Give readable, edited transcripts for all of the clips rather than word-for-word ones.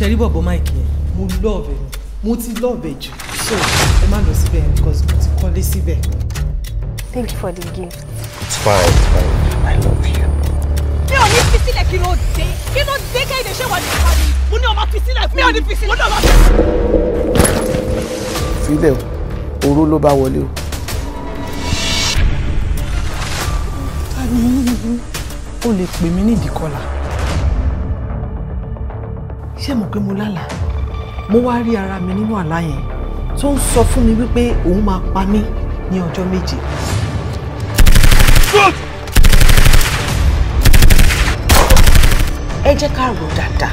Ṣe rí bọ̀bọ̀ Mike yẹn, mo love ẹ̀, mo ti love ẹ̀ jù, so ẹ má lọ síbẹ̀ because mo ti kọ́lé síbẹ̀. Thank you for the gift. It's fine, it's fine. I love you. Mi ò ní fi sílẹ̀. Kí ló dé? Kí ló dé? Kẹ́hìndé ṣé wà ní ìpàdé? Mo ní ọmọ fi sílẹ̀ fún mi. Ò ní fi sílẹ̀. Mo ní ọmọ fi sílẹ̀. Filẹ̀ o, oró ló bá wọlé o. O lè pè mí ní Ìdíkọlà. Ṣé mo pé mo lálàá? Mo wá rí ara mi nínú àlá yẹn tó ń sọ fún mi wípé òun máa pa mí ní ọjọ́ méje. Ẹ jẹ́ ká rò dáadáa.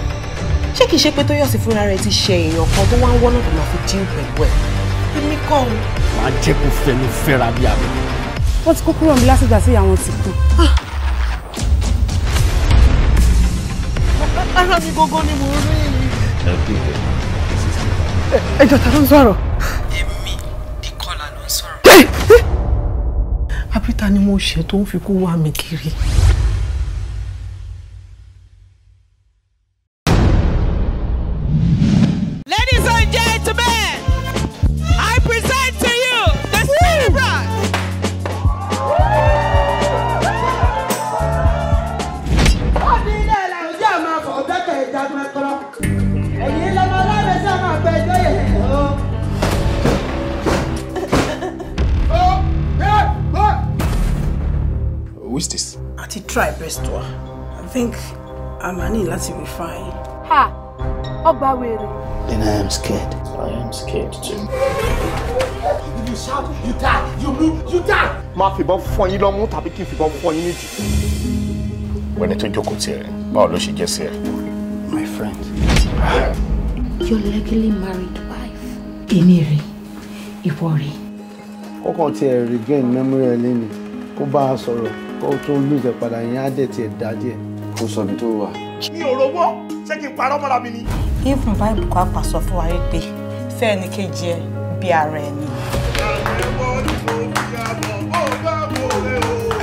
Ṣé kìí ṣe pé Tóyọ̀sí fúnra rẹ̀ ti ṣe èèyàn kan tó wá ń wọ́nà tó máa fi dín pẹ̀lú ẹ̀? Èmi kọ́ o. Màá jẹ́ kó fẹnu fẹ́ra bí abẹ. Wọ́n ti kó kúrò níbi látìgbà tí ìyá wọn ti kú. Ara mi gógó ni mo rí. Ẹ jọ̀ọ́, ta ló ń sọ̀rọ̀? Èmi Díkọlà ló ń sọ̀rọ̀. Àbí ta ni mo ṣe tó ń fi kú wá mi kiri? Ladies and gentlemen, I present to you the celebrant. Who is this? A ti try best wa. I think a máa ní láti refine. Ha! Ọgbà wèrè. Then I am scared. I am scared too. If you shout, you die. You move, you die. Máa fìbọn fọ́ yín lọ́mú tàbí kí n fìbọn fọ́ yín nídìí. Wẹ́ni tó jókòó tiẹ̀, báwo ló ṣe jẹ́ sí ẹ? My friend. Your legally married wife. Èmi rè, ìwọ rè. Kọ́kàn tiẹ̀ regain memory ẹ̀ lẹ́nu, kó bá a sọ̀rọ̀, kó tó lose ẹ̀ padà yẹn á dẹ̀ tiẹ̀ dá díẹ̀. Kó sọ ibi tó wà. Mi ò rówó, ṣé kí n parọ́ mọ́ra mi ni? Even Bible kọ́ àpà sọ fún wa wípé fẹ́ ẹni kejì ẹ bí ara ẹni.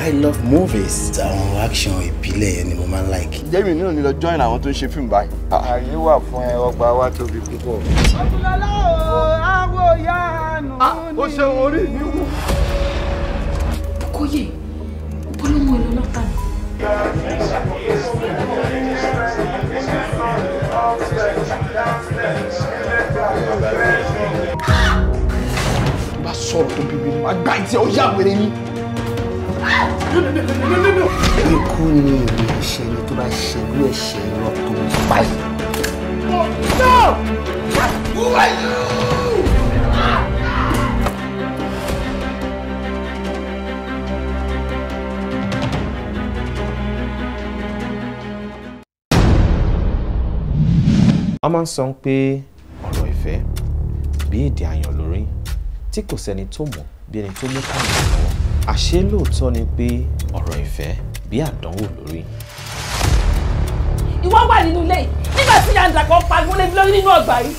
I love movies. Àwọn action ìbílẹ̀ yẹn ni mo máa ń like. Jẹ́mi náà ni lọ join àwọn tó ń ṣe fíìmù báyìí. Ààyè wà fún ẹ, ọgbà wa tóbi púpọ̀. Ọ̀túnlọ́lá o, àwọ̀ yánu ni. Ó ṣeun orí mi wú. Kóyè, bólúmọ ìlú ọlọ́pàá ni. Bá sọ̀rọ̀ tó bíbí ni, màá gbá ìtì ó yà wèrè ni. Ikú ni ìwé ẹ̀ṣẹ̀ ni tó bá ṣe irú ẹ̀ṣẹ̀ irọ́ tó ń pa yìí. No! Who are you? Wọ́n máa ń sọ pé ọ̀rọ̀ ìfẹ́ bí èdè àyàn lórí tí kò sẹ́ni tó mọ̀ bí ẹni tó mú káàdì lọ́wọ́. Àṣé lóòótọ́ ni pé ọ̀rọ̀ ìfẹ́ bí àdánwò lórí. Ìwọ wà nínú ilé yìí nígbà tí ìyá ń dàpọ̀ pariwo lé mi lórí nínú ọgbà yìí.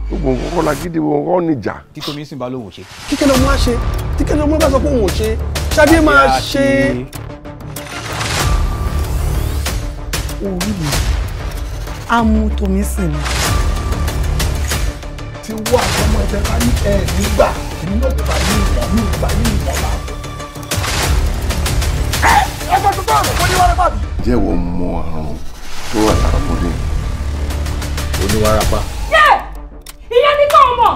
Gbogbo nǹkan kọ́ la gidi wọn kọ́ níjà. Tí Tómi sì bá lóun ò ṣe. Kíkẹ́ ló máa ṣe, tíkẹ́ ló máa bá sọ pé òun ò ṣe, Ṣadé máa ṣe. Orí mi, á mú Tómi sìn ni. Tí wọ́n àtọmọ ẹ̀fẹ̀ bá ní ẹ̀ nígbà, èmi náà bá ní ìwọ̀n mi ìgbà ní ìwọ̀n bá. Ẹ gbọ́dọ̀ tó ọ̀rọ̀ kó ní wàrà bàbí. Ǹjẹ́ ìwọ mọ àrùn tó wà lára ọmọdé? Oníwàràpá. Yé! Ìyẹn ní kò mọ̀.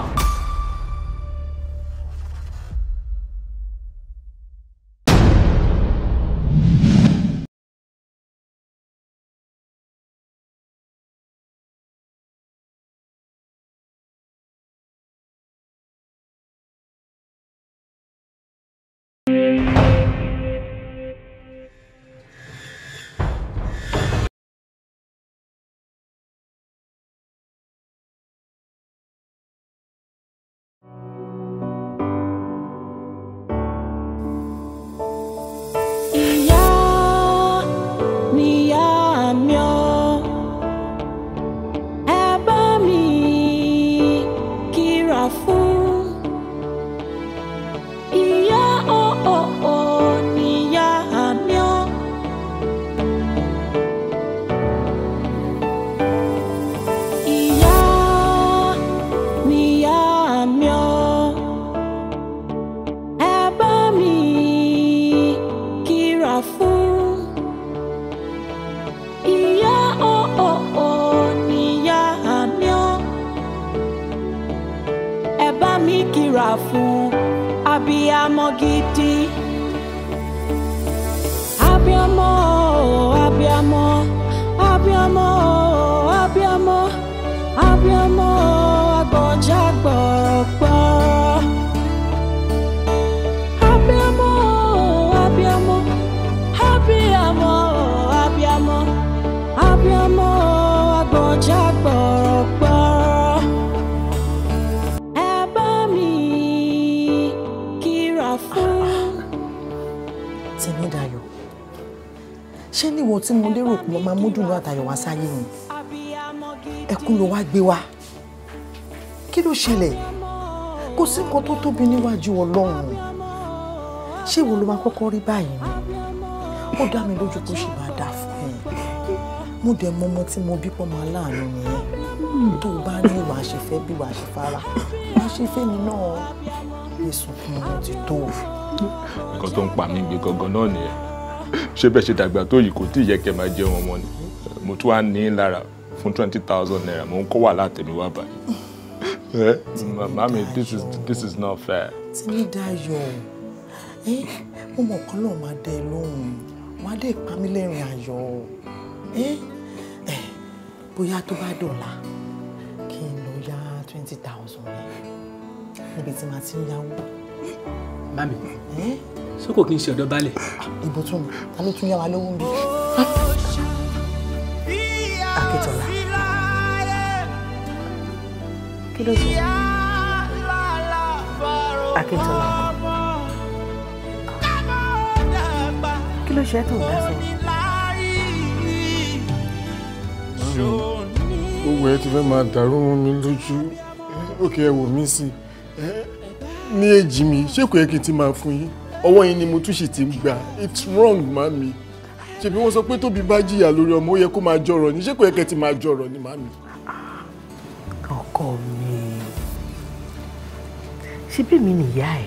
kíra fún abiyamọ gidi. Abiyamọ abiyamọ abiyamọ abiyamọ abiyamọ agbọ̀njà gbọ̀rọ̀gbọ̀rọ̀. Abiyamọ abiyamọ abiyamọ abiyamọ abiyamọ agbọ̀njà gbọ̀rọ̀gbọ̀rọ̀. Ẹ bá mi kíra fún. Tèmídayọ̀, ṣé níwọ tí mo lérò pé mo máa mú dùnú àtayọ̀ wá sáyé ni ẹkún ló wá gbé wá? Kí ló ṣẹlẹ̀? Kò sí nǹkan tó tóbi níwájú Ọlọ́run. Ṣé ìwọ ló máa kọ́kọ́ rí báyìí ni? Ó dá mi lójú kó ṣe máa dà fún ẹ. Mo dẹ̀ mọ ọmọ tí mo bí pọ́ máa láàánú nìyẹn. Tó o bá ní wàá ṣe fẹ́ bí wàá ṣe fara wàá ṣe fẹ́ mi náà, lè sunkún ọmọ ti tó. Nǹkan tó ń pa mí gbé gangan náà nìyẹn. Ṣé bẹ́ẹ̀ ṣe dàgbà tó yìí kò tí ì yẹ kẹ́ máa jẹun ọmọ ni? Mo tún wá ní lára fún 20,000 naira, mo ń kó wà látẹ̀mí wá báyìí. Màmá, this is not fair. Tèmídayọ̀, mo mọ̀ kán náà máa dẹ lóhùn, wàá dé pa mí lẹ́rìn ayọ̀. Bóyá tó bá dọ̀la kí n lọ yá 20,000 níbi tí màá ti ń yáwó. Mami, ṣé kò kí n ṣe ọ̀dọ̀ balẹ̀? Ibo tún mi, ta ló tún yá wa lówó ń bí? Akíntọ́lá, kí ló sọ? Akíntọ́lá, kí ló ṣe tó ń dá sọ? Gbogbo ẹ ti fẹ́ máa dàrú mọ́ mi lójú. Òkè ẹ wò mí sí ní èjì mi, ṣé kò yẹ kí n ti máa fún yín? Ọwọ́ yín ni mo tún sì ti ń gbà. It's wrong, mami. Ṣebí wọ́n sọ pé tóbi bá jìyà lórí ọmọ ó yẹ kó máa jọrọ̀ ni, ṣé kò yẹ kẹ́ ti máa jọrọ̀ ni, mami? Ọkọ mi, ṣé bí mi nìyá ẹ?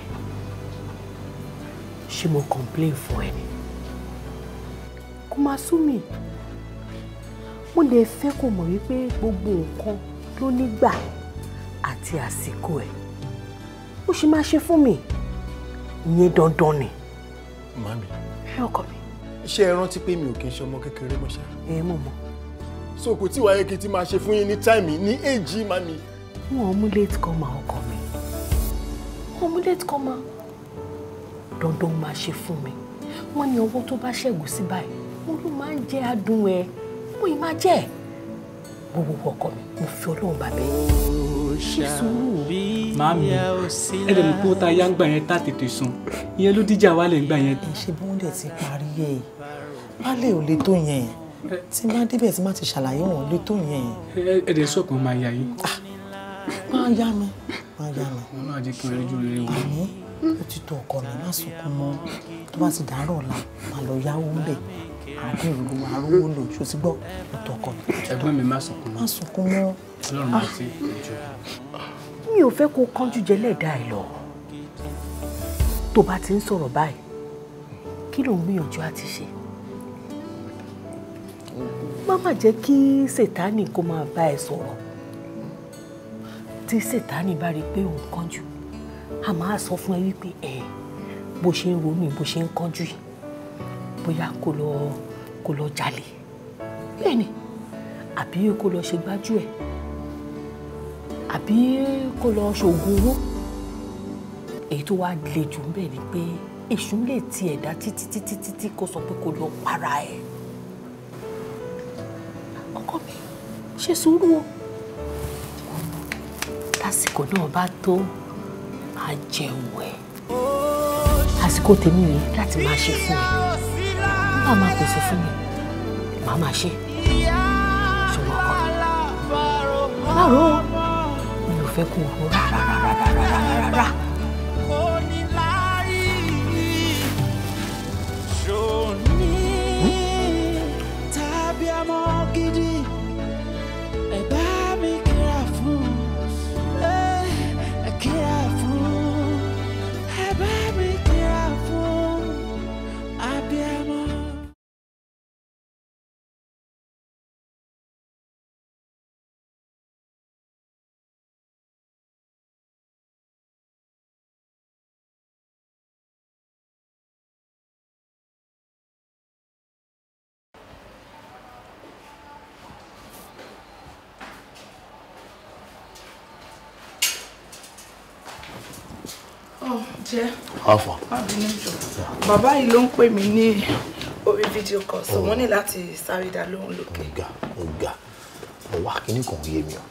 Ṣé mo complain fún ẹ ni? Kò máa sú mi. Mo lè fẹ́ kó mọ̀ wípé gbogbo nǹkan ló nígbà àti àsìkò ẹ̀. Ó ṣe máa ṣe fún mi. Ìyẹn dandan ni. Mami. Ẹ ọkọ mi. Ṣé ẹ rántí pé mi ò kí ń ṣe ọmọ kékeré mọ́ ṣá? Ẹ mọ̀ mọ́. So kò tí wàá yẹ kí n ti máa ṣe fún yín ní táìmì ní èjì, mami. Wọ́n mú late comer ọkọ mi. Wọ́n mú late comer. Dandan máa ṣe fún mi. Wọ́n ní ọwọ́ tó bá ṣẹ́gun sí báyìí, wọ́n ló máa ń jẹ́ adùn ẹ̀. Mo ì máa jẹ́ ẹ̀. Gbogbo ọkọ mi, mo fi Ọlọ́run bàbẹ́. Ṣé sùúrù? Màámi, ẹ dẹ̀ mọ̀ pé ó ta yá ń gbà yẹn tá tètè sùn. Ìyẹn ló díjà wálẹ̀ ń gbà yẹn. Ẹ ṣe bí wọ́n dẹ̀ ti parí ẹ̀. Baálé ò le tó yẹn. Tí má débẹ̀ tí má ti ṣàlàyé wọn ò le tó yẹn. Ẹ dẹ̀ sọ̀kan máa yà yín. Máa yá mi, máa yá mi. Wọn náà jẹ́ kí n rí ojú rere wọn. Àmín, ó ti tó ọkọ mi, má sunkún mọ́. Tó bá ti dàárọ̀ ọ̀la, máa lọ yáwó ń bẹ̀. Àdúró arówó lò, ṣó ti gbọ́? Ó tó ọkọ mi. Ẹ̀gbọ́n mi, má sunkún mọ́. Má sunkún mọ́. Ọlọ́run máa ti jọ. Mi ò fẹ́ kó kánjú jẹ lẹ́ẹ̀dá ẹ̀ lọ. Tó bá ti ń sọ̀rọ̀ báyìí, kí ló ń gbìyànjú àti ṣe? Má má jẹ́ kí Sètánì kó máa bá ẹ sọ̀rọ̀. Tí Sètánì bá rí i pé òun kánjú, a máa sọ fún ẹ wípé ẹ bó ṣe ń ronú bó ṣe ń kánjú yìí, bóyá kó lọ jalè. Bẹ́ẹ̀ ni, àbí kó lọ ṣe gbájú ẹ̀, àbí kó lọ ṣoògùn owó. Èyí tó wá le jù ńbẹ̀ ni pé èṣù lè ti ẹ̀dá títí títí títí kó sọ pé kó lọ para ẹ̀. Ọkọ mi, ṣe sùúrù o. Lásìkò náà bá tó, máa jẹun ẹ̀. Àsìkò tèmi rèé láti máa ṣe fún ẹ. Nígbà máa pèsè fún mi, màá máa ṣe. Ṣùgbọ́n ọkọ mi, má rò ó. Mi ò fẹ́ kó o rò rárá rárá rárá rárá. Jẹ́. Alpha. Má bínú jọ. Bàbá yìí ló ń pè mí ní orí fídíò call, so wọ́n ní láti sáré dá lóhùn lókè. Ọ̀gá, ọ̀gá, ọ̀wá kìíní kan yé mi o.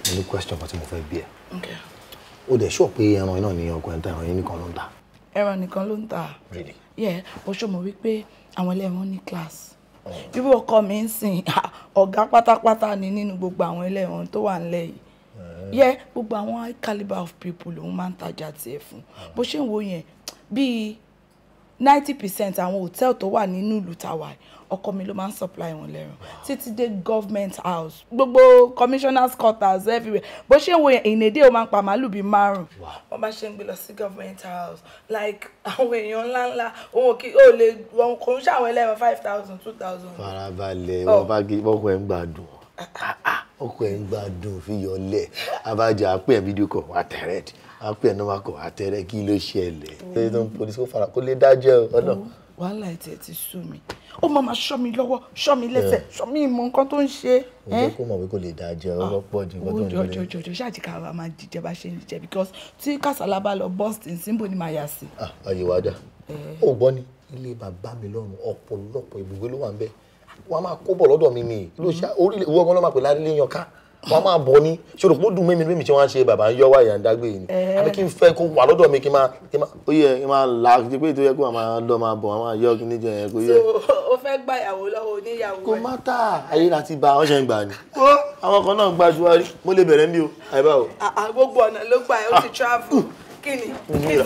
Mo ní question kan tí mo fẹ́ bí ẹ. Okay. Ó dẹ̀ sọ pé ẹran iná ni ọkọ ẹ̀ ń ta, ẹran yín nìkan ló ń ta. Ẹran nìkan ló ń ta. Really? Yeah, bó ṣe mọ̀ wípé àwọn ẹlẹ́ran ní class. Irú ọkọ mi ń sìn, ọ̀gá pátápátá ni nínú gbogbo àwọn ẹlẹ́ran tó wà nílẹ̀ yìí. Yeah, gbogbo àwọn high caliber of people lòun máa ń tajà tiẹ̀ fún. Bó ṣe ń wo yẹn, bíi 90% àwọn hòtẹ́ẹ̀lì tó wà nínú ìlú tàwa, ọkọ mi ló máa ń supply wọn lẹ́ran. Títí dé government house, gbogbo commissioners quarters everywhere. Bó ṣe ń wo yẹn, ìnèdè ó máa ń pa màálù bíi 5. Wọ́n bá ṣe ń gbé lọ sí government house, like àwọn èèyàn ńláńlá, òun kì í ó lè wọn kò ń ṣàwọn ẹlẹ́ran 5,000, 2,000. Farabalẹ̀, wọ́n bá gé ọkọ ẹ̀ ń gbádùn. Ọkọ ẹ̀ ń gbádùn fi yọlẹ̀. Abájá pé ẹ̀ fídíò kọ̀ wá tẹ̀rẹ̀. A pè ẹ̀ nọ́mbà kọ̀ wá tẹ̀rẹ̀, kí ló ṣẹlẹ̀? Ṣé tó ń polisi kó fara kó lè dájẹ́ ọ̀nà? Wàhálà ẹ̀ ti sú mi. Ó máa ṣọ́ mi lọ́wọ́, ṣọ́ mi lẹ́sẹ̀, ṣọ́ mi ìmọ̀ nǹkan tó ń ṣe. Mo jẹ́ kó mọ̀ pé kò lè dájẹ́, ó pọ̀ ju nǹkan tó ń lé. Jọjọjọjọ ṣáàjì ká wa máa jíjẹ bá ṣe ń jíjẹ because tí kàsálà bá lọ bọ́ọ̀sì símbò ni màá yà sí. Ayé wa dà. Ó gbọ́ ni ilé bàbá mi lọ́rùn ọ̀pọ̀lọpọ̀ ibùgbé ló wà ń bẹ̀. Wọ́n á máa kó bọ̀ lọ́dọ̀ mi ni. Orílẹ̀ ìwọ ọmọ ọlọ́mà pè lárílé yan ká. Wọ́n á máa bọ̀ ni. Ṣé o rò pé ó dùn mímí mímí tí wọ́n á ṣe bàbá ń yọ wá ìyá ń dágbé yìí ni? Àbí kí n fẹ́ kó wà lọ́dọ̀ mi kí n máa ó yẹ kí n máa là á pé tó yẹ kó máa lọ máa bọ̀ máa yọ kí ní jẹ yẹn kó yẹ. So o fẹ́ gbà ìyàwó lọ́wọ́ oníyàwó ẹ̀? Kò má tà ayé láti bá ọ ṣe ń gbà ni. Àwọn kan náà gba ju wa rí. Mo lè bẹ̀rẹ̀ ń bí o. Àyè báwo. Gbogbo ọ̀nà ló gbà ẹ́, ó ti travel. Kíni?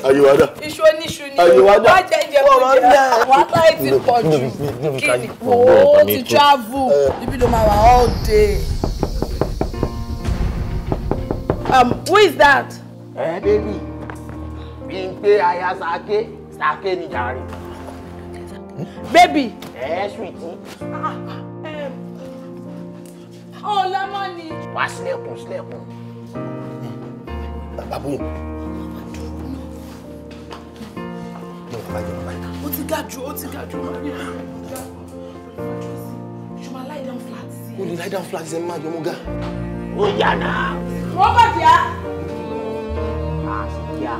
Ayé wa dà. Iṣu oníṣu ni o. Wá jẹjẹ kó jẹ. Wàhálà ẹ̀ ti pọ̀ jù. Kíni? Ó ti travel. Ibi ló máa wà all day. Who is that? Eh, baby. Bímpé aya Sake, Sake ni jàre. Baby. Eh, sweetie. Oh, lemon ni. Wá sílẹ̀kùn, sílẹ̀kùn. Bàbá bóyá. Ó ti ga jù, ó ti ga jù. Ṣé máa lie down flat sí? Ó lè lie down flat sí ẹ máa jọ mú ga. Ó yà náà. Wọ́n bọ̀ díà. Kíá.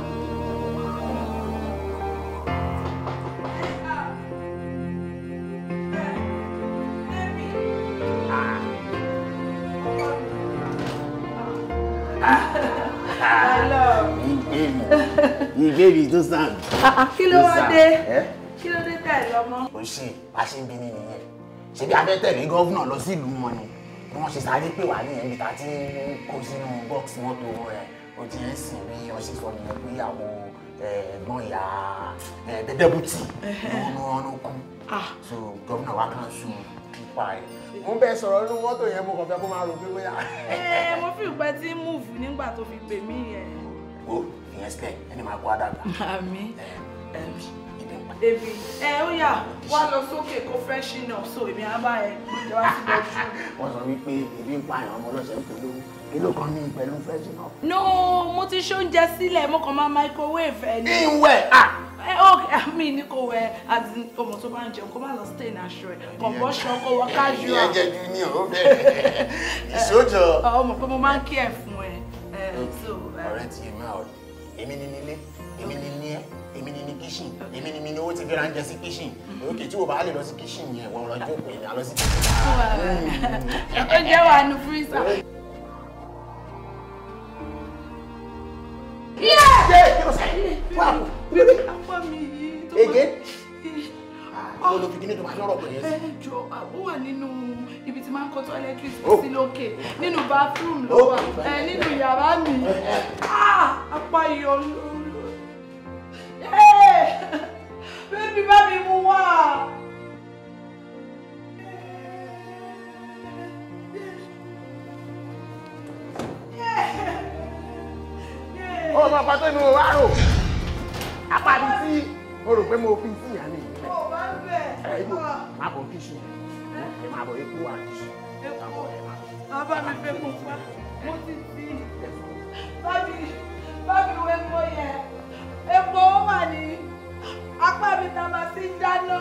Ìbéèrè tó sàn. Kí ló wá dé? Kí ló dé tẹ̀ lọ́mọ? Ó ṣe bá ṣe ń bí ní nìyẹn. Ṣebí a fẹ́ tẹ̀lé gọ́vnà lọ sí ìlú wọn ni. Bí wọ́n ṣe sáré pè wá nìyẹn níbi tá a ti ń kó sínú bọ́ọ̀sì mọ́tò rẹ̀. Ó ti ń sìn bí wọ́n ṣe sọ nìyẹn pé àwọn ẹ̀gbọ́n ìyá dẹ́bùtì ló kú. So gọ́vnà wa kàn sùn pípa ẹ̀. Mo bẹ sọ̀rọ̀ nínú mọ́tò yẹn, mo kàn fẹ́ kó máa rò pé bóyá. Mo fi ìpẹ́ tí ń múùfù nígbà tó fi pè mí yẹn. Ó ìyẹn sílẹ̀ ẹni máa kó àdàgbà. Àmín. Ebi ẹ ó yá wá lọ sókè kó freshen up so èmi á bá ẹ gbóúnjẹ wá sí bedroom. Wọ́n sọ wípé ebi ń pààyàn ọmọ ọlọ́sẹ̀ ń polówó. Kí ló kàn ní pẹ̀lú freshen up? No, mo ti ṣe oúnjẹ sílẹ̀, mo kàn máa microwave ẹ ní. Ìwẹ̀ à. Ẹ ó mi ní kò wẹ àti ọmọ tó bá ń jẹun kó má lọ stain aṣọ ẹ kàn bọ́ ṣọ kó wọ casual. Ìyẹn jẹ́ junior ó bẹ̀rẹ̀ ìṣòjọ́. Ọmọ pé mo máa ń kí ẹ fún ẹ. Ọ̀rẹ́ ti èmi ọ̀rẹ́ èmi ni nílé, èmi ni ní ẹ, èmi ni ní kíṣìn, èmi ni mi ní owó ti fi ránjẹ sí kíṣìn. Òkè tí o bá lè lọ sí kíṣìn yẹn, wọ́n lọ jókòó èmi á lọ sí kíṣìn. Oúnjẹ wà nù freezer. Again? Mo lo fi kíní tó máa lọ́rọ̀ pẹ̀lú ẹ̀ sí. Ẹ jọ, ó wà nínú ibi tí máa ń kó toiletries sí lókè, nínú bathroom ló wà, nínú yàrá mi. Apá iyọ̀ lóru. Bébí bá mi mú wá. Ó mọ ọkọ tó inú wa rò. Apá mi tí mo rò pé mo fi sí ìyá mi. Ó bá ń bẹ̀. Ẹ ibo máa bọ̀ kíṣìn. Ẹ máa bọ̀ epo wà kíṣìn. Bàbá mi fẹ́ mú pa. Mo ti ti. Bá mi wo epo yẹn. Epo ó wà ní apá mi tá a máa ti ń dáná.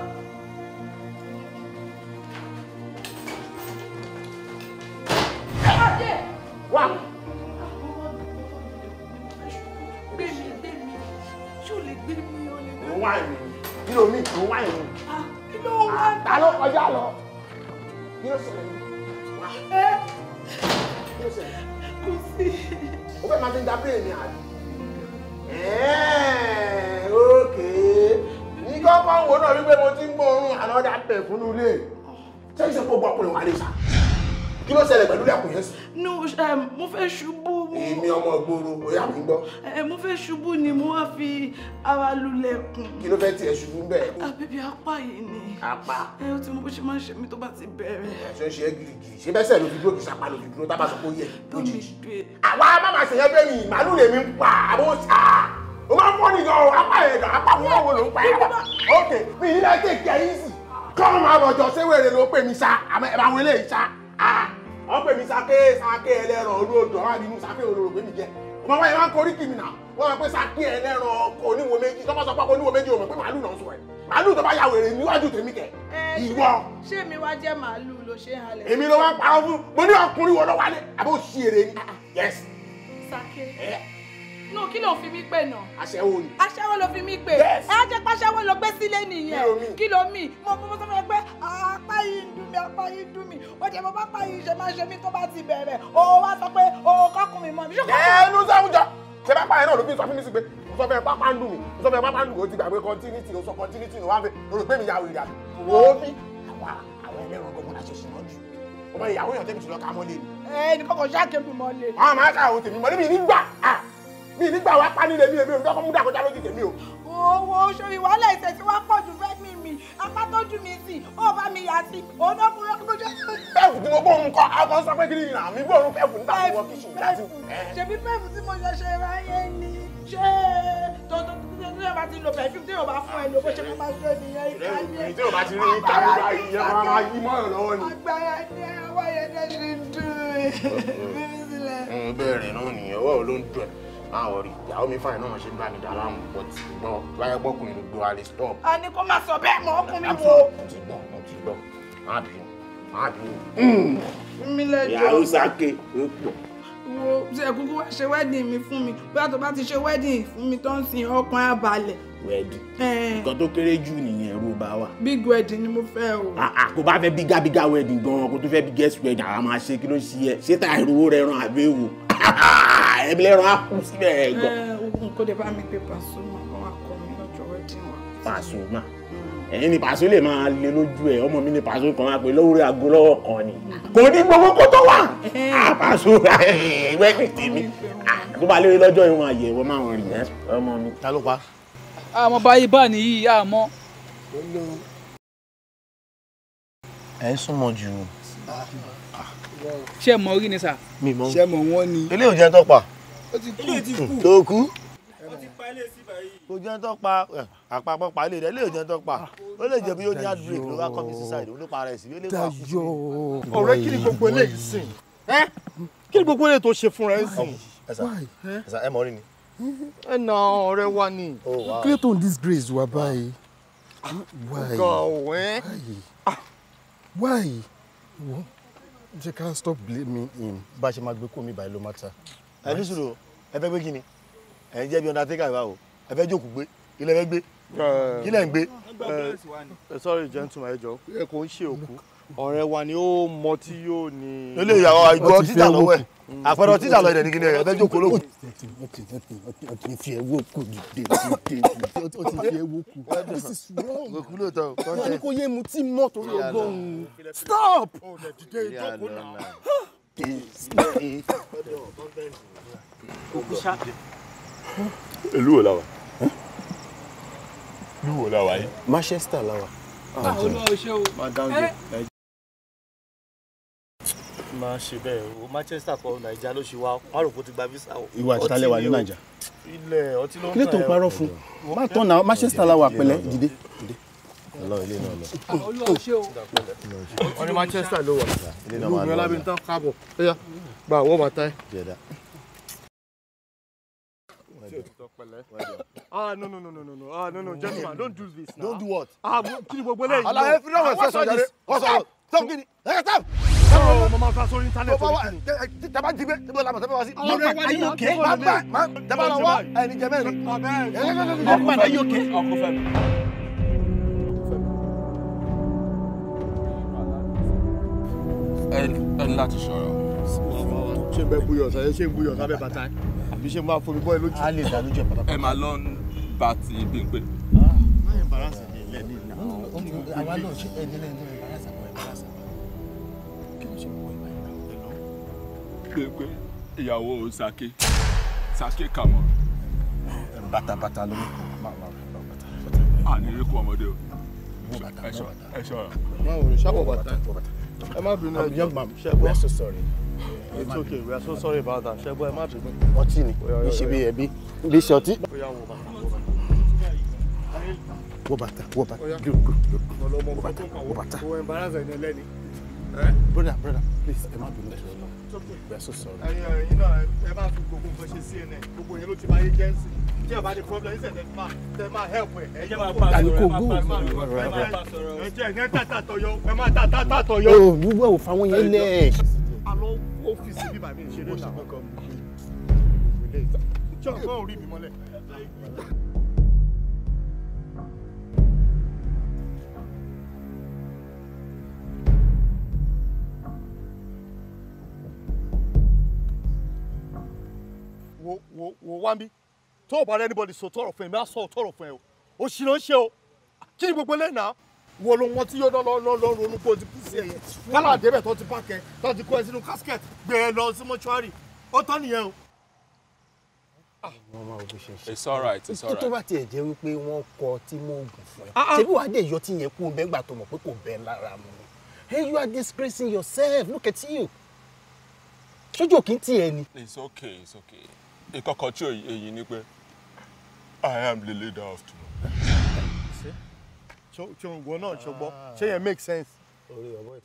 Wá. Gbé mi, gbé mi. Ṣé o lè gbé Òun àìní. Kí ló mí? Òun àìní. Kí ló wá? Ta ló kọjá lọ? Kí ló ṣẹlẹ̀? Kí ló ṣẹlẹ̀? Kò sí. Ó fẹ́ máa fi ń da bírè mi àbí? Ókè. Ní kọ́kọ́ wo náà wípé mo ti ń gbóòórùn ànádà pẹ̀ fún ilé. Ṣé ìṣe gbogbo ọkùnrin wà lè sà? Kí ló ṣẹlẹ̀ pẹ̀lú lẹ́kùn yẹn sí? No, mo fẹ́ ṣubú. Èmi ọmọ ìgboro, ó yá mi gbọ́. Mo fẹ́ ṣubú ni mo wá fi ara lulẹ̀kùn. Kí ló fẹ́ tiẹ̀ ṣubú bẹ́ẹ̀? Àbíbi apá yìí ni. Apá. Ẹ ó ti mọ bó ṣe máa ń ṣe mí tó bá ti bẹ̀rẹ̀. Ẹ ṣe ń ṣe é gírígírí. Ṣé bẹ́sẹ̀ ló fi dúró kì í sapá ló fi dúró tábà sọ pé ó yẹ lójijì. Àwa má máa ṣèyẹn bẹ́ẹ̀ ni màálù lèmi ń pa àbó ṣá. O máa ń fọ́ nìkan o, apá yẹn gan, apá wo ló ń pa ẹ̀. Ok, mi ní láti tèkì ẹ̀yìn sí. Kọ́ máa bọ̀jọ̀ séwèrè ló pè mí sá, àwọn eléyìí sá. Wọ́n pè mí sáké sáké ẹlẹ́ran olóòdò wà nínú sáké olóró pé mi jẹ. Ọmọ wáyé máa ń korí kì mí nà. Wọ́n máa pé sáké ẹlẹ́ran ọkọ̀ oníwo méjì. Tọ́ bá sọ pé ọkọ̀ oníwo méjì o mọ̀ pé màálù náà ń sọ ẹ̀. Màálù tó bá ya wèrè níwájú tèmi kẹ̀. Ìwọ. Ṣé mi wá jẹ́ màálù ló ṣe ń halẹ̀? Èmi ló wá ń parọ́ fún. Mo ní ọkùnrin wo ló wálé? Àbó ṣí èrè ni. Yes. Sáké. No, kí ló fi mí pè náà? Aṣẹ́wó ni. Aṣẹ́wó ló fi mí pè. Yes. Ẹ á jẹ́ pé aṣẹ́wó ló gbé sílé nìyẹn. Kí ló mì? Mo sọ fún ẹ pé apá yìí ń dùn mí, apá yìí ń dùn mí. Ó jẹ́ mo bá pa yìí ṣe máa ṣe mí tó bá ti bẹ̀rẹ̀. O wá sọ pé o kọ́kùnrin mọ́ mi. Ẹnu sáwùjọ. Ṣé pápá yẹn náà ló fi sọ fún mi sí pé mo sọ fún ẹ pápá ń dùn mí, mo sọ fún ẹ pápá ń dùn mí, o ti gbàgbé continuity, o sọ continuity ní wàá fi o rò pé mi ya wèrè àbí. Wo bí àwọn ẹlẹ́ran gbọ́dọ̀ láṣẹ ṣì mọ́ jù. Ọmọ ìyàwó èèyàn tẹ́mi ti lọ ká mọ́lé ni. Ẹ ní kọ́kọ́ ṣáà mọ́lé. Àwọn máa ṣàwọn tèmi mọ́lé mi nígbà mi nígbà wá pa nílé mi èmi ò ní kọ́kọ́ mú dàkọjá lójú tèmi o. Owó sórí wàhálà ìṣẹ̀ tí wàá pọ̀ jù fẹ́ mi mi apá tó dùn mí sí ó bá mi yà sí òun náà kúrò kó jẹ́. Pẹ́ẹ̀fù tí mo gbóhùn kọ́ àwọn sọ pé kí ni ìlànà mi gbóhùn pẹ́ẹ̀fù nígbà tó wọ kíṣìn láti. Ṣebí pẹ́ẹ̀fù tí mo ṣẹ̀ṣẹ̀ ráyé ni ṣé tó tó tó bá ti lo pẹ̀fíùmù tí yóò bá fún ẹ lò bó ṣe máa ṣe nìyẹn ìkànnì. Èyí tí yóò bá ti rí ìta nígbà ìyẹn máa yí mọ́yàn lọ́wọ́ ni. Agbára ni àwọn yẹn náà ṣe ń dùn bíbí sílẹ̀. Bẹ́ẹ̀rẹ̀ náà nìyẹn ọwọ́ ló ń dùn ẹ̀. Máa wọrí ìyàwó mi fáìn náà ṣe ń bá mi dà láàmú but gbọ́ báyọ̀ gbọ́kùnrin ló gbé wa lè stop. A ní kó má sọ bẹ́ẹ̀ mọ́ ọkùnrin wo. Mo ti gbọ́ mo ti gbọ́ má bínú má bínú. Mi lẹ́jọ́. Ìyàwó sáké ló pọ̀. Wo ṣe kúkú wá ṣe wedding mi fún mi bóyá tó bá ti ṣe wedding fún mi tó ń sin ọkàn á balẹ̀. Wedding nǹkan tó kéré jù nìyẹn ẹ̀rù bá wà. Big wedding ni mo fẹ́ o. Kò bá fẹ́ bígá bígá wedding gan-an kò tó fẹ́ biggest wedding àwa máa ṣe kí ló ṣe ẹ ṣé tá ìrówó rẹ ran àbí èwo ẹbí lẹ́ran á kú síbẹ̀ gan. Ogun kò dé bá mi pé Pasuma kan wá kọ mi lọ́jọ́ wedding wa. Pasuma ẹ̀yin ni Paso lè máa lé lójú ẹ̀ ọmọ mi ni Paso kan máa pè lórí aago lọ́wọ́ kan ni kò ní gbogbo kó tó wà Paso wedding tèmi tó bá lérè lọ́jọ́ ìwọ̀n àyẹ̀wò máa ń rìn ọmọ mi. Ta ló pa? Àmọ́ báyìí bá nìyí àmọ́. Ẹ ń súnmọ́ jù. Ṣé mọ̀ rí ni sà? Mi mọ̀. Ṣé mọ̀ wọ́n ni? Ilé ò jẹ́ tó pa. Ilé ti kú. Tó kú. Ó ti pa ilé sí báyìí. Kò jẹ́ tó pa àpapọ̀ pa ilé rẹ̀ ilé ò jẹ́ tó pa. Ó lè jẹ́ bí ó ní heartbreak ló bá commit suicide ló para ẹ̀ sí. Dayọ̀. Ọ̀rẹ́ kí ni gbogbo eléyìí sìn? Kí ni gbogbo eléyìí tó ṣe fúnra ẹ̀ sìn? Ẹ mọ̀ rí ni. Ẹ na ọ̀rẹ́ wa ni. Create on disgrace wa báyìí. Why? Why? Why? Jẹ́ ká stop blaming him. Bá a ṣe máa gbé kó mi báyìí ló má ta. Ẹ ní sùúrù ẹ fẹ́ gbé kí ni? Ẹ ń jẹ́ bí undertaker ìwà o. Ẹ fẹ́ jókòó gbé. Kí lẹ fẹ́ gbé? Kí lẹ ń gbé? Sorry gentleman, ẹ jọ̀ọ́ ẹ kò ń ṣe òkú. Ọ̀rẹ́ wa ni ó mọ tí yóò ní. Ilé ìyàwó ìgbọ́ títà lọ́wọ́ ẹ̀. Àpẹẹrẹ títà lọ́wọ́ ẹ̀ ní kíni ẹ fẹ́ jókòó lókun. Ó ti fi ẹwọ́ kù dìde ó ti fi ẹwọ́ kù. This is wrong. Òkú lóòótọ́. Wọ́n ní kó yé mu tí mọ́ torí ọgọ́rùn-ún. Stop! Òkú ṣá. Ìlú wo la wà? Ìlú wo la wà yìí? Manchester la wà. Olúwa ò ṣe o. Máa ṣe bẹ́ẹ̀ o Manchester kọ Naija ló ṣe wá má rò kó ti gba visa o. Ìwà àti tálẹ̀ wà ní Naija. Ilẹ̀ ọtí ló ń Kí ló tó ń parọ́ fún? Má tán náà Manchester la wà pẹ̀lẹ́ dìde. Ọlọ́run ilé náà lọ. Olúwa ò ṣe o. Wọ́n ní Manchester ló wà. Ìlú mi Ọlábíntán káàbọ̀. Ó yá gba àwọ̀ bàtà ẹ̀. Ah no no no no no no ah no no gentleman don't do this now. Don't do what? Ah kí ni gbogbo eléyìí. Àlàyé freedom of expression jàre. Wọ́n sọ̀rọ̀ stop kí ni? Ẹ stop. Mama sá sórí íńtánẹ́ẹ̀tì. Tó bá wà tẹ́bá jí gbé tẹ́bá làbọ̀ tẹ́bá wá sí. Ayé òkè má tẹ́bá lọ wá ẹni jẹ mẹ́rin. Ọkùnrin ayé òkè. Ẹ ní láti ṣọ́ra. Ṣé bẹ́ẹ̀ buyọ̀ sáyé, ṣé ń buyọ̀ sábẹ́ bàtà àbí ṣé máa fomi bọ́ ẹ lójú. A lè dànù jẹ pátápátá. Ẹ máa lọ ń bá ti Bímpé. Má embarrass mi lẹ́ni ìlà. Àwa náà ṣe ẹni lẹ́ni embarrass àwọn embarrass àwọn. Kí ló ṣe wọ ìwà ìlà? Bímpé ìyàwó Sake Sake Kamọ. Bàtà ló ń kọ máa máa bàtà. A ní rí kú ọmọdé o. Ẹ ṣọ́ra. Má wò ló ṣàwọ̀ bàtà. Ẹ má bínú ẹ young man, we are so sorry. It's okay, we are so sorry about that. Ṣẹ́gbọ́n ẹ má bínú. Ọtí ni, bí ṣe bí ẹbí, bí ṣe ọtí. Wọ bàtà, wọ bàtà, dúró, wọ bàtà, wọ bàtà. Wọ embarrass ẹni ẹlẹ́ni. Brother, brother, please, ẹ má bínú tó lọ. We are so sorry. Ẹyin ẹyin náà ẹ bá fi gbogbo nǹkan ṣe CNN, gbogbo yẹn ló ti máa yé jẹ́ǹsì. Tí ẹ bá ní problem, ṣe tẹ máa help ẹ. Ẹ jẹ́ máa bá sọ̀rọ̀, ẹ jẹ́ ẹ tàtà tọ̀yọ̀, ẹ máa tàtà tọ̀yọ̀. Ó wúwo ò fáwọn yẹn lẹ̀. Àlọ́ ọ́fíìsì bíbá mi ṣeré náà. Ṣé ọ̀gbọ́n ò rí mi mọ́lẹ̀? Wo wo wo wá mi tó o bá rẹ anybody sọ tọrọ fún ẹ mi á sọ tọrọ fún ẹ o o sì ló ń ṣe o kí ni gbogbo lẹ́nà wo ló wọn tí yóò lọ lọ lọ ronú pé o ti kú sí ẹyẹ kálá débẹ̀ tó ti pàkẹ́ tó ti kó ẹ sínú casket gbé ẹ lọ sí mọ́ṣúárì ó tán nìyẹn o. It's all right, it's all right. Tó bá tiẹ̀ jẹ́ wípé wọ́n kọ tí mo gùn fún ẹ ṣebí wàá dé yọ tí yẹn kú bẹ́ẹ̀ gbà tó mọ̀ pé kò bẹ́ẹ̀ lára mu ni. Hey, you are disgracing yourself, look at you. Sójú òkè ń tì ẹ ni. It's okay, it's okay. Ìkọ̀kọ̀ tí èyí ni pé I am the leader of tomorrow. Ṣé ìwọ náà ṣọgbọ́? Ṣé yẹn make sense?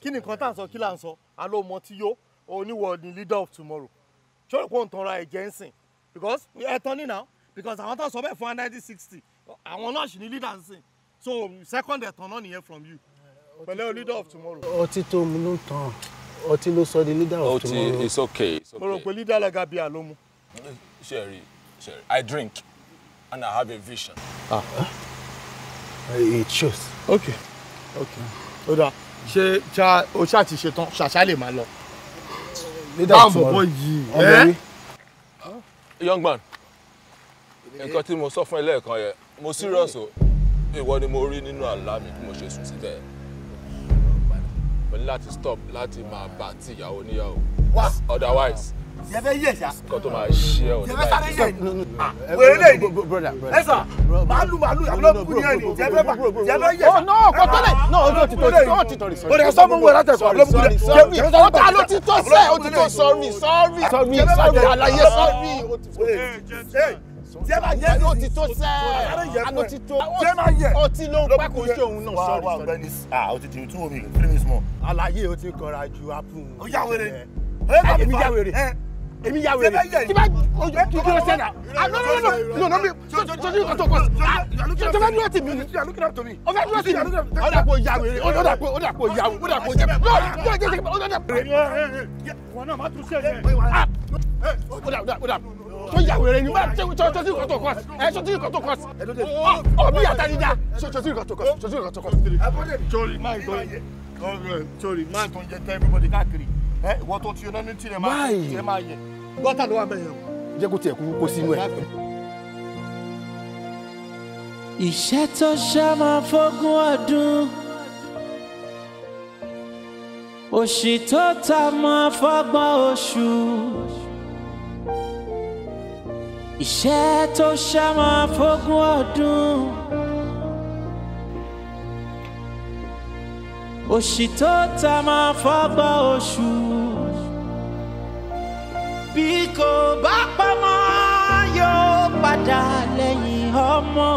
Kí ni nǹkan tá à ń sọ, kí là ń sọ? Alo mọ tí yó, oníwọ̀ ni leader of tomorrow. Ṣé o kò ń tanra ẹ̀jẹ̀ ń sìn? Because ẹ̀tàn ní now, because àwọn tó sọ bẹ́ẹ̀ fún 1960, àwọn náà sì ní leader ń sìn. So second ẹ̀tàn náà nìyẹn from you. Pẹ̀lẹ́ o leader of tomorrow. Ọtí tó mu ló ń tàn, ọtí ló sọ di leader of tomorrow. It's okay, it's okay. Mo rò pé leader lẹ́gà bíi àlómú. Sherry, Sherry, I drink and I have a vision. Ah, it shows. Okay, okay. Ó dáa, ṣé o ṣáà ti ṣe tán, ṣàṣà lè máa lọ. Leader of tomorrow. Báwo yìí? Young man, nǹkan tí mo sọ fún ẹ lẹ́ẹ̀kan yẹn, mo serious o, ìwọ ni mo rí nínú àlá mi bí mo ṣe sùn síbẹ̀. Mo ní láti stop láti máa bá ti ìyàwó níyàwó. Otherwise, Yẹ fẹ́ yẹ̀ ṣá. nǹkan tó máa ṣe ẹ ò ní Yẹ fẹ́ sáré yẹ̀ ni. Wèrè lè ní. Ẹ sà, màálù màálù àbúrò kú ní ẹni. Yẹ fẹ́ yẹ̀ ṣá. Oh no, kò tó lè. No, ó ti tó, ó ti tó, sorry. O lè sọ fún wẹ̀rẹ̀ àtẹ̀kọ́ àbúrò kú ní ẹni. Sorry, ó ta ló ti tó sẹ́, ó ti tó, sorry, sorry, sorry, sorry, àlàyé sorry. Jẹ́ máa yẹ ó ti tó sẹ́, àló ti tó. Jẹ́ máa yẹ. Ọtí ló ń pẹ́ kò ṣe òun náà, sorry, Wá wá ọ̀gbẹ́ni, ah o ti ti tú omi 3 minutes more. Àlàyé o ti kọra ju apple. Ó yà wèrè. Èmi yà wèrè. Èmi yà wèrè. Tí bá kí ló ṣe náà? Ah no no no no no mi sojú nǹkan tó kọ sí. Tó fẹ́ dúró tì mí ni. Ó fẹ́ dúró tì mí. Ó dà pé ó yà wèrè. Ó dà pé ó dà pé ó yà wèrè. Ó dà pé ó jẹ. No no jẹ́ jẹ́ ó dà pé. Ìwọ náà má tún ṣe yẹn. Ó dà ó dà ó dà. Tó yà wèrè ni. Sojú nǹkan tó kọ sí. Ẹ sojú nǹkan tó kọ sí. Ọ bí yàtá ni dá. Sojú nǹkan tó kọ sí. Sojú nǹkan tó kọ sí. Sorry, máa ń gbọ́. Sorry, máa tó ń jẹ tẹ́ everybody káàkiri. Ìwọ tó ti yọ nínú tí ẹ máa yẹ. Gọ́tà ló wà bẹ́ẹ̀ yẹn o. Jẹ́ kó tiẹ̀ kú kó sínú ẹ̀. Iṣẹ́ tó ṣá máa fógún ọdún, òṣì tó ta máa fọ́gbọ́n oṣù. Iṣẹ́ tó ṣá máa fógún ọdún, òṣì tó ta máa fọ́gbọ́n oṣù. Bí kò bá pamọ́ yóò padà lẹ́yìn ọmọ.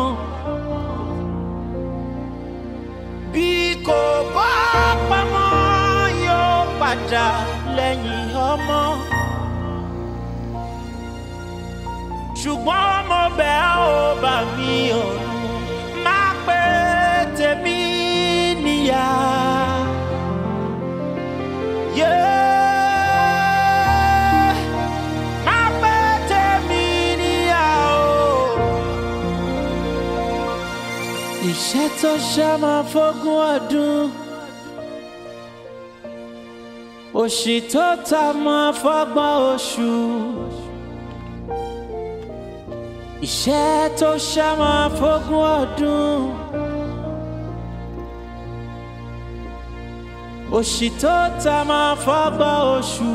Bí kò bá pamọ́ yóò padà lẹ́yìn ọmọ. Ṣùgbọ́n mo bẹ̀ ọ́ bà mí ọ̀run má pé tèmi níyà. Yeah. Ìṣẹ́ tó ṣá máa fógún ọdún, òṣì tó ta máa fọ́gbọ́n oṣù. Ìṣẹ́ tó ṣá máa fógún ọdún, òṣì tó ta máa fọ́gbọ́n oṣù.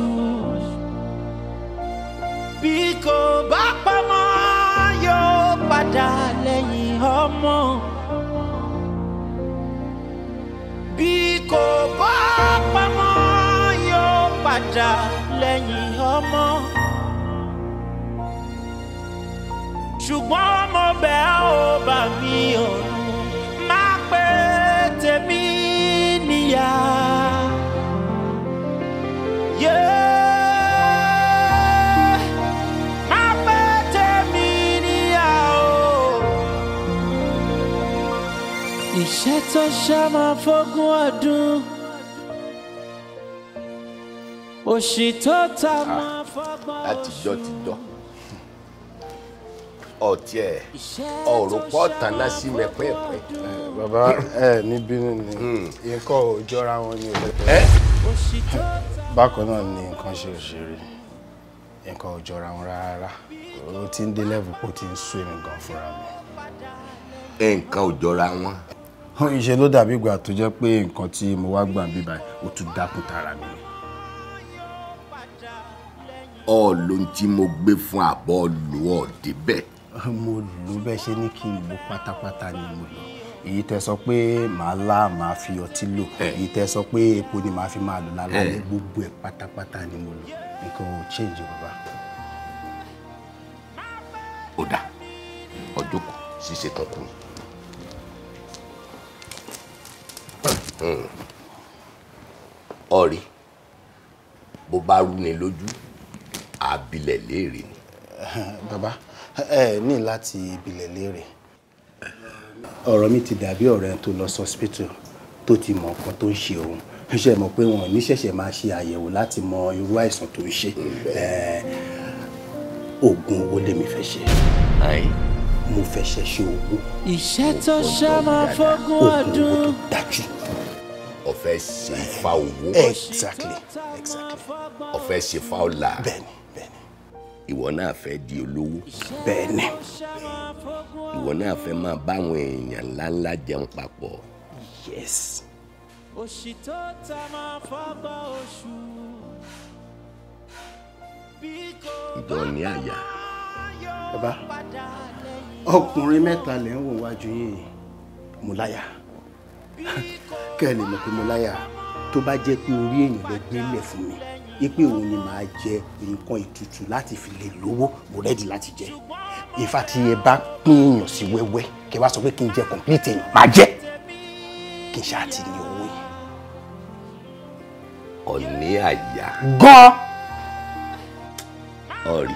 Bí kò bá pamọ́ yóò padà lẹ́yìn ọmọ. Bí kò bá pamọ́ yóò padà lẹ́yìn ọmọ. Ṣùgbọ́n mo bẹ̀ ọ́ bá mi ọ̀run, má pé tèmi níyà. Yeah. Má pé tèmi níyà o. Ìṣẹ́ tó ṣá máa fógún ọdún, òṣì tó ta máa fọ́gbọ́n oṣù. Látijọ́ ti dọ́ ọtí ẹ ọ̀rọ̀ pọ̀ tàná sí mi pẹ́ẹ́pẹ́. Bàbá ẹ ní bínú ni, nǹkan ò jọra wọn ni o. Bákan náà ni nǹkan ṣe òṣèré, nǹkan ò jọra wọn rárá. Ó ti ń dé level kó ti ń sú èmi gan fúnra mi. Nǹkan ò jọra wọn. Ìṣe ló dàbí ìgbà tó jẹ́ pé nǹkan tí mo wá gbà bíbá ó tún dákun tara mi. Ọ̀ọ́lù tí mo gbé fún àbọ̀ lò ọ́ débẹ̀. Mo lò bẹ́ẹ̀ ṣe ní kí n lò pátápátá ni mo lò. Èyí tẹ́ sọ pé màá lá màá fi ọtí lò, èyí tẹ́ sọ pé epo ni màá fi máa lò lálẹ́, gbogbo ẹ̀ pátápátá ni mo lò. Nǹkan ò change bàbá. Ó dà, ọjọ́ kù ṣíṣe tán kù. Ọ̀rí bó bá rú ni lójú àbílẹ̀ léèrè ni. Bàbá ẹ ní láti ìbílẹ̀ léèrè. Ọ̀rọ̀ mi ti dàbí ọ̀rẹ́ tó lọ sọ́spítù tó ti mọ nǹkan tó ń ṣe òun. Ṣe mọ̀ pé wọn ò ní ṣẹ̀ṣẹ̀ máa ṣe àyẹ̀wò láti mọ irú àìsàn tó ń ṣe. Oògùn owó lèmi fẹ́ ṣe. Mo fẹ́ ṣe ṣe owó. Ìṣẹ́ tó ṣá máa fógún ọdún. Oògùn owó tó dájú. Ó fẹ́ ṣe ifá owó. Exactly, exactly. Ó fẹ́ ṣe ifá ọlá. Bẹ́ẹ̀ni, bẹ́ẹ̀ni. Ìwọ náà fẹ́ di olówó. Bẹ́ẹ̀ni. Ìwọ náà fẹ́ máa báwọn èèyàn ńláńlá jẹun papọ̀. Yes. Òṣì tó ta máa fọ́gbọ́n oṣù. Ìjọ ní àyà. Bàbá, ọkùnrin mẹ́ta lẹ̀ ń wò wájú yín, mo láyà. Kẹ́ ẹ lè mọ̀ pé mo láyà. Tó bá jẹ́ pé orí èèyàn lẹ gbé lẹ̀ fún mi, ipe òun ni màá jẹ nǹkan ìtutù láti fi lè lówó, mo rẹ́dì láti jẹ. Ìfà tí ẹ bá pín èèyàn sí wẹ́wẹ́, kẹ́ wá sọ pé kí n jẹ complete èèyàn, màá jẹ. Kí n ṣáà ti ní owó yìí. Ọ̀ní àyà. Gan. Ọ̀rí,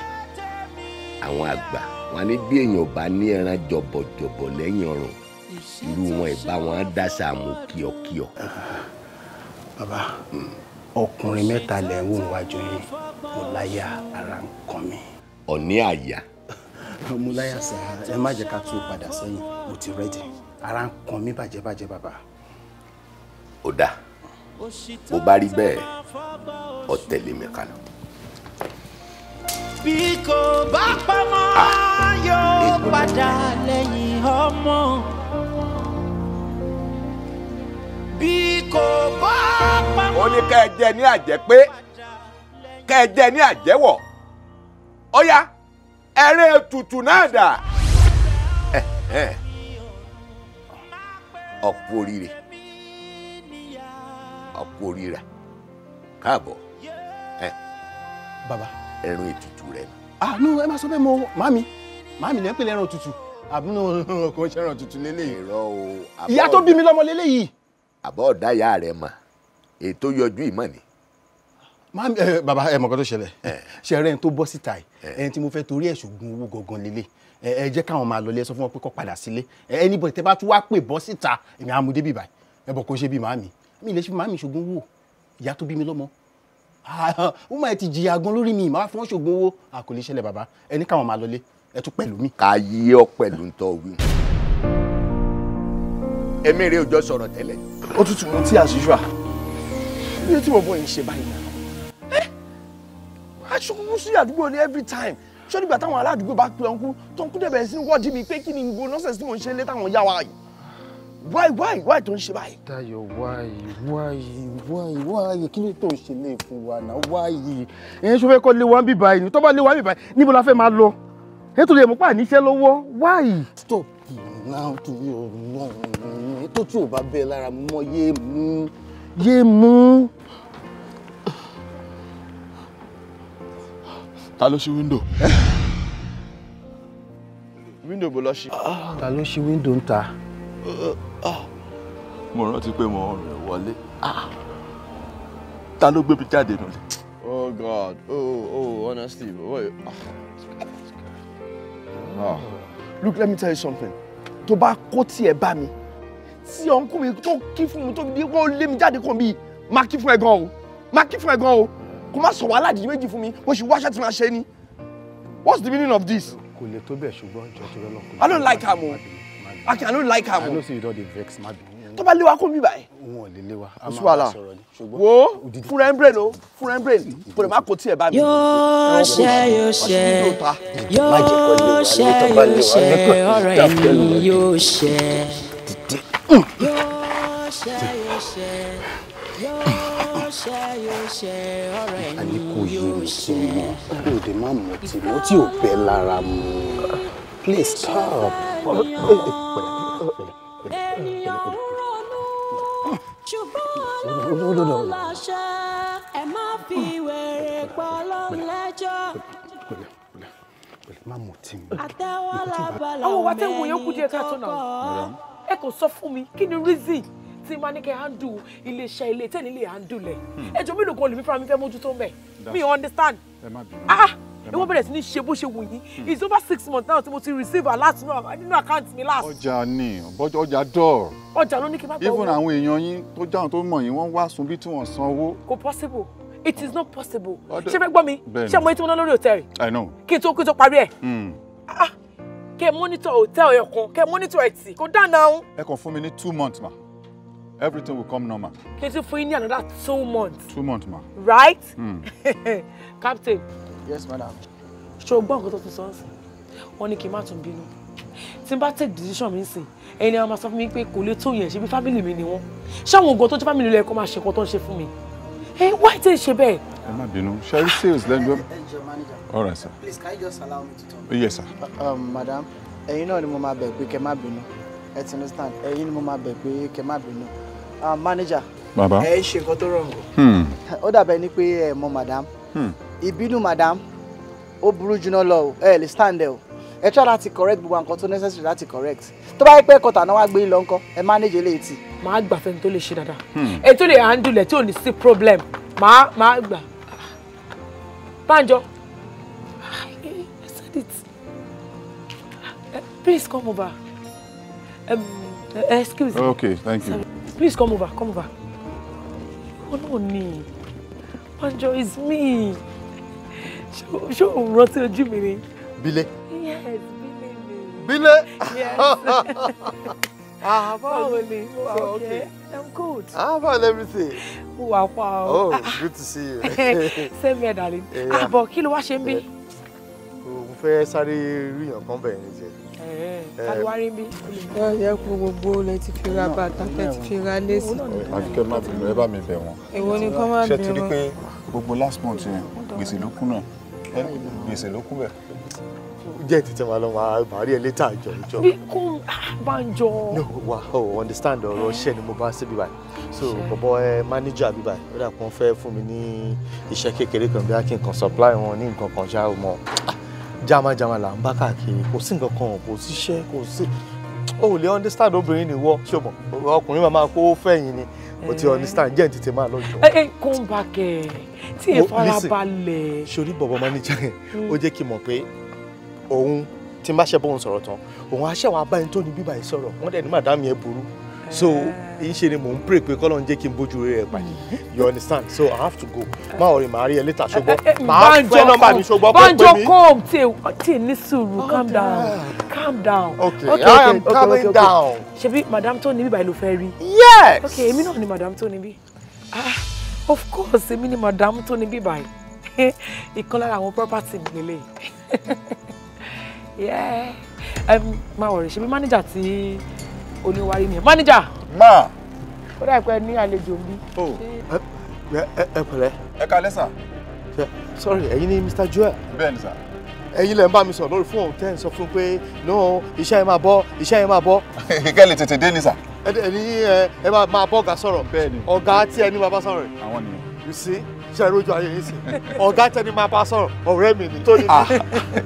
àwọn àgbà wọn ní bí èèyàn bá ní ẹran jọ̀bọ̀jọ̀bọ̀ lẹ́yìn ọrùn, irú wọn ìbá wọn á dáṣà mú kíọkíọ. Bàbá, ọkùnrin mẹ́ta lẹ̀ ń wò wájú yín, mo láyà ara ń kan mi. Ọ̀ní àyà. Mo láyà sá, ẹ má jẹ́ ká tún padà sẹ́yìn, mo ti rẹ́dì, ara ń kan mi bàjẹ́ bàjẹ́ bàbá. Ó dáa, bó bá rí bẹ́ẹ̀, ọ tẹ̀lé mi ká lọ. Bí kò bá pamọ́ yóò padà lẹ́yìn ọmọ. Bí kò bá pamọ́. Ó ní kẹ́ ẹ jẹ ní àjẹpé, kẹ́ ẹ jẹ ní àjẹwọ̀. Ó yá, ẹrẹ́ ètùtù náà dà. Ọ̀pọ̀ oríire, ọ̀pọ̀ oríire, káàbọ̀. Bàbá, ẹran ètùtù rẹ ni. Ah no, ẹ má sọ bẹ́ẹ̀ mọ́, màmí màmí lẹ́ ń pè lẹ́ran ètùtù. Àbúrò kò ń ṣẹran ètùtù lélẹ́yìí. Irọ́ o. Ìyá tó bí mi lọ́mọ lélẹ́yìí. Àbọ̀ ọ̀dá ìyá rẹ mà, ètò yọjú ìmọ̀ ni. Màmí ẹ bàbá, ẹ mọ̀ nǹkan tó ṣẹlẹ̀. Ṣe ẹrẹ́ ẹni tó bọ́ síta ẹ̀, ẹni tí mo fẹ́ torí ẹ̀ ṣògùn owó gangan lélẹ̀. Ẹ jẹ́ káwọn máa lọlé, ẹ sọ fún wọn pé kó padà sílé. Anybody tẹ́ bá tún wá pè bọ́ síta, èmi á mú dé bíbáyìí. Ẹ bọ̀ kó ṣe bí màmí. Mi lè ṣe màmí ṣògùn owó. Ìyá tó bí mi lọ́mọ. Ó máa ti jìyà gan lórí mi, màá fún ṣògùn owó. A kò lè ṣẹlẹ̀ bàbá, ẹ ní káwọn máa lọlé, ẹ tún pẹ̀lú mi. Ká yí ọ pẹ̀lú ń tọ́ wí. Èmi rè òjò sọ̀rọ̀ tẹ́lẹ̀. Ó tútù mú tí as usual. Ilé tí bọ̀bọ̀ yìí ń ṣe báyìí náà. Aṣọ sí àdúgbò ní every time. Ṣé nígbà táwọn aládùúgbò bá pe ọ̀nkú tó ń kú dẹ̀ bẹ̀rẹ̀ sí ní wọ́ọ̀dì mi pé kí ni gbogbo nonsense tí mò ń ṣe lé táwọn yá wa yìí? Why tó ń ṣe báyìí? Dayọ̀, why kí ló tó ń ṣe lé fún wa náà? Why? Ẹ̀yin ṣó fẹ́ kọ́ lé wa ń bí báyìí ni? Tó bá lé wa ń bí báyìí, níbo la fẹ́ máa lọ? Nítorí ẹ̀mú pà níṣẹ́ lọ́wọ́. Why? Stop now torí Ọlọ́run. Tó tí ò bá bẹ́ẹ̀ lára mọ́ yé mú. Yé mú. Ta ló ṣí window? Window bó lọ ṣí. Ta ló ṣí window ń ta? Mo rántí pé mo rìn wọlé. Ta ló gbé mi jáde nulẹ̀? Oh God, oh, honestly, wait. Look, let me tell you something. Tó bá kó tiẹ̀ bá mi, tí ọ̀nkú mi tó kí fún mi tó di kó lé mi jáde kàn bí, máa kí fún ẹ gan o, máa kí fún ẹ gan o. Kó má sọ wàhálà dídí méjì fún mi, mo sì wáṣẹ́ tí màá ṣe ni. What's the meaning of this? Kò lè tó bẹ́ẹ̀ ṣùgbọ́n jọ tó lọ́kùnrin. I don't like am o. I don't like am o. I know say you don dey vex, má bínú. Tó bá lé wa kó mi báyìí. Wọn ò lè lé wa. Kò sí wàhálà. Wo fúnra ẹ̀ ń brain o, fúnra ẹ̀ ń brain. Kò lè má kó tiẹ̀ bá mi. Yóò ṣe yóò ṣe yóò ṣe yóò ṣe ọ̀rẹ́ mi yóò ṣe. Yóò ṣe yóò ṣe yóò ṣe yóò ṣe ọ̀rẹ́ mi yóò ṣe. Kò dé má mọ̀ tí mo tí ò bẹ́ lára mu. Please stop. Ènìyàn ń ronú ṣùgbọ́n Ọlọ́run láṣẹ ẹ má fi wèrè pa Ọlọ́run lẹ́jọ́. Má mọ̀ tí mo. Àtẹ́wọ́ lábala àwọn wa tẹ́ wo yẹn kú díẹ̀ káàtó náà. Ẹ kò sọ fún mi kí ni reason tí máa ní kẹ́ handle iléeṣẹ́ ilé tẹ́ nílé handle ẹ̀. Ẹjọ́ mélòó gan lèmi fúnra mi fẹ́ mójútó mẹ́. Mi ò understand. Ẹ má bínú. Ah! Ìwọ bẹ̀rẹ̀ sí ní ṣe bó ṣe wù yín. It's over 6 months now tí mo ti receive alert nínú àkáǹtì mi last. Ọjà ni ọjà dọ̀. Ọjà ló ní kí n má gbọ́ owó. Even àwọn èèyàn yín tó jáwọn tó mọ̀ yín wọ́n wá sun bí tí wọ́n san owó. Kò possible. It is not possible. Ṣé fẹ́ gbọ́ mi? Ṣé mo yẹ tí mo ná lórí hòtẹ́ẹ̀lì? I know. Kí n tó parí ẹ̀. Kẹ́ monitor hòtẹ́ẹ̀lì ọ̀kan, kẹ́ monitor ẹ̀ tì, kò dáná o. Ẹ kàn fún mi ní 2 months ma. Everything will come normal. Kí n tún fún yín ní another 2 months. 2 months ma. Right? Captain. Yes, madam. Ṣé o gbọ́ nǹkan tó tún sọ ọ́sìn? Wọ́n ní kí n má tún bínú. Tí n bá take decision mi sìn, ẹni àwọn máa sọ fún mi pé kò lè tó yẹn ṣe bí family mi ni wọ́n. Ṣé àwọn ògùn tó jẹ́ family ló yẹ kó máa ṣe nǹkan tó ń ṣe fún mi? Ẹ why tẹ́ ṣe bẹ́ẹ̀? Ẹ má bínú, ṣe sales lẹ́nu. Ẹ jọ̀ọ́ manager. All right, sir. Please, can you just allow me to talk? Yes, sir. Madam, ẹ̀yin náà ni mo máa bẹ̀ pé kẹ́ má bínú. Ẹ ti understand? Ẹ̀yin ni mo máa bẹ̀ pé kẹ́ má bínú. Manager. Bàbá. Ẹ ń ṣe nǹkan tó rọrùn. Ó dàbẹ̀ ni pé ẹ mọ madam. Ìbínú madam ó burú jùlọ lọ o, ẹ lè stand ẹ o, ẹ try láti correct gbogbo nǹkan tó necessary láti correct. Tó bá yẹ pé ẹ̀kọ́ tàná wá gbé lọ ńkọ́, ẹ manage eléyìí tì. Màá gbà fẹ́ni tó lè ṣe dáadáa, ẹ tó lè handle ẹ tí ò ní sí problem, màá gbà. Banjo, I said it. Please come over. Excuse me. Okay, thank you. Sorry. Please come over, come over. Oh no, ni. Banjo, it's me. Ṣé o rántí ojú mi ni? Bílé. Yes, Bílé mi. Bílé. Yes. Báwo ni? Mo wà okay. I'm good. How about everything? Mo wà pa o. Oh, good to see you. Same here, darling. Àbọ̀ kí ló wá ṣe ń bí? Mo fẹ́ sáré rí èèyàn kan bẹ̀rẹ̀ ní jẹ. Ta ló wá rí ń bí? Ẹ kú gbogbo lẹ ti fi ra bàtà, tẹ ti fi ra léèsì. Àfikẹ́ má bínú, ẹ bá mi bẹ̀ wọ́n. Èwo ni kọ́ má bínú? Ṣé ti rí pé gbogbo last month yẹn gbèsè ló kún náà? Gbèsè ló kún bẹ̀. Jẹ́ tètè máa lọ máa rí ẹ létà jọ. Bí kò Banjo. No, wa o understand ọ̀rọ̀ iṣẹ́ ni mo bá ṣe bí báyìí. So bọ̀bọ̀ ẹ manager bí báyìí, ó dà kó fẹ́ fún mi ní iṣẹ́ kékeré kan bí a kí n kan supply wọn ní nǹkan kan ṣá o mọ̀. Jámájámá là ń bá káàkiri, kò sí nǹkan kan, kò síṣẹ́, kò sí. O ò lè understand obìnrin ni wọ́, ṣé o mọ̀? Ọkùnrin máa kó fẹ̀yìn ni. O ti understand, jẹ́ tètè máa lọ jọ. Ẹ come back ẹ, tí ẹ farabalẹ̀. Ṣorí bọ̀bọ̀ manager yẹn, ó jẹ́ kí n mọ̀ pé òun tí n bá ṣe bóun sọ̀rọ̀ tán, òun á ṣẹ̀wọ̀n abáyé tó ní bíbá yìí sọ̀rọ̀, wọ́n dẹ̀ ní madam yẹn burú. So ìṣe ni mò ń pray pé k'Ọlọ́run jẹ́ kí n bójú rere ẹ̀ pàdé. You understand? So I have to go. Má worry, màá rí ẹ later, ṣùgbọ́n màá fẹ́ nọ́mbà mi, ṣùgbọ́n kó pè mí. Banjo, come, tí ní sùúrù, calm down, calm down. Okay, I am calming down. Ṣebí madam tó níbí báyìí ló fẹ́ rí? Yes. Okay, èmi náà ni madam tó níbí. Ah, of course, èmi ni madam tó níbí báyìí. Ìkan lára àwọn property mi lélẹ̀. Yeah. Má worry, ṣebí manager tí oníwárí ni. Manager! Ma! Ó dà pé ní àlejò ń bí. Ẹ pẹ̀lẹ́. Ẹ káalẹ́ sà. Sorry, ẹ̀yin ni Mr. Joel. Bẹ́ẹ̀ni sà. Ẹ̀yin lẹ ń bá mi sọ̀rọ̀ lórí fóònù tẹ́ ń sọ fún pé no, iṣẹ́ yẹn máa bọ́, iṣẹ́ yẹn máa bọ́. Kẹ́ lè tètè dé ni sà. Ẹ ní ẹ máa bọ́ ọ̀gá sọ̀rọ̀. Bẹ́ẹ̀ni. Ọ̀gá tí ẹni máa bá sọ̀rọ̀. Àwọn nìyẹn. You see? Ṣé ẹ rójú ayé yín sí? Ọ̀gá tẹni máa bá sọ̀rọ̀, ọ̀rẹ́ mi ni.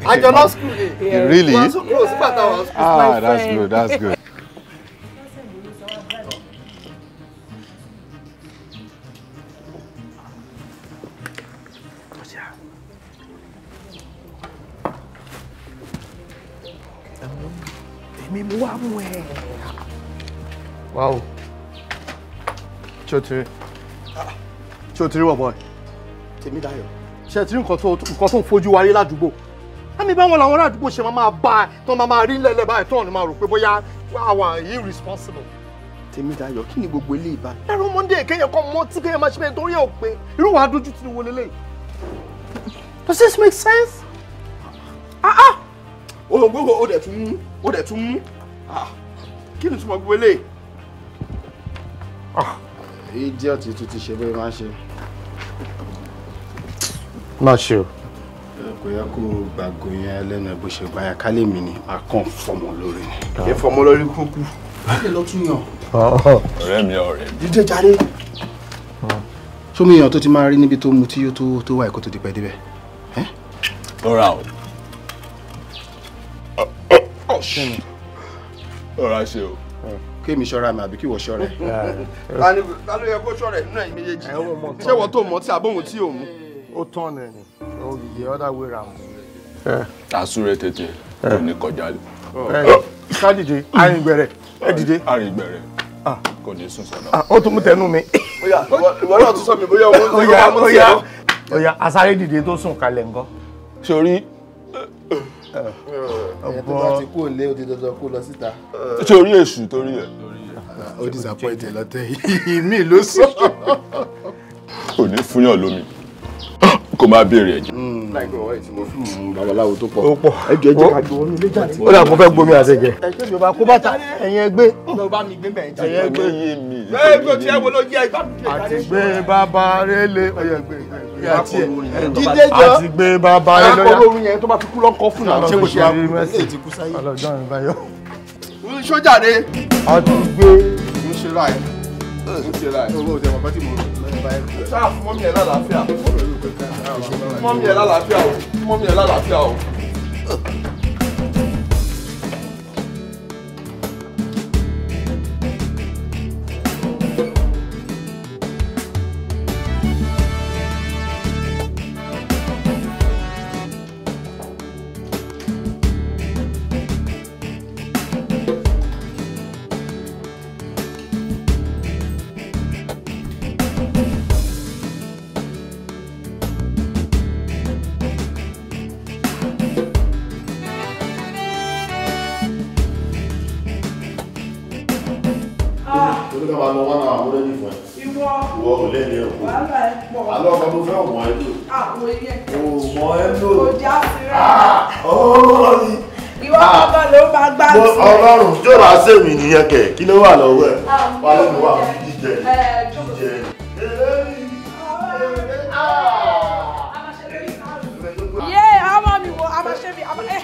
Àjọ law school ni. Really? Wọ́n tún close nígbà táwọn school. Ah, that's good, that's good. Èmi mo wá mú ẹ. Wow. Ṣé o ti rí? Ṣé o ti rí wọ̀ bọ́ọ̀? Tèmídayọ̀. Ṣé ẹ ti rí nǹkan tó ń fojú wa rí ládùúgbò? Àmì báwọn làwọn ládùúgbò ṣe máa bá ẹ tó máa rí lẹ́lẹ̀ báyìí tó ní máa rò pé bóyá àwa irresponsible. Tèmídayọ̀, kí ni gbogbo eléyìí bá? Ẹ̀rọ Monday kéèyàn kan mọ́ tí kéèyàn máa ṣe bẹ́ẹ̀ torí ẹ̀ ò pé irú wàá dójú tí ni wo lélẹ́yìí. Does this make sense? Ah ah! Olùgbòho ó dẹ̀ tún mú, ó dẹ̀ tún mú. Kí ni túmọ̀ gbogbo eléyìí? Idiot tún ti ṣe bóyá máa ń ṣe. Má ṣe o. Kò yẹ kó gbàgbọ́ yẹn lẹ́nu ẹ̀ bó ṣe gbà yẹn kálẹ̀ mi ni a kàn fọmọ lórí ni. Kì í fọmọ lórí kúkú. Báyìí lọ tún yàn. Ọ̀rẹ́ mi, ọ̀rẹ́ mi. Dídé jáde. Sómi èèyàn tó ti máa rí níbi tó mu tí yóò tó wà ẹ̀kọ́ tó ti pẹ́ débẹ̀. Rọra o. Rọra ṣe o. Kémi ṣọ́ra mi àbí kí ìwọ ṣọ́ra ẹ. Ta ló yẹ kó ṣọ́ra ẹ nínú ẹ̀yin méjèèjì? Ṣé ìwọ tó mọ̀ tí àbóhùn tí ò mú? Ó tán ẹ̀ ni, the other way round. Àsúré tètè kò ní kọjá lé. Ká dìde, arìngbẹ̀rẹ̀, ẹ dìde. Arìngbẹ̀rẹ̀ kò ní sùn sọ́nà. Ó tún mú tẹnu mi. Ìwọ náà tún sọ mi bóyá owó ń bá mú sí ẹ. Ó yá, asáré dìde tó sùn kalẹ̀ ńkọ́. Sori. Ẹ̀yẹ tó bá ti kú òǹlé ó di dandan kó lọ síta. Sori èṣù torí ẹ̀. Ó disappoint ẹ lọ́tẹ̀ yìí, mi ló sọ. Kò ní fúnyàn lómi, kò máa béèrè ẹ̀jẹ̀. Láìpẹ́ ọ̀rẹ́ tí mo fún babaláwo tó pọ̀. Ó pọ̀. Ẹ jẹ́ ẹ jẹ́ ká gbọ́ wọnú ilé jáde. Ó dà kó fẹ́ gbomi àṣejẹ. Ẹ ṣé ìjọba kó bàtà ẹ̀yin ẹgbẹ́. Lọ bá mi gbé bẹ́ẹ̀ jẹ́. Ẹ̀yin ẹgbẹ́. Ẹ gbé tí ẹ wo ló jẹ́ ìgbà mi. Àti gbé bàbá rélé. Ọyọ ẹgbẹ́ àti ẹ̀. Dídé jọ. Àti gbé bàbá rélé. Akọ̀rọ̀ orin yẹn tó bá fi kú lọ́kọ̀ fún náà. Ṣé kò ṣe àkú? Ti kú sáyé. Ọlọ́jọ́ mi báyọ̀. Sójà de. Àti gbé. Ń ṣe láì. Ń ṣe láì. Owó òde ọmọ tí mo rò. Ṣáà fún mọ́mí ẹ̀ lálàáfíà. Mọ́mí ẹ̀ lálàáfíà o. Mọ́mí ẹ̀ lálàáfíà o. Ọlọ́run tí ó bá sèmi nìyẹn kẹ̀ kí ló wà lọ́wọ́ ẹ̀ wà lẹ́nu wà fún jíjẹ jíjẹ. Yé ọmọ mi wo a máa ṣe mi a máa ẹ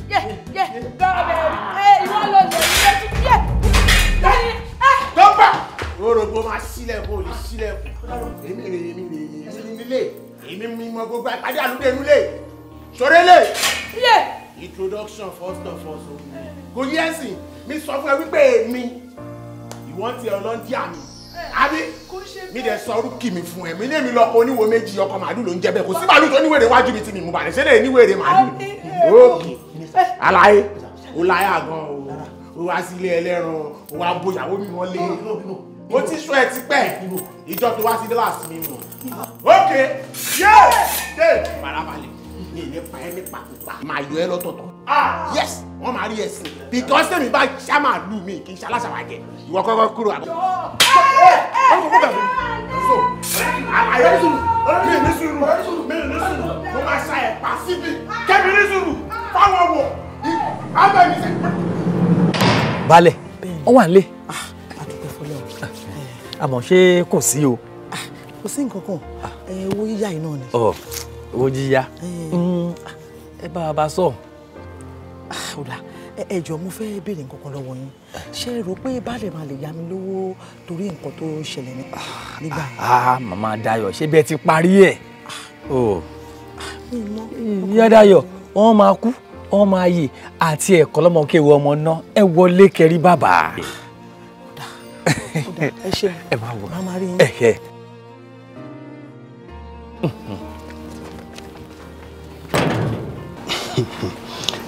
yé yé gbọ́dọ̀ ẹ ìwọ ló lè ní ẹtú yé. Dọ́gba! Rorogbo máa ṣílẹ̀kùn ò lè ṣílẹ̀kùn. Èmi rè èmi rè èmi nílé èmi mímọ gbogbo àpàdé àlùdé nílé. Ṣorélè! Introduction first of all so kò yẹ ẹsìn mi sọ fún ẹ wípé èmi ìwọ́n ti ọlọ́ndíà mi àbí mi dẹ̀ sọ orúkì mi fún ẹ mi ní èmi lọkọ oníwo méjì ọkọ màálù ló ń jẹ bẹ́ẹ̀ kò sí màálù tó níwèrè wájú mi tí mi mú balẹ̀ ṣé lè níwèrè màálù. Ókè aláyé ó láyà gan o Ó wá sílé ẹlẹ́ran, ó wá bó ìyàwó mi wọlé. Mo ti sọ ẹ tipẹ́, ìjọ tó wá sí last mi mọ̀. Ok, yé yé farabalẹ̀, mi ì ní pa ẹ́ ní pàkópa, màá yọ ẹ lọ́tọ̀ọ̀tọ̀. Yes, wọ́n máa rí ẹ̀sìn. Because tèmi bá ṣá máa lù mí kì í ṣe aláṣàwájẹ. Ìwọ kọ́kọ́ kúrò àbọ̀. So, àyọ̀ sùúrù, mi ní sùúrù, mi ní sùúrù, mo máa ṣa ẹ̀ pa síbi, kẹ́mi ní sùúrù, fáwọn wò, àbẹ̀ mi sẹ́. Balẹ̀, ó wà nílé. Àmọ́ ṣé kò sí o. Kò sí nǹkan kan, owó yíyá yìí náà ni. Owó yíyá, ẹ bá wa bá sọ. Ọ̀la, ẹ jọ̀ọ́ mo fẹ́ béèrè nǹkan kan lọ́wọ́ yín. Ṣé ẹ rò pé baálé máa lè yá mi lówó torí nǹkan tó ṣẹlẹ̀ nígbà yẹn? Màmá Dayọ̀, ṣé bẹ́ẹ̀ ti parí ẹ̀? Ìyá Dayọ̀, wọ́n máa kú, wọ́n máa yè, àti ẹ̀kọ́ lọ́mọkéwu ọmọ náà, ẹ wọlé kẹrí bàbá. Ẹ ṣé, ẹ máa wọ. Màá rí yín.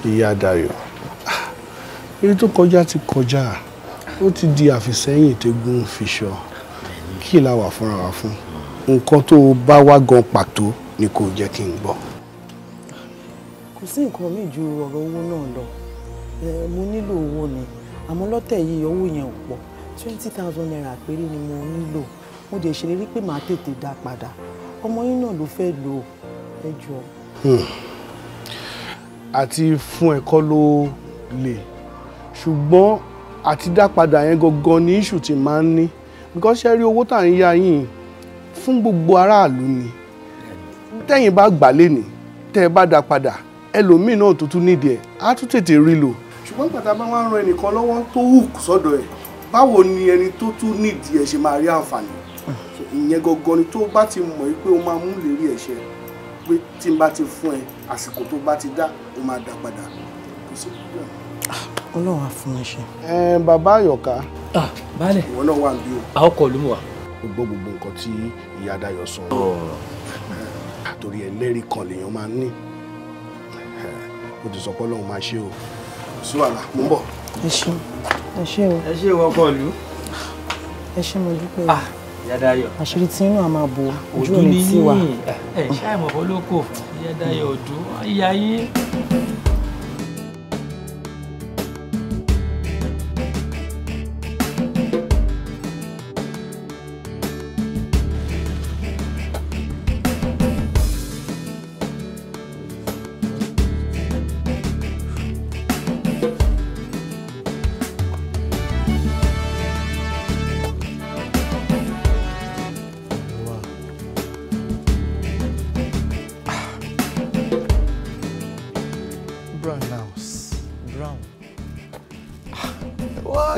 Ìyá Dayọ̀, èyí tó kọjá ti kọjá, ó ti di àfisẹ́yìn tẹ́gùn fiṣọ. Kí la wà fúnra wa fún? Nǹkan tó bá wá gan pàtó ni kò jẹ́ kí n gbọ́. Kò sí nǹkan míì ju ọ̀rọ̀ owó náà lọ. Mo nílò owó ni, àmọ́ lọ́tẹ̀ yìí owó yẹn ò pọ̀. 20,000 naira péré ni mo nílò. Mo dẹ̀ ṣèlérí pé màá tètè dá padà. Ọmọ yín náà ló fẹ́ lò ó, ẹ jọ̀ọ́. Àti fún ẹ̀kọ́ ló lè, ṣùgbọ́n àti dá padà yẹn gangan ní issue tí máa ń ní, because ṣe rí owó tá à ń yá yín fún gbogbo aráàlú ni. Tẹ́yìn bá gbà lénìí, tẹ́ ẹ bá dá padà, ẹlòmíì náà tó tún nídìí ẹ̀ á tún tètè rí lò. Ṣùgbọ́n pàtàkì máa ń ran ẹnìkan lọ́wọ́ tó hook sọ́dọ̀ ẹ̀, báwo ni ẹni tó tún nídìí ẹ̀ ṣe máa rí àǹfààní? Ìyẹn gangan ni tó bá ti mọ̀ pé o máa mú lérí ẹ̀ ṣe, pé tí n bá ti fún ẹ, àsìkò tó bá ti dá, o máa dá padà. Kò sí problem. Ọlọ́run á fún ẹ ṣe. Ẹ bàbá Àyọ̀ká. Baálẹ̀. Ìwọ náà wà níbí o. Àwọn kọ̀ ló mú wa. O gbọ́ gbogbo nǹkan tí ìyá Dayọ̀ sọ. Torí ẹlẹ́rìí kan lèèyàn máa ń ní. O ti sọ pé Ọlọ́run máa ṣe o. Kò sí wàhálà, mo ń bọ̀. Ẹ ṣé, ẹ ṣé o. Ẹ ṣé ìwọ kọ̀ lù. Ẹ ṣé, mo dúpẹ́ o. Ìyá Dayọ̀. Àṣírí tí inú àmà bò ojú òní tí wà. Ẹ ṣáà mọ̀ fọlọ́kọ̀, Ìyá Dayọ̀ ọdún, ìyá yín.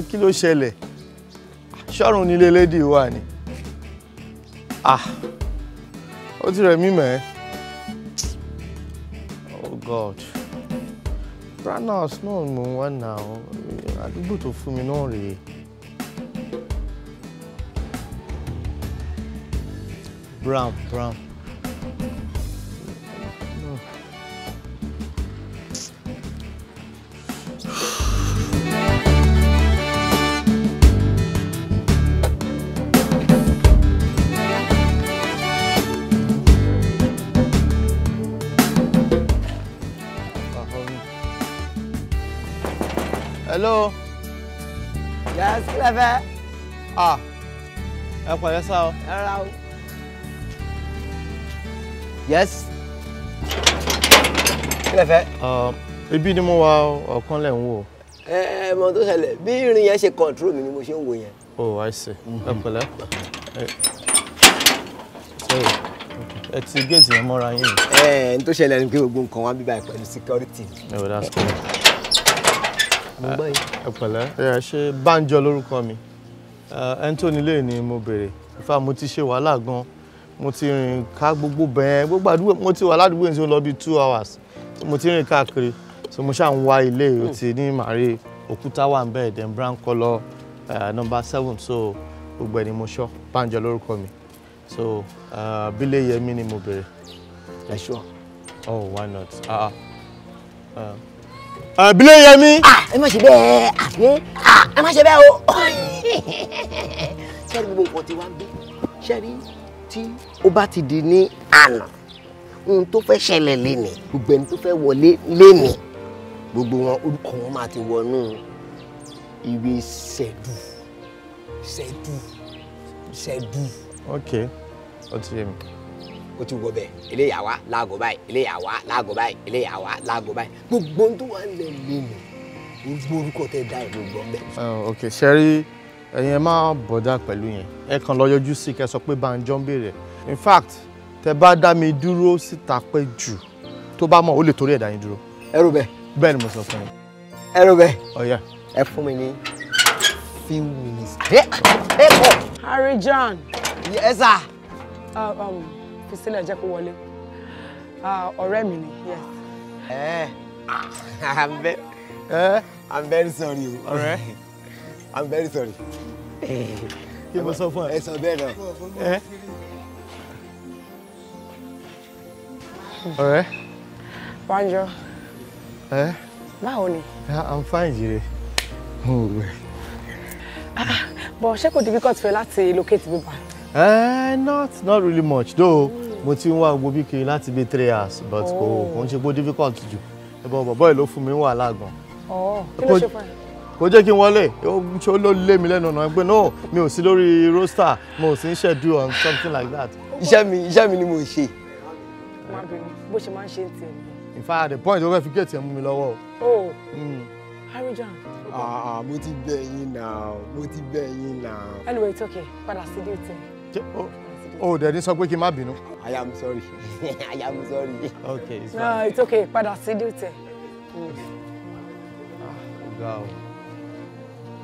Kí ló ṣẹlẹ̀? Ṣọ́run nílé lédè wa ni. Ó ti rẹ̀ mí mẹ́. Oh God. Brown house náà mò ń wá náà. Àdúgbò tó fún mi náà rèé. Brown, brown. No. Hello. Yes, kí lẹ fẹ́? Ẹ pẹ̀lẹ́ sá o. Ẹ rárá o. Yes. Kí lẹ fẹ́? Ibi ni mo wà, ọ̀kan lẹ̀ ń wò. Ẹ mọ tó ṣẹlẹ̀, bí irin yẹn ṣe control mi ni mo ṣe ń wò yẹn. Oh, I see. Ẹ pẹ̀lẹ́. Ẹ ti géètì yẹn mọ́ra yín. Ẹ n tó ṣẹlẹ̀ ni pé gbogbo nǹkan wá bíbá pẹ̀lú security. Oh, that's cool. Ẹ pẹ̀lẹ́. Ẹ ṣe Bánjọ lórúkọ mi. Ẹni tó nílé ni mo béèrè. Ìfà mo ti ṣe wàhálà gan. Mo ti rìn ká gbogbo bẹ́ẹ̀ gbogbo àdúgbò, mo ti wà ládùúgbò yẹn tí ó lọ bí 2 hours. Mo ti rìn káàkiri. So mo ṣáà ń wá ilé ó ti ní màrí òkúta wà ń bẹ́ẹ̀ then brown colour number 7. So gbogbo ẹ̀ ni mo ṣọ́. Bánjọ lórúkọ mi. So Bílé Yẹmí ni mo béèrè. Ẹ ṣọ́. Oh, why not? Àbílẹ̀yẹmí. Ẹ má ṣe bẹ́ẹ̀, ẹ má ṣe bẹ́ẹ̀ o. Ṣé gbogbo nǹkan tí wàá ń bí? Ṣé rí tí ó bá ti di ní àná, ohun tó fẹ́ ṣẹlẹ̀ lénìí, gbogbo ẹni tó fẹ́ wọlé lénìí, gbogbo wọn orúkọ wọn máa ti wọnú ìwé ṣẹ̀dù ṣẹ̀dù ṣẹ̀dù. Ok, ó ti yé mi. Ó ti wọ bẹ́ẹ̀, eléyà wá láago báyìí, eléyà wá láago báyìí, eléyà wá láago báyìí, gbogbo ohun tó wà ń lẹ̀ lénìí, gbogbo orúkọ tẹ dá ìlú gbọ́ bẹ́ẹ̀. Ok, ṣe rí ẹ̀yin ẹ má bọ̀dá pẹ̀lú yẹn, ẹ kàn lọ yọjú sí kẹ́ sọ pé Bánjọ ń béèrè. In fact, tẹ bá dá mi dúró síta pẹ́ jù, tó bá mọ̀ ó lè torí ẹ̀ dá yín dúró. Ẹ rò bẹ́ẹ̀. Bẹ́ẹ̀ ni mo sọ fún yín. Ẹ rò bẹ́ẹ̀. Ọ̀yà. Ẹ fún mi ní few minutes. Ẹ kọ. Harry John. Yes sir. Fi sílẹ̀ jẹ́ kó wọlé. Ọ̀rẹ́ mi ni, yes. I'm very sorry o. Ọ̀rẹ́. I'm very sorry. Kí mo sọ fún ẹ? Ẹ sọ bẹ́ẹ̀ náà. Ọ̀rẹ́. Bánjọ. Báwo ni? I'm fine, jire. But ṣé kò difficult fẹ́ láti locate bíbá? Not really much though. Mo ti ń wá gbogbo bí kiri láti bí 3 hours, but kò ń ṣe bó difficult jù. Ẹ̀bọ̀n bọ̀bọ́ yìí ló fún mi wàhálà gan. Kí ló ṣe fún ẹ? Kò jẹ́ kí n wọlé, ó ló lé mi lẹ́nu ọ̀nà pé no, mi ò sí lórí roster, mo ò sí ń schedule on something like that. Iṣẹ́ mi ni mo ṣe. Má bínú, bó ṣe máa ń ṣe ń tiẹ̀ nìyẹn. In fact, the point ó fẹ́ fi géètì ẹ̀ mú mi lọ́wọ́ o. Oh, Harry John. Mo ti bẹ̀ yín náà, mo ti bẹ̀ yín náà. Anyway, it's okay. Padà sí duty. O dẹ̀ ní sọ pé kí n má bínú. I am sorry. I am sorry. Okay, it's fine. No, it's okay. Padà sí duty. Ọ̀gá o,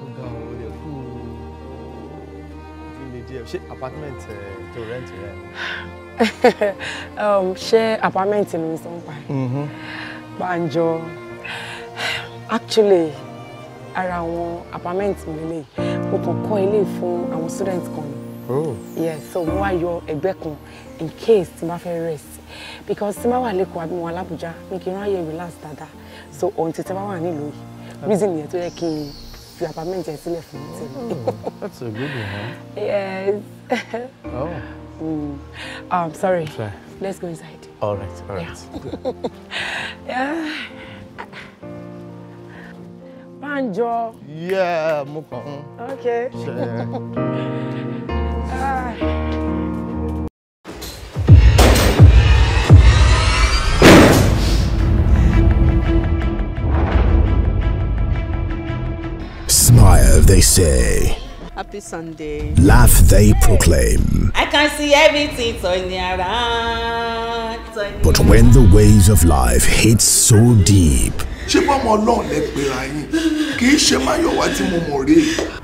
ọ̀gá o, ó lè kú ilé díẹ̀. Ṣé apartment tó rent rẹ̀? Ṣé apartment ni mo sọ ń pa ẹ̀? Bánjọ, actually, ara àwọn apartment mi lélẹ̀, mo kàn kọ́ ilé fún àwọn student kan ni. Oh. Yes, so mo wá yọ ẹ̀gbẹ́ kan in case tí n bá fẹ́ rest, because tí n bá wà lẹ́kọ̀ọ́ àbí mo wà l'Abuja, mi kì í ráyè relax dáadáa, so ohun tí tí n bá wà nílùú yìí, reason yẹn tó yẹ kí n fi apartment yẹn sílẹ̀ fún mi tèmi. That's a good one, huh? Yes. Oh. Sorry. Let's go inside. All right, all right. Yeah. Bánjọ. Yeah, mo kàn ń. Okay. Sure. Smile, they say. Happy Sunday. Laugh, they proclaim. I can see everything turning around. But when the waves of life hit so deep, ṣé bọ́mọ Ọlọ́run lẹ pera yín kì í ṣe Máyọ̀wá tí mo mọ̀ rí.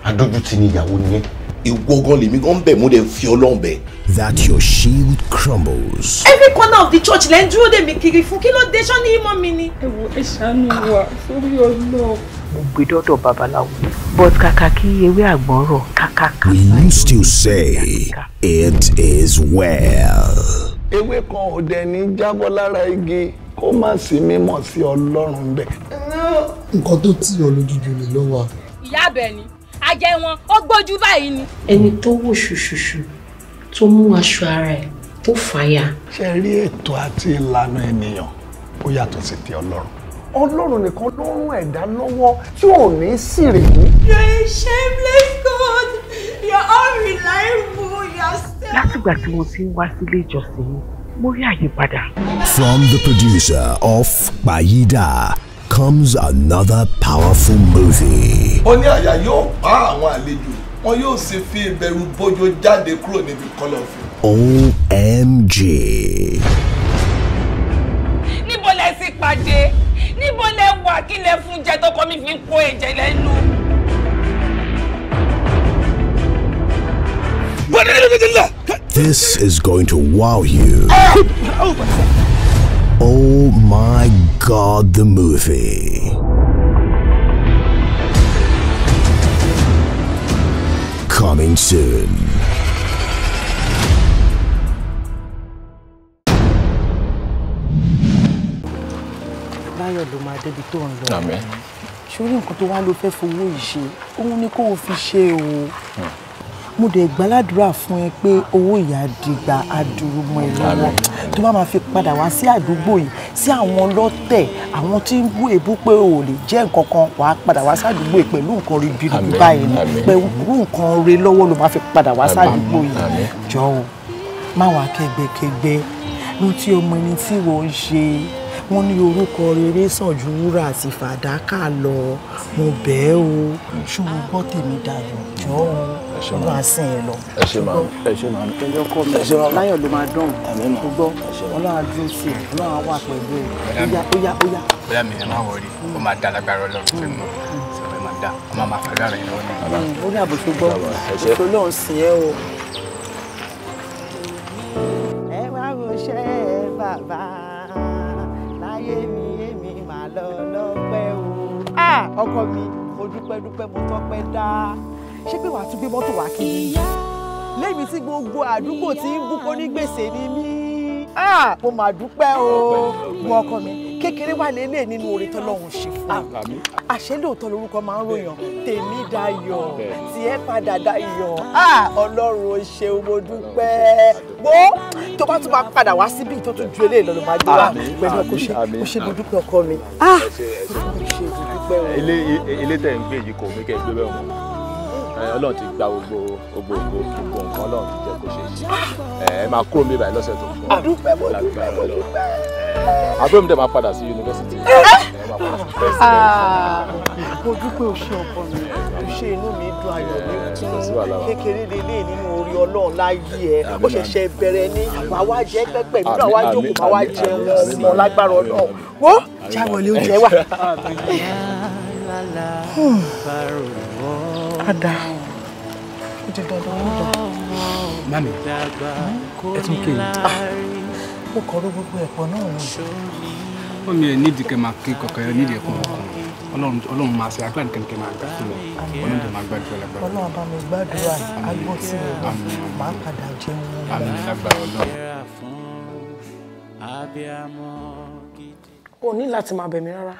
Adójútì ni ìyàwó nìyẹn. Ìwọ gan lèmi gan bẹ̀ mo dẹ̀ fi Ọlọ́run bẹ̀. That your shield crumbles. Every corner of the church lẹ́ ń dúró dè mí kiri fún kí ló dé ṣọ́ ní ìmọ̀ mi ni. Ẹ wo ẹ ṣàánú wa sórí Ọlọ́run. Mo gbé dọ́dọ̀ babaláwo but kàkà kí ewé àgbọn rọ̀ kàkà. Will you still say it is well? Ewé kan ò dẹ̀ ní jábọ́ lára igi kó má sí mímọ̀ sí Ọlọ́run bẹ́ẹ̀. Nǹkan tó tì ọ́ lójújú ni ló wà. Ìyá Àbẹ̀ní ajẹ́ wọn ó gbójú báyìí ni. Ẹni tó wò ṣùṣùṣù tó mú aṣọ ara ẹ̀ tó fàya. Ṣé rí ètò àti ìlànà ènìyàn ó yàtọ̀ sí ti Ọlọ́run. Ọlọ́run nìkan ló ń ràn ẹ̀dá lọ́wọ́ tí ò ní sì rèé. You are a shameless God. You are unreliable. You are self. Látìgbà tí mo ti ń wá sílé ìjọsìn yìí, mo rí àyípadà. From the producer of Bayida comes another powerful movie. Ó ní àyà yóò pa àwọn àlejò, wọn yóò sì fi ìbẹ̀rù bójó jáde kúrò níbi kọ̀lọ̀fín. OMG. Níbo lẹ ti pàdé? Níbo lẹ wà kí lẹ fún jẹ tọkọ mi fi ń kó ẹ̀jẹ̀ lẹ́nu? This is going to wow you. Oh my God, the movie. Coming soon. Láyọ̀ ló máa débi tó ń lọ. Àmín. Sórí nǹkan tó wá ló fẹ́ fowó yìí ṣe, òun ni kó o fi ṣe o. Mo dẹ̀ gbàládùra fún ẹ pé owó ìyá dìgbà adúrú mọ́ ẹ lọ́wọ́. Tó bá máa fi padà wá sí àdúgbò yìí, sí àwọn ọlọ́tẹ̀, àwọn tí ń bú èébú pé o ò lè jẹ́ nǹkan kan, wàá padà wá sádùúgbò yìí pẹ̀lú nǹkan ribiribi báyìí ni. Pẹ̀lú nǹkan re lọ́wọ́ ló máa fi padà wá sádùúgbò yìí. Jọ̀ọ́, má wàá kẹ́gbẹ́kẹ́gbẹ́. Rántí ọmọ ẹni tí wọ́n ń ṣe. Wọ́n ní orúkọ rere sàn ju wúrà àti fàdákà lọ. Mo bẹ̀ ẹ́ o, ṣòwò gbọ́ tèmi dayọ̀, jọ̀ọ́ o, Ọlọ́run á sìn ẹ́ lọ. Ẹ ṣé màá, ẹ ṣé màá. Pẹ̀lú ọkọ mi, láyọ̀ ló máa dán. Mo gbọ́, Ọlọ́run á dúró sí ẹ, Ọlọ́run á wà pẹ̀lú ẹ. Óyá, óyá, óyá. Bóyá mi ẹ máa wọrí, ó máa dá lágbára Ọlọ́run fún mi. Sọ ẹ máa dá, ó máa máa fàdúrà rẹ̀ lọ́wọ́ náà. Ó ní àbòsí gbọ́, òṣèlú Ọlọ́run sìn ẹ́ o. Ẹ wá wo ṣẹ́ bàbá láyé mi, èmi máa lọ lọ́pẹ́ o. Ọkọ mi, mo dúpẹ́ dúpẹ́, mo tọ́pẹ́ dá. Ṣé pé wàá tún gbé mọ́tò wá kí mi? Lémi tí gbogbo àdúgbò tí ń bú kó ní gbèsè ni mí. Mo mà dúpẹ́ o. Mo ọkọ mi, kékeré wà lélẹ̀ nínú oore tọ́lọ́run ṣe fún mi. Àṣé lóòótọ́ lorúkọ máa ń ròyàn. Tèmi dayọ̀, tiẹ̀ padà dayọ̀. Ọlọ́run ó ṣeun, mo dúpẹ́. Wo tó bá tún máa padà wá síbí tó tún ju eléyìí lọ ló máa gbé wá. Pẹ̀lú ọkọ ṣe, ó ṣe mo dúpẹ́ ọkọ mi. Ó ṣe mo dúpẹ́ o. Ilé tẹ̀ ń gbé yìí kò mí kẹ́ gbé bẹ́ẹ̀ mọ́. Ọlọ́run ti gba gbogbo gbogbo gbogbo nǹkan, Ọlọ́run ti jẹ́ kó ṣe é ṣe. Ẹ máa kúrò mi báyìí lọ́sẹ̀ tó ń bọ̀. Dúpẹ́, mo dúpẹ́, mo dúpẹ́. Àbúrò mi dẹ̀ máa padà sí yunifásitì. Mo dúpẹ́ o ṣé ọkọ mi, o ṣé, inú mi dùn, ayọ̀ mi kún. Kékeré lélẹ̀ nínú orí Ọlọ́run láyé ẹ, ó ṣẹ̀ṣẹ̀ bẹ̀rẹ̀ ní wàá wá jẹ́ pẹ́pẹ́, mi náà wá jókòó, máa wá jẹun ọmọ lágbára Ọlọ́run. Wo jáwọlé oúnjẹ wà. Ada, ó ti dandan ó dà. Mami, ẹ tún kéyìn. Mo kọ̀ ọ́ gbogbo ẹ̀pọ̀ náà ni. Ó mi ẹ̀ nídìí kẹ́ máa kí kọ̀ọ̀kan ẹ nídìí ẹ̀kọ́ ọkàn. Ọlọ́run máa ṣe agbára nìkan kẹ́ máa gbà fún mi. Ọlọ́run tó máa gbàdúrà lágbára. Ọlọ́run bá mi gbàdúrà, agbó tí mo wà, máa padà jẹun wọn. Àmín lágbára Ọlọ́run. O ní láti máa bẹ̀ mí rárá.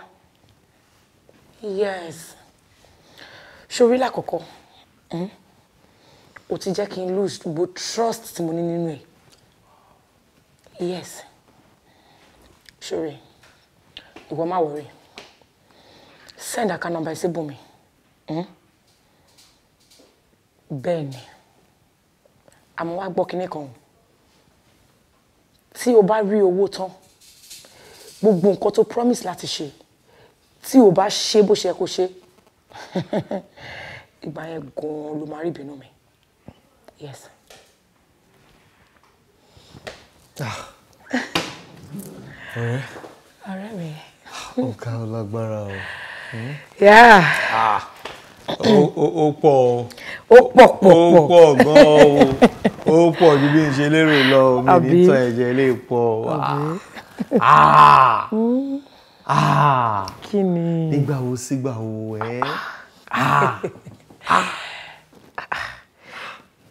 Yes. Ṣorí lákọ̀ọ́kọ́, o ti jẹ́ kí n lose gbogbo trust tí mo ní nínú ẹ̀. Yes. Ṣorí, ìwọ má worry. Send account number sí Bùnmi. Bẹ́ẹ̀ ni. Àmọ́ wá gbọ́ kinní kan. Tí o bá rí owó tán, gbogbo nǹkan tó promise láti ṣe, tí o bá ṣe bó ṣe kó ṣe, ìgbà yẹn gan-an ló máa rí ìbínú mi. Yes. Ọ̀rẹ́. Ọ̀rẹ́ mi. Ọ̀gá ọlágbára o. Yeah. Ó pọ̀ o. Ó pọ̀ pọ̀ pọ̀. Ó pọ̀ gan-an o. Ó pọ̀ ju bí n ṣe lérò lọ. Mi ní tán ẹ̀jẹ̀ lè pọ̀. Kí ni? Nígbà wo sígbà wo ẹ́?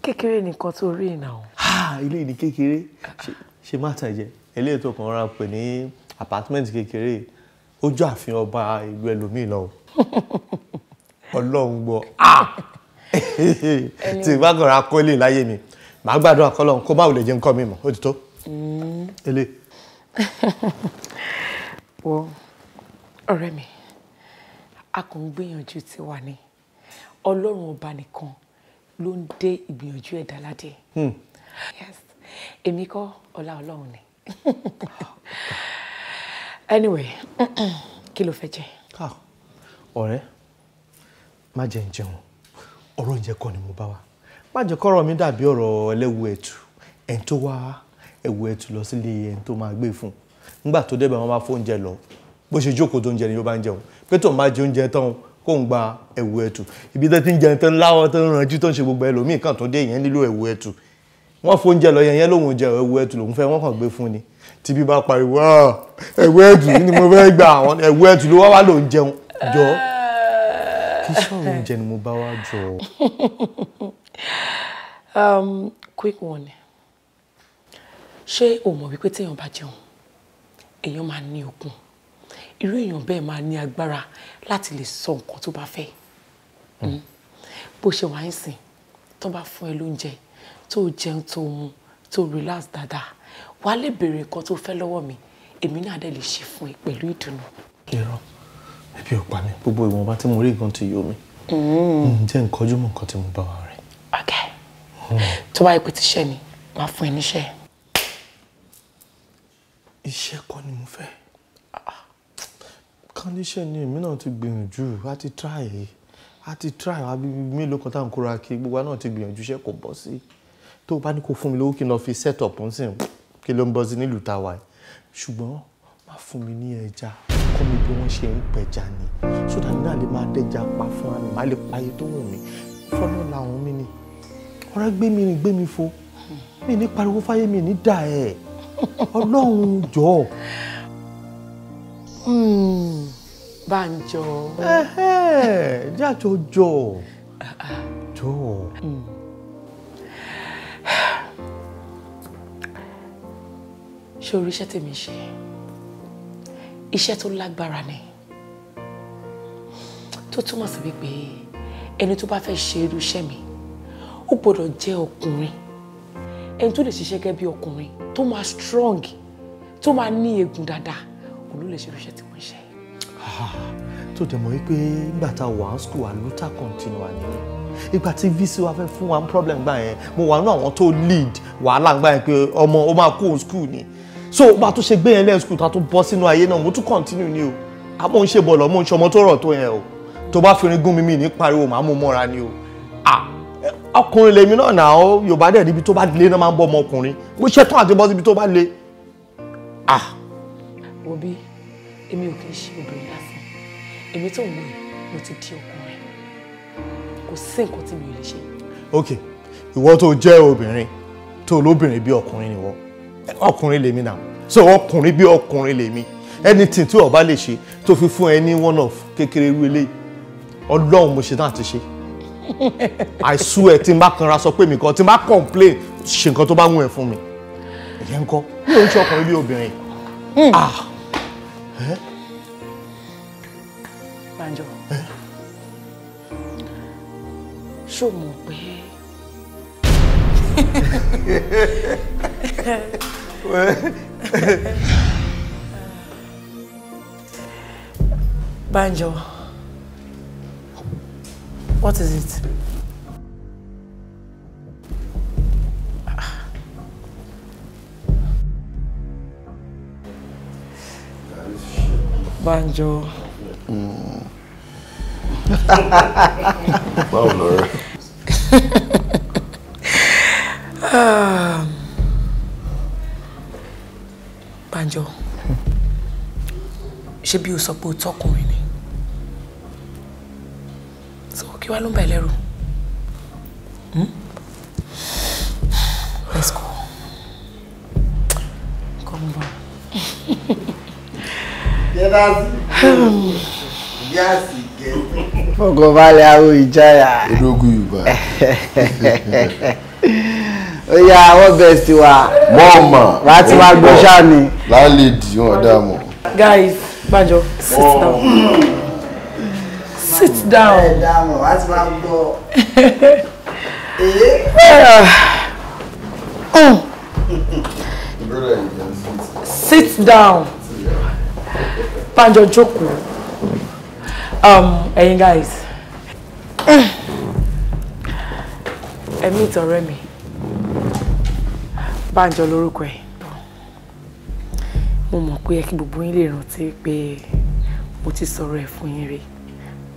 Kékeré nìkan tó rí ìnà o. Ilé ìní kékeré ṣe má tàn jẹ. Ilé ètò kan rà pè ní apartment kékeré. Ó jọ ààfin ọba ìlú ẹlòmíì lọ. Ọlọ́run gbọ́. Tí ìbá kan ra kọ́lé láyé mi, màá gbàdúrà kọ́lọ́run kó má wulẹ̀ jẹ́ nǹkan mi mọ̀, ó ti tó. Ilé. Wo ọ̀rẹ́ mi, a kàn ń gbìyànjú tiwa ni. Ọlọ́run ọba nìkan ló ń dé ìgbìyànjú ẹ̀dá ládé. Yes, èmi kọ́, ọlá Ọlọ́run ni. Anyway, kí ló fẹ́ jẹ? Ọ̀rẹ́, má jẹ́ ń jẹun. Ọ̀rọ̀ oúnjẹ kọ́ ni mo bá wá. Má jẹ́ kọ́rọ̀ mi dàbí ọ̀rọ̀ ẹlẹ́wu ẹ̀tù. Ẹni tó wá ẹ̀wù ẹ̀tù lọ sílé ẹni tó máa gbé fún. Nígbà tó débẹ̀ wọ́n máa fóúnjẹ lọ. Bó ṣe jókòó tó ń jẹ ni yóò bá ń jẹun. Pé tó ń bá jẹ oúnjẹ tán kó ń gba ẹ̀wù ẹ̀tù. Ibi tó ti ń jẹun tó ń láwọ́ tó ń ranjú tó ń ṣe gbogbo ẹlòmíì kan tó dé ìyẹn nílò ẹ̀wù ẹ̀tù. Wọ́n fóúnjẹ lọ yẹn lóhun jẹ ẹ̀wù ẹ̀tù lòún fẹ́ wọ́n kàn gbé fún ni. Tí bí bá pariwo ẹ̀wù ẹ̀tù ni mo fẹ́ gbà, àwọn ẹ̀wù ẹ̀tù ló wá wá lòún jẹun. Jọ kí sọ̀rọ̀ oúnjẹ ni mo bá wá jọ. Quick one. Ṣé o mọ̀ wípé téèyàn bá jẹun, èèyàn máa ní okun, Irú èèyàn bẹ́ẹ̀ máa ní agbára láti lè sọ nǹkan tó bá fẹ́. Bó ṣe wà ń sìn, tó bá fún ẹ lóúnjẹ, tó jẹun, tó mu, tó relax dáadáa, wàá lè béèrè nǹkan tó fẹ́ lọ́wọ́ mi, èmi náà dẹ̀ lè ṣe fún ẹ pẹ̀lú ìdùnnú. Irọ́, ebi ò pa mí, gbogbo ìwọ̀nba tí mo rí gan ti yó mi. Jẹ́ nǹkanjú mọ́ nǹkan tí mo bá wa rẹ̀. Ok, tó bá yẹ pé tíṣẹ́ ni, máa fún ẹ níṣẹ́. Iṣẹ́ kọ́ ni mo fẹ́. Kan níṣẹ́ ni èmi náà ti gbìyànjú, a ti try, a ti try, àbí mélòó kan tá à ń kóra kí gbogbo wa náà ti gbìyànjú, iṣẹ́ kò bọ́ sí. Tó o bá ní kó fún mi lówó kí n lọ fi set up ń sìn, kí ló ń bọ́ sí nílùú tàwa yìí. Ṣùgbọ́n má fún mi ní ẹja, kọ́ mi bí wọ́n ṣe ń pẹja ni, so that mi náà lè máa dẹ́ja pa fúnra mi, má lè pa iye tó wù mí. Fọ́nà làwọn mi ni. Ọ̀rẹ́ gbé mi rìn gbé mi fo, mi ní pariwo fáyé, mi ní dà ẹ̀. Ọlọ́run jọ̀ọ́. Bánjọ. Jájọ jọ. Jọ. Ṣé o rí iṣẹ́ tèmi ṣe? Iṣẹ́ tó lágbára ni. Tó túmọ̀ sí wípé ẹni tó bá fẹ́ ṣe irú iṣẹ́ mi, ó gbọ́dọ̀ jẹ́ ọkùnrin. Ẹni tó lè ṣiṣẹ́ gẹ́gẹ́ bí ọkùnrin, tó máa strong, tó máa ní eegun dáadáa, òun ló lè ṣe irú iṣẹ́ tí mo ń ṣe. Tó dẹ̀ mọ̀ wípé nígbà tá a wà á school àlùtà continua ni. Ìgbà tí VC wa fẹ́ fún wa problem gbà yẹn, mo wà nínú àwọn tó lead wàhálà gbà yẹn pé ọmọ ó máa kó school ni. So bá a tún ṣe gbé yẹn lẹ́yìn school tá a tún bọ́ sínú ayé náà, mo tún continue ni o. Àmọ́ ń ṣe bọ̀lọ̀, mo ń ṣe ọmọ tó rọ̀ tó yẹn o. Tó bá fi irin gún mi, mi ní pariwo, màá mú mọ́ra ni o. Ọkùnrin lèmi náà nà ó, Yorùbá dẹ̀ níbi tó bá lé náà máa ń bọ́ ọmọkùnrin. Mo ṣetán àti bọ́ síbi tó bá lé. Wo bí, èmi ò kì í ṣe obìnrin lásán. Èmi tó ń wò yìí, mo ti di ọkùnrin. Kò sí nǹkan tí mi ò lè ṣe. Ok, ìwọ tó jẹ́ obìnrin, tó lóbìnrin bí ọkùnrin nìwọ. Ọkùnrin lèmi náà. So ọkùnrin bí ọkùnrin lèmi. Anything tí o bá lè ṣe tó fi fún ẹ ní one of kékeré irú eléyìí, Ọlọ́run mo ṣetán àti ṣe. I swear tí n bá kanra sọ pé mi kan, tí n bá complain, ṣe nǹkan tó bá wù ẹ́ fún mi. Ẹ̀yẹ́ ń kọ́, mi ò ń ṣe ọkùnrin bí obìnrin. Bánjọ, ṣó mọ̀ pé Bánjọ, what is it? Bánjọ. Báwo lọ̀rẹ́? Bánjọ, ṣé bí o sọ pé o tọkùnrin ni? So kí wá ló ń bà ẹ́ lẹ́rù? Let's go. Come over. Fọkànbalẹ̀ àwọn ìjáyà. Ológun Yorùbá. Ó yá, àwọn best wa. Mọ́ọ̀mà. Wà á ti máa gbọ́ ṣáà ni. Lálejì wọn dá mọ̀. Guys, Bánjọ, sit down. Sit down. Ẹ dá mọ̀, wà á ti máa gbọ́. Sit down. Bánjọ jókòó. Ẹ̀yin guys, ẹ meet ọ̀rẹ́ mi, Bánjọ lórúkọ ẹ̀. Mo mọ̀ pé ẹ kí gbogbo yín lè rántí pé mo ti sọ̀rọ̀ ẹ̀ fún yín rí.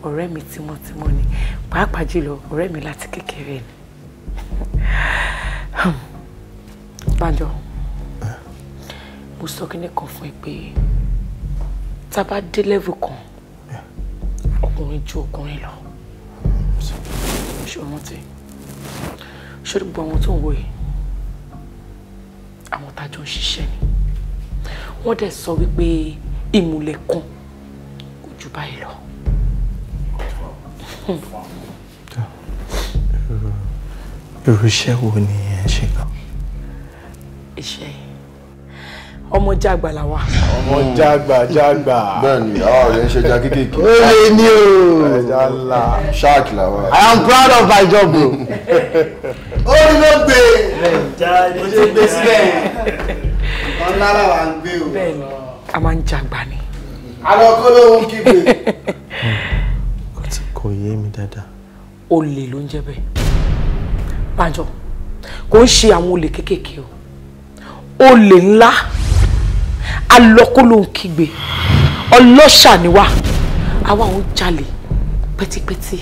Ọ̀rẹ́ mi tímọ́tímọ́ ni, pàápàá jùlọ ọ̀rẹ́ mi láti kékeré ni. Bánjọ, mo sọ kíní kan fún ẹ pé tá a bá dé level kan, ọkùnrin ju ọkùnrin lọ. Ṣé o rántí? Ṣé gbogbo àwọn tó ń wò yìí, àwọn tájọ ń ṣiṣẹ́ ni. Wọ́n dẹ̀ sọ wípé ìmùlẹ̀ kan kò jù báyìí lọ. Irú iṣẹ́ wo ni ẹ ṣe gan? Iṣẹ́ Ọmọ jágbà làwa. Ọmọ jágbà jágbà. Bẹ́ẹ̀ni, àwọn ọ̀rẹ́ ń ṣe ẹja kéékèèké. Ó lè ní o. Ẹja ńlá. Shark làwa. I am proud of my job bro. Ó ní ló gbé. Ó ṣe gbé sílẹ̀. Ọ̀nà làwa ń gbé o. Bẹ́ẹ̀ni, a máa ń jágbà ni. Àlọ́ kó ló ń kígbe. Kò yé mi dáadáa. Olè ló ń jẹ́ bẹ́ẹ̀. Bánjọ, kò ń ṣe àwọn olè kéékèèké o. Olè ńlá, alọ́kólóhunkígbe, ọlọ́ṣà ni wá. Àwa ò ń jalè pẹ́típẹ́tí.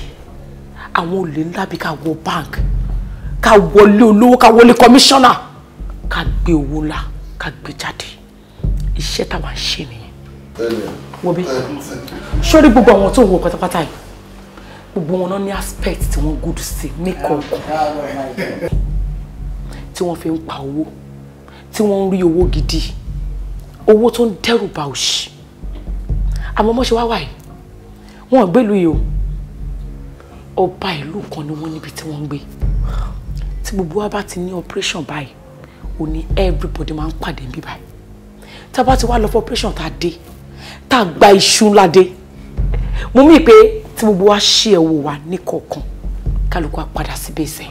Àwọn olè ńlá bíi ká wọ bank, ká wọlé olówó, ká wọlé kọmíṣánná, ká gbé owó ńlá, ká gbé jáde. Iṣẹ́ táwa ń ṣe nìyẹn. Wo bí? Sórí gbogbo àwọn tó ń wo pátápátá yìí, gbogbo wọn náà ní aspect tí wọ́n gùdù sí ní kọ̀ọ̀kan, tí wọ́n fi ń pa owó, tí wọ́n ń rí owó gidi, owó tó ń dẹ́rù bà òṣì. Àmọ́ mọ́ṣẹ́ wá wà yìí, wọ́n ò gbélú yìí o. Ọba ìlú kan ni wọ́n níbi tí wọ́n ń gbé. Tí gbogbo wa bá ti ní operation báyìí, ò ní everybody máa ń pàdé níbí báyìí. Tá a bá ti wá lọ fún operation tá a dé, tá a gba iṣu ńlá dé, mo mí pé tí gbogbo wa ṣí ẹ̀wò wa ní kọ̀ọ̀kan, kálukú á padà síbẹ̀ sẹ́.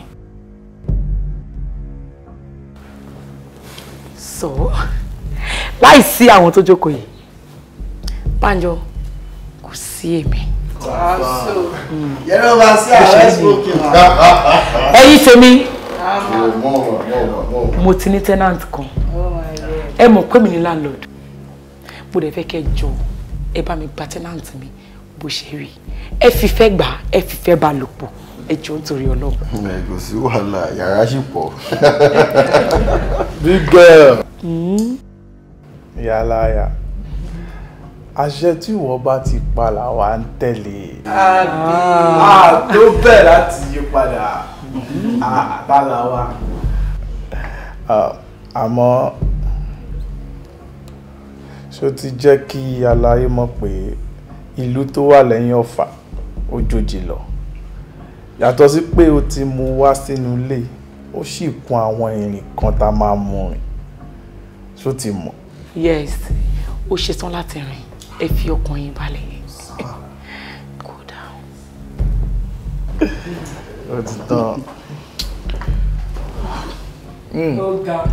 So láì sí àwọn tó jókòó yìí, Bánjọ, kò sí èmi. Yẹ́rọ bá sí àwọn smoking. Ẹ̀yin tèmi, mo ti ní tenant kan. Ẹ mọ̀ pé mi ní landlord. Mo dẹ̀ fẹ́ kẹ́ jọ ẹ bá mi gba tenant mi bó ṣe rí. Ẹ fìfẹ́ gbà, ẹ fìfẹ́ bá lò pọ̀. Ẹ jọ̀ọ́ nítorí Ọlọ́run. Ẹ kò sí wàhálà, yàrá sì pọ̀. Big girl. Yàláyà. Àṣẹ tí ìwọ bá ti pa làwa ń tẹ̀lé. A tó bẹ́ẹ̀ láti yí padà. Àtàlàwa. Àmọ́ ṣó ti jẹ́ kí aláyé mọ̀ pé ìlú tó wà lẹ́yìn Ọ̀fà ó jòjì lọ. Yàtọ̀ sí pé o ti mú wá sínú ilé, ó sì kún àwọn ìrìn kan tá a máa mú rìn. Ṣó ti mọ̀? Yes, ó ṣetán láti rìn. Ẹ fi ọkàn yín balẹ̀. Go down. Ó ti tán.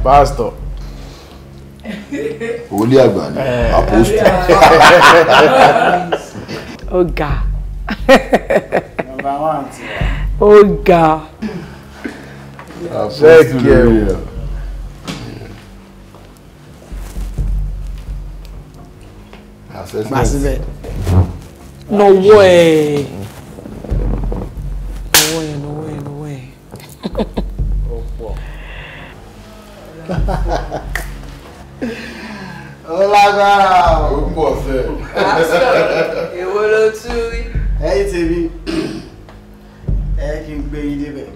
Pastor. Wòlíì àgbà ni, apostle. Ó ga. Number one ti wà. Ó ga. Ṣẹ́ẹ̀kì ẹ̀ o. Gbà síbẹ̀. Nọwọ́ ẹ̀. Nọwọ́ ẹ̀, nọwọ́ ẹ̀, nọwọ́ ẹ̀. Ó lágbára o. Ó ń bọ̀ sẹ́. Èwo ló tún rí? Ẹ̀yin tèmi, ẹ kí n gbé yín débẹ̀.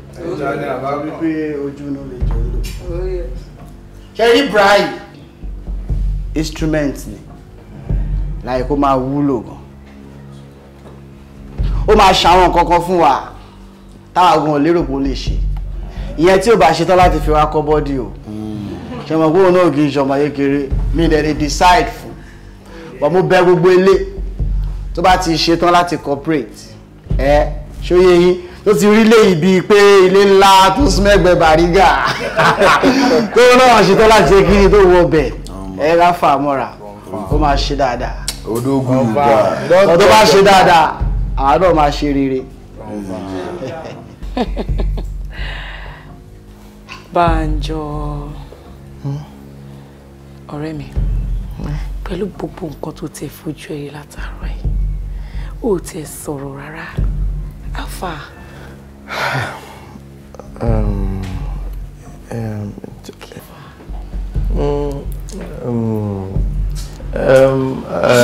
Wípé ojú inú lè jọ lò. Ṣé rí Brian? Instrument ni. Láì kó máa wúlò gan. Ó máa ṣàwọn kankan fún wa táwa gan ò lérò pé ó lè ṣe. Ìyẹn tí ò bá ṣetán láti fi wá kọ́ bọ́dì o. Ṣé mo kúrò náà kì í ṣọmọ kékeré, mi dẹ̀ lè decide fún. But mo bẹ̀ gbogbo ilé tó bá ti ṣetán láti cooperate. Ẹ ṣóyè yín tó ti rí léyìí bíi pé ilé ńlá tó súnmẹ́gbẹ́ Bàrígà tó náà ṣetán láti ṣe kí ni tó wọ bẹ̀ ẹ ráfà mọ́ra ó máa ṣe dáadáa. Odógún ìgbà. Ọ̀ tó bá ṣe dáadáa, àwa náà máa ṣe rere. Bánjọ, ọ̀rẹ́ mi, pẹ̀lú gbogbo nǹkan tó ti fojú ẹ rí látàárọ̀ ẹ̀, ó tiẹ̀ sọ̀rọ̀ rárá. Alpha.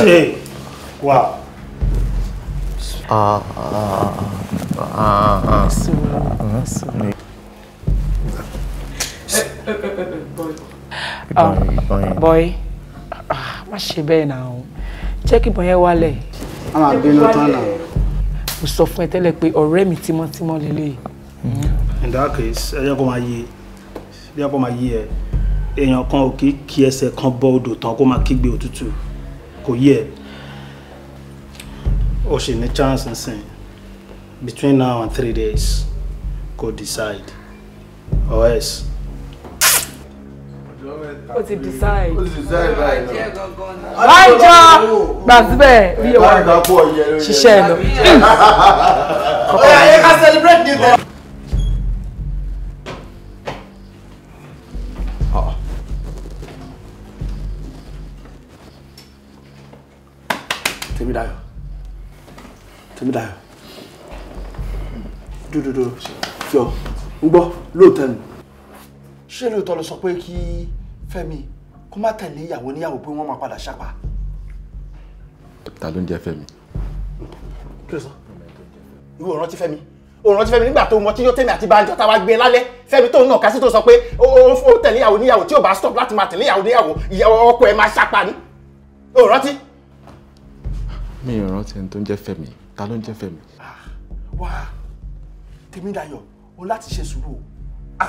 Ṣé wà? Boy, má ṣe bẹ́ẹ̀ náà o. Jẹ́ kí ìbọn yẹn wálẹ̀. A máa bínú tán náà. Mo sọ fún ẹ tẹ́lẹ̀ pé ọ̀rẹ́ mi tímọ́tímọ́ lélẹ́yìí. In that case, ẹ jẹ́ kó máa yé, ẹ jẹ́ kó máa yé ẹ. Èèyàn kan ò kì í kí ẹsẹ̀ kan bọ odò tán kó máa kígbe òtútù. Kò yẹ. Ó ṣì ní chance nsìn. Between now and 3 days, go decide. Or else. Ó ti decide. Ó ti decide báyìí náà. Bánjọ gbà síbẹ̀ bí o wà ṣiṣẹ́ lọ. Ó yá, ẹ ká celebrate new day. Tèmídayọ̀, Tèmídayọ̀, dúdúdú jọ ń gbọ́ lóòótọ́ ni. Ṣé lóòótọ́ ló sọ pé kí Fẹ́mi kó má tẹ̀lé ìyàwó níyàwó pé wọ́n máa padà ṣápa? Ta ló ń jẹ́ Fẹ́mi? Kí ló sọ? Ìwọ ò rántí Fẹ́mi? Ò rántí Fẹ́mi nígbà tó mọ tí yóò tẹ̀mí àti Bánjọ tá a wá gbé lálẹ́. Fẹ́mi tó ń nàka sí tó sọ pé ó tẹ̀lé ìyàwó níyàwó tí ò bá stop láti máa tẹ̀lé ìyàwó níyàwó, ìyàwó ọkọ ẹ̀ máa ṣápa ni. Ò rántí? Mi ò rántí ẹni tó ń jẹ́ Fẹ́mi. Ta ló ń jẹ́ Fẹ́mi? Wá, Tèmídayọ̀, o láti ṣe sùúrù o.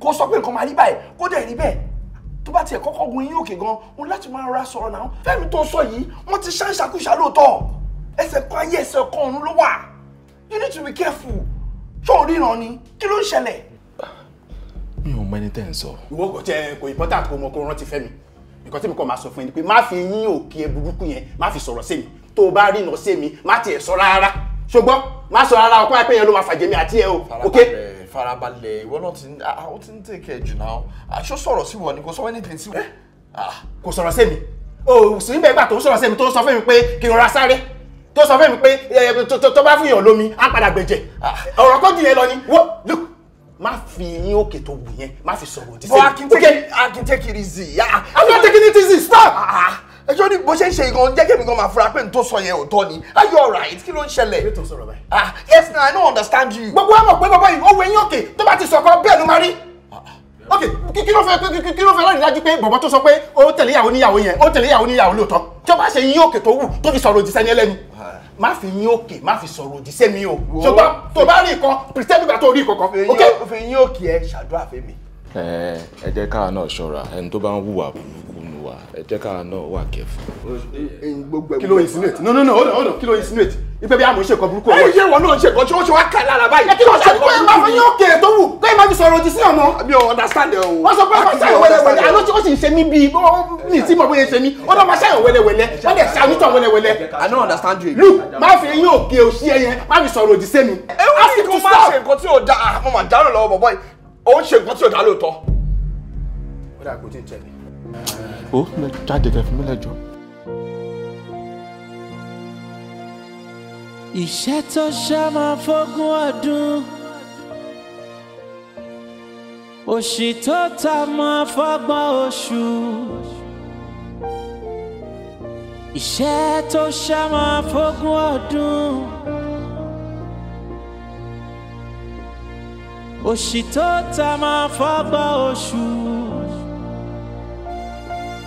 Kó sọ pé nǹkan máa rí báyìí, kó dẹ̀ rí bẹ́ẹ̀. Tó bá tiẹ̀ kọ́kọ́ gun yín òkè gan, o láti máa rọra sọ̀rọ̀ náà. Fẹ́mi tó sọ yìí, wọ́n ti ṣàǹṣàkúṣà lóòótọ́. Ẹsẹ̀ kan ayé ẹsẹ̀ kan ọ̀run ló wà. You need to be careful. Ṣé o ríran ni? Kí ló ń ṣẹlẹ̀? Mi ò mọ ẹni tẹ́ ń sọ. Ìwọ kò jẹ́ kò important kò mọ kó rántí Fẹ́mi. Nǹkan tí mi kàn máa sọ fún ẹ ni pé má fi yín òkè ẹ burúkú yẹn, má fi sọ̀rọ̀ sí mi. Tó o bá ríran sí mi, má tiẹ̀ sọ rárá. Ṣùgbọ́n má sọ rárá ọkọ àìpé yẹn ló máa fàjẹmí àti ẹ o. Farabalẹ̀ farabalẹ̀, ìwọ náà ti ó ti ń take care jù náà. Aṣọ sọ̀rọ̀ sí wọ ni kò sọ anything sí wọ. Kò sọ̀rọ̀ sí mi. O sì ń bẹ̀ gbà tó ń sọ̀rọ̀ sí mi tó ń sọ fún mi pé kí n rọra sáré. Tó sọ fún mi pé tó bá fún yàn lómi, á padà gbẹ̀jẹ̀. Ọ̀rọ̀ kọ́ jù yẹn lọ ni. Wọ́n look, má fi yín òkè tó wù yẹn, má fi sọ̀rọ̀ òdì sí mi. But I can take it easy. I'm not taking it easy. Stop! Ẹjọ́ ní bó ṣe ń ṣe gan jẹ́ kí èmi gan máa fura pé n tó sọ yẹn òótọ́ ni. Are you alright? Kí ló ń ṣẹlẹ̀? Yes na, I don't understand you. Gbogbo wa mọ̀ pé bàbá yìí ó wọ eyín òkè tó bá ti sọ̀kan bẹ́ẹ̀ ló máa rí. Ok, kí ló fẹ́ láti dájú pé bọ̀bọ̀ tó sọ pé ó tẹ̀lé ìyàwó níyàwó yẹn, ó tẹ̀lé ìyàwó níyàwó lóòótọ́. Tí ó bá ṣe eyín òkè tó wù tó fi sọ̀rọ̀ òdì sẹ́ni ẹlẹ́ni. Má fi eyín òkè, má fi sọ̀rọ̀ òdì sẹ́mi o. Ṣùgbọ́n tó bá rí nǹkan, pretend nígbà tó rí nǹkan kan. Ok? Fi eyín òkè ẹ ṣàdúrà fẹ́mi. Ẹ jẹ́ káwa náà ṣọ́ra, ẹni tó bá ń hùwà burúkú nù wa, ẹ jẹ́ káwa náà wà careful. Kí ló insinuate? No, no, no, hold on, hold on. Kí ló insinuate? Ipe bí àmọ́ ṣe nǹkan burúkú. Ẹ yé wọn náà ṣe nǹkan tí ó ṣe wá kà lára báyìí. Kí ló ṣe kó ẹ máa fi yín òkè tó wù kó ẹ máa fi sọ̀rọ̀ òdì sí ọmọ. Mi ò understand ẹ o. Wọ́n sọ pé wọ́n ṣàyàn wẹ́lẹ́wẹ́lẹ́, àlọ́ tí ó sì ń ṣe mí bíi mi tí mo bóyá ṣe mí. Ó náà máa ṣàyàn wẹ́lẹ́wẹ́lẹ́, wọ́n dẹ̀ ṣe àmútọ̀ wẹ́lẹ́wẹ́lẹ́. I don't understand you. Look, má fi yín òkè òṣì ẹyẹ, má fi sọ̀rọ̀ òdì sí mi. Ẹ wọ́n ní kó má ṣe nǹkan tí ò dáa, mo mà dárò lọ́wọ́ bọ̀bọ́ yìí. Ó ń ṣe nǹkan tí ò dáa lóòótọ́. Ó dà kó tí ń tẹ̀lé. Ó jáde kẹ́ fún mi lẹ́jọ́. Iṣẹ́ tó ṣá máa fógún ọdún, òṣì tó ta máa fọ́gbọ́n oṣù. Iṣẹ́ tó ṣá máa fógún ọdún, òṣì tó ta máa fọ́gbọ́n oṣù.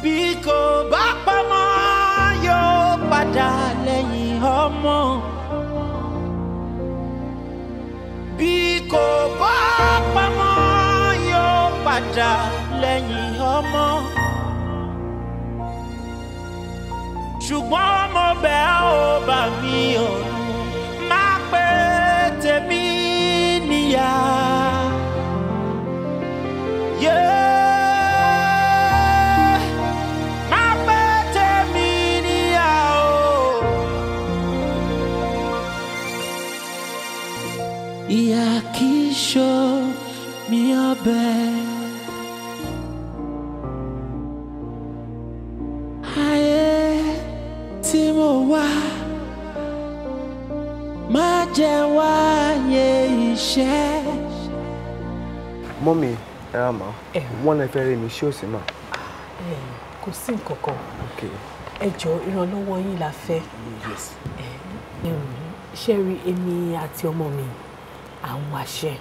Bí kò bá pamọ́ yóò padà lẹ́yìn ọmọ. Bí kò bá pamọ́ yóò padà lẹ́yìn ọmọ. Ṣùgbọ́n mo bẹ̀ ọ́ bá mi ọ̀run, má pé tèmi níyà. Má pé tèmi níyà o. Ìyà kì í ṣó mi ọbẹ̀. Ayé tí mo wá, má jẹ́ wáyé iṣẹ́. Mọ́mí, ẹ rà mà, wọ́n lè fẹ́ rí mi, ṣé ò sí mà? Kò sí nǹkan kan. Ẹ jọ̀ọ́, ìrànlọ́wọ́ yín la fẹ́. Ṣé rí èmi àti ọmọ mi, à ń wáṣẹ́.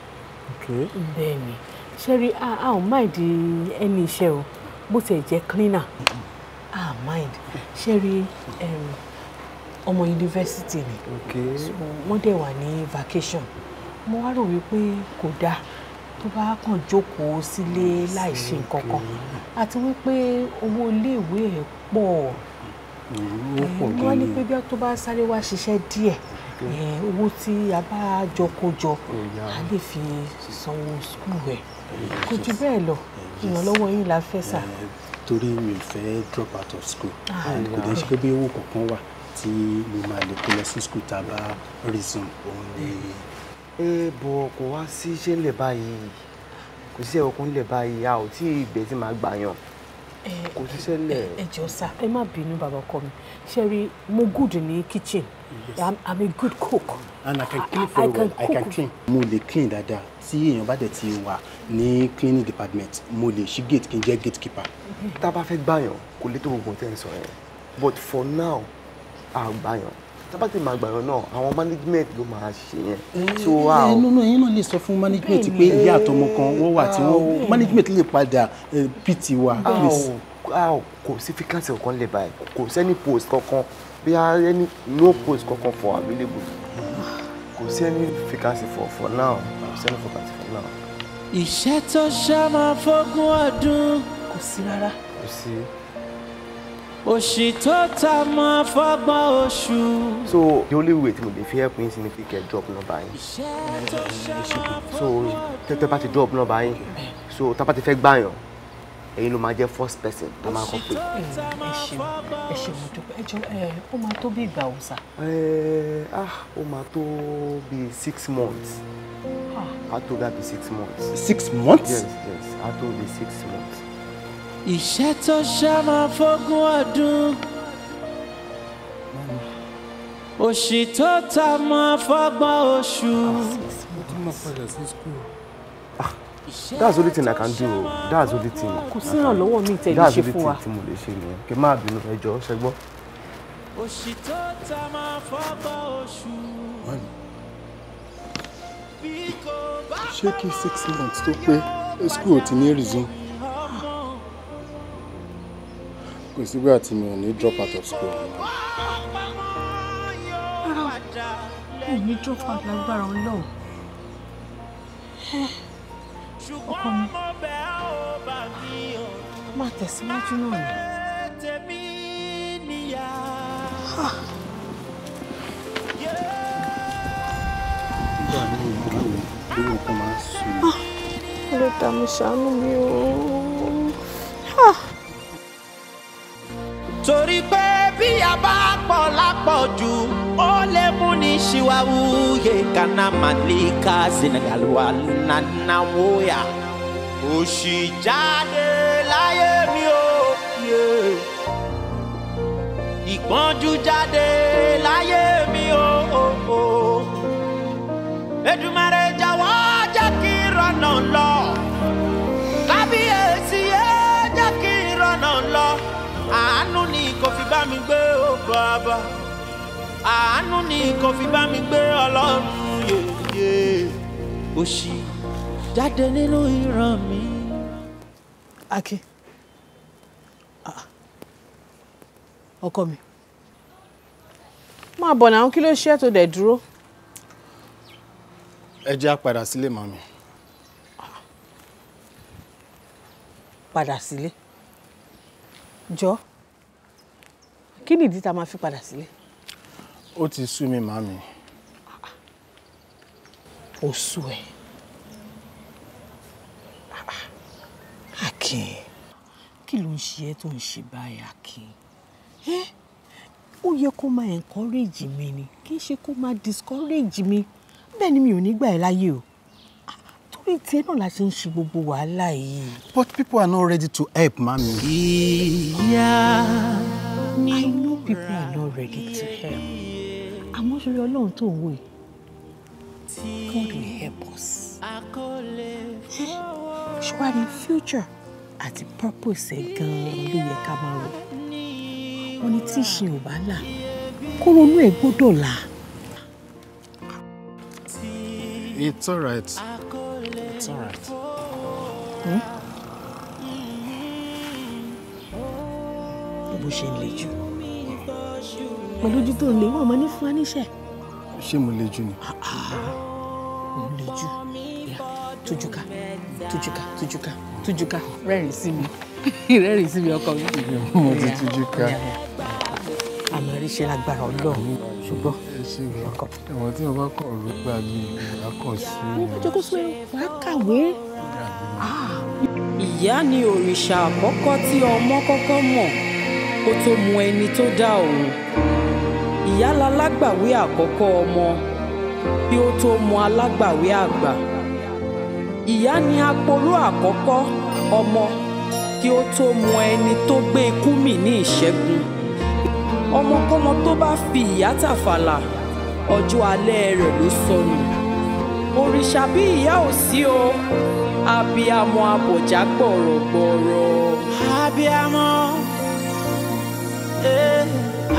Bẹ́ẹ̀ ni, ṣé rí a ò mind ẹni iṣẹ́ o, bó tiẹ̀ jẹ́ cleaner, a mind. Ṣé rí ọmọ yunifásitì ni, wọ́n dẹ̀ wà ní vacation. Mo wá rò wípé kò dáa Tó bá kàn jókòó sílé láì ṣe nǹkan kan, àti wípé owó iléèwé ẹ̀ pọ̀. Wọ́n ní pé bí tó bá sáré wá ṣiṣẹ́ díẹ̀, owó tí a bá jọ kó jọ a lè fi sanwó school ẹ̀. Kò jù bẹ́ẹ̀ lọ, ìrànlọ́wọ́ yín la fẹ́ sà. Torí mi ò fẹ́ drop out of school, and kò dẹ̀ ṣe pé bí owó kankan wà tí mo máa lè kó lọ sí school tá a bá resume òun ni. Ẹ bọ̀, kò wá sí iṣẹ́ ńlẹ̀ báyìí, kò sí ẹ̀rọ kan ńlẹ̀ báyìí, a ò tí ì gbẹ́ tí màá gbà yàn, kò síṣẹ́ ńlẹ̀. Ẹ jọ̀ọ́ sà, ẹ má bínú, bàbá ọkọ mi. Ṣe rí, mo good ní kitchen. I'm a good cook. And I can clean very well. I can clean. Mo lè clean dáadáa. Tí èèyàn bá dẹ̀ ti wà ní cleaning department, mo lè ṣí gate kí n jẹ́ gatekeeper. Tá a bá fẹ́ gbàyàn, kò lè tó gbogbo tẹ́ ń sọ yẹn, but for now a gbàyàn. Tá a bá ti máa gbàyàn náà, àwọn management ló máa ṣe yẹn. So a ẹ nínú ẹ̀yin náà lè sọ fún management pé ìyá àtọmọ kan wọ́n wà tí wọ́n management lè padà pt wa, please. A kò sí vacancy kankan lè báyìí, kò sí any post kankan, bí a any no post kankan for available, kò sí any vacancy for now, kò sí any vacancy for now. Iṣẹ́ tó ṣá máa fógún ọdún. Kò sí rárá. Kò sí. Òṣì tó ta máa fọ́gbọ́n oṣù. So the only way tí mo lè fi help yín sí ni pé kẹ́ drop number yín. So tẹ́tẹ́ bá ti drop number yín, so tá bá ti fẹ́ gbàyàn, ẹ̀yin ló máa jẹ́ first person tá máa kọ́ pé. Ẹ ṣeun, ẹ ṣeun, mo dúpẹ́. Ẹ jọ̀ọ́, ẹ ó máa tó bí ìgbà wo sà? Ah, ó máa tó bí 6 months. Á tó bí 6 months. 6 months? Yes, á tó bí 6 months. Iṣẹ́ tó ṣá máa fógún ọdún. Òṣì tó ta máa fọ́gbọ́n oṣù. Mo tún máa padà sí school. That's the only thing I can do. That's the only thing. Kò sí ìrànlọ́wọ́ mi tẹ̀lé That's ṣe the fún wa. only thing tí mo lè ṣe nìyẹn. Kí n má bínú, ẹ jọ̀ọ́, ṣẹ gbọ́. Òṣì tó ta máa fọ́gbọ́n oṣù. Ṣé kí 6 months tó pé, school ò ti ní resume? Kò sígbà tí mi ò ní drop out of school. Rárá, ò ní drop out lágbára Ọlọ́run. Ọkọ mi, máa tẹ̀síwájú náà ni. Tèmi níyà. Nígbà míì gan ni irú nǹkan máa ń sùn mí. Ẹlẹ́dàá mi, ṣàánú mi o. Torí pé bí a bá pọ̀ lápọ̀jù, ó lè mú ní ṣìwàwù yé kaná màlíkà Senegal wà nánáwóyà. Òṣì jáde láyé mi o. Ìpọ́njú jáde láyé mi o. Èdùmàrè jọ̀wọ́ jẹ́ kí n rọ́nà lọ. Kábíyèsí, ẹ jẹ́ kí n rọ́nà lọ. Àánú ni kò fi bá mi gbé o bàbá. Àánú ni kò fi bá mi gbé, Ọlọ́run yèyé. Òṣì jáde nínú ìran mi. Akin. Ah. Ọkọ mi. Máa bọ̀ náà, kí ló ṣe é tó dẹ̀ dúró? Ẹ jẹ́ á padà sílé, màmí. Padà sílé. Jọ. Kí nìdí tá a máa fi padà sílé? Ó ti sú mi, màmí. Ó sú ẹ. Akin. Kí ló ń ṣe ẹ́ tó ń ṣe báyìí, Akin? Ẹ́, ó yẹ kó máa encourage mi ni, kì í ṣe kó máa discourage mi. Bẹ́ẹ̀ ni mi ò ní gbà ẹ́ láyé o. Torí tiẹ̀ náà la ṣe ń ṣe gbogbo wàhálà yìí. But people are not ready to help, màmí. Ìyá. I know people are not ready to help. Àmọ́ sórí Ọlọ́run tó ń wò yìí, God will help us. Ṣùgbọ́n future àti purpose ẹ̀ gan-an ló yẹ ká máa rò. Wọ́n ní tí ìṣe ò bá là, kó ronú ẹ̀ gbọ́dọ̀ là. It's all right. It's all right. Hmm? Bó ṣe ń le jù. Pẹ̀lú ojú tó ń le, wọ́n máa ní fún wa níṣẹ́. Ṣé mo le jù ni? Òun le jù. Tújúká, tújúká, tújúká, tújúká, rẹ́rìn sí mi, rẹ́rìn sí mi ọkọ mi. Mo ti tújúká. Àmọ́ ríṣẹ́ lágbára Ọlọ́run ṣùgbọ́n ọkọ. Ẹ̀wọ̀n tí wọ́n bá kàn rú gbà mí, ìyá kàn sí mi. Wọ́n jẹ́ kó sún ẹ, wàá kàwé. Ìyá ni òrìṣà àkọ́kọ́ tí ọmọ kọ́kọ́ mọ̀ kó tó mọ ẹni tó dá òun. Ìyá lalágbàwí àkọ́kọ́ ọmọ kí ó tó mọ alágbàwí àgbà. Ìyá ni aporó àkọ́kọ́ ọmọ kí ó tó mọ ẹni tó gbé ikú mì ní ìṣẹ́gun. Ọmọkọ́mọ tó bá fi ìyá tàfàlà, ọjọ́ alẹ́ rẹ̀ ló sọnù. Òrìṣà bí ìyá ò sí o, abiyamọ abọ̀já gbọ̀rọ̀gbọ̀rọ̀. Abiyamọ,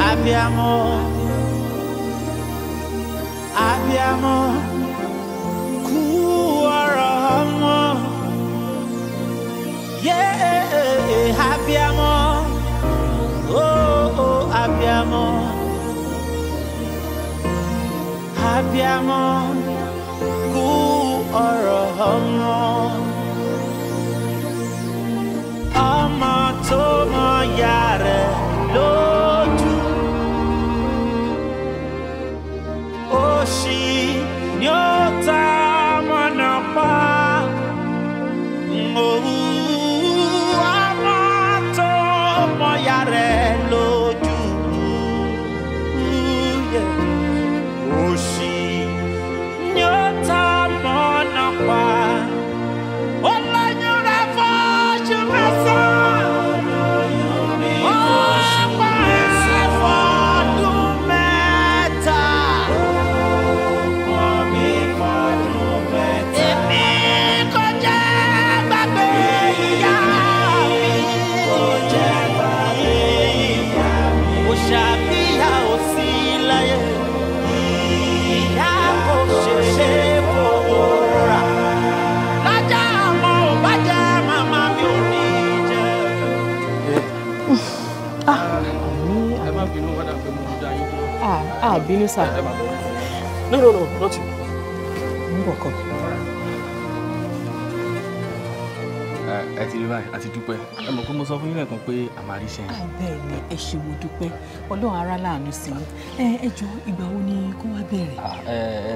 abiyamọ, abiyamọ, kú ọ̀rọ̀ ọmọ. Yeah, abiyamọ, oh, oh, abiyamọ, abiyamọ, kú ọ̀rọ̀ ọmọ. Ọmọ tó mọ ìyá rẹ̀ lójú, òṣì ni ó ta mọ̀nà pa. Òwú ọmọ tó mọ ìyá rẹ̀ lójú, òṣì ni ó ta mọ̀nà pa. Ó lóyún rẹ̀ fọ́ṣù mẹ́sàn-án. Ó pa fọ́dún mẹ́ta. Èmi kò jẹ́ gbàgbé ìyá mi. Kò ṣàbíyá ò sí láyé. Ìyá kò ṣe é fowó rà. Lájà ọmọ ò bá jẹ́ màmá mi ò ní jẹ́. Ẹ má bínú, wọ́n dà pé mo dá yín dúró. Ah, bínú sà. No, no, no, not you. Ń bọ̀ kọ́. Ẹ ti rí báyìí, a ti dúpẹ́. Ẹ mọ̀ pé mo sọ fún yín lẹ́ẹ̀kan pé a máa ríṣẹ́ yẹn. Bẹ́ẹ̀ ni, ẹ ṣé mo dúpẹ́. Ọlọ́run ara láàánú sí i. Ẹ jọ, ìgbà wo ni kó wá bẹ̀rẹ̀?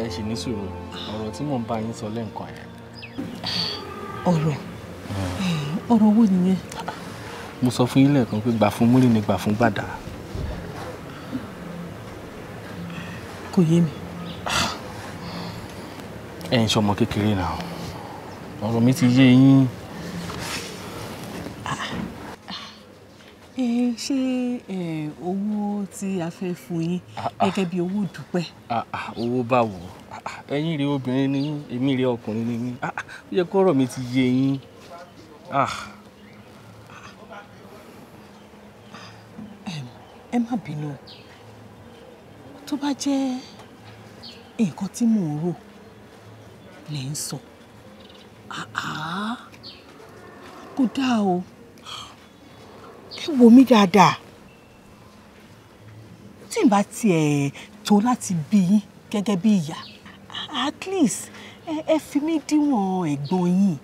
Ẹ ṣì ní sùúrù, ọ̀rọ̀ tí mò ń bá yín sọ lẹ́ẹ̀kan yẹn. Ọ̀rọ̀? Ọ̀rọ̀ owó nìyẹn? Mo sọ fún yín lẹ́ẹ̀kan pé gbà fún múlì ni gbà fún gbàdá. Kò yé mi. Ẹ ń ṣọmọ kékeré náà, ọ̀rọ̀ mi ti yé yín. Ṣé owó tí a fẹ́ fún yín gẹ́gẹ́ bí owó dúpẹ́? Owó báwo? Ẹ̀yin rèé obìnrin ni yín, èmi rèé ọkùnrin ni yín. Ó yẹ kó ọ̀rọ̀ mi ti yé yín. Ẹ má bínú, tó bá jẹ́ nǹkan tí mò ń rò lè ń sọ, kò dáa o. Ẹ wò mí dáadáa, tí n bá tiẹ̀ tó láti bí yín gẹ́gẹ́ bí ìyá, at least ẹ fi mí díwọ̀n ẹ̀gbọ́n yín.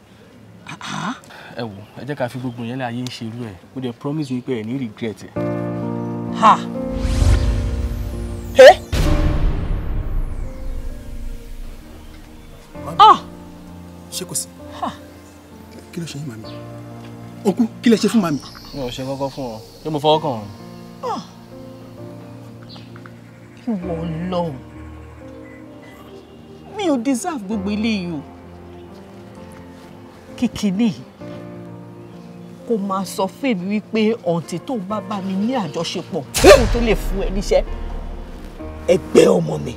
Ẹ wò, ẹ jẹ́ ká fi gbogbo yẹn lé, ayé ń ṣerú ẹ̀. Mo dẹ̀ promise yín pé ẹ ní regret ẹ̀. Ha! Hey! Ah! Ṣé kò sí? Kí ló ṣe yín, màmí? Òkú, kí lẹ ṣe fún màmí? Mi ò ṣe kọ́kọ́ fún ọ. Ṣé mo fọwọ́ kàn ọ́? Ìwọ Ọlọ́run, mi ò deserve gbogbo eléyìí o. Kìkìnì kò máa sọ fèmí wípé ọ̀ǹtí tó bá bá mi ní àjọṣepọ̀ kóun tó lè fún ẹ níṣẹ́ ẹgbẹ́ ọmọ mi.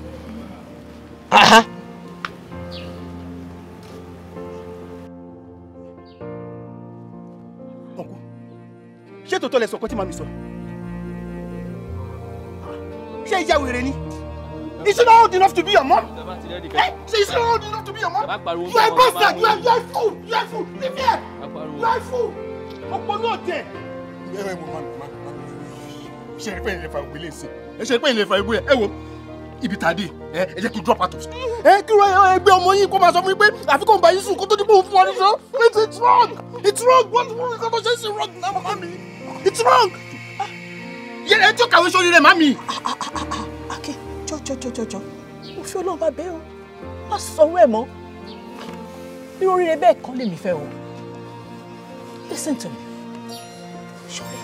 Ṣé tòótọ́ lẹ sọ ọkọ tí màmí sọ? Ṣé ìyá wèrè ni? Is she not old enough to be your mom? Ṣé is she not old enough to be your mom? You are a bastard! You are a fool! You are a fool! Leave here! You are a fool! Ọ̀pọ̀ náà tẹ̀. Ẹ ẹ wo mami mami mami, ṣe é pé ìlẹ̀ fa ìwé lè ṣe? Ẹ ṣe é pé ìlẹ̀ fa ìwé ẹ wo Ibi tàdé ẹ jẹ́ kí n drop out of school. Ẹ kí ló ẹgbẹ́ ọmọ yín kó máa sọ fún mi pé àfi kò ń bá yín sùn kó tó di pé òun fún wa níṣọ́. It's wrong, it's wrong, what nǹkan tó ṣe é sí wrong náà màmá mi, it's wrong. Yẹ ẹ tí ó kàwé sórí rẹ̀ màmí. Akin, jọjọjọjọjọ, mo fi Ọlọ́run bá bẹ́ẹ̀ o, má sọ̀rọ̀ ẹ̀ mọ́. Irú oríire bẹ́ẹ̀ kọ́ lèmi fẹ́ o. Listen to me. Ṣọ̀rẹ́,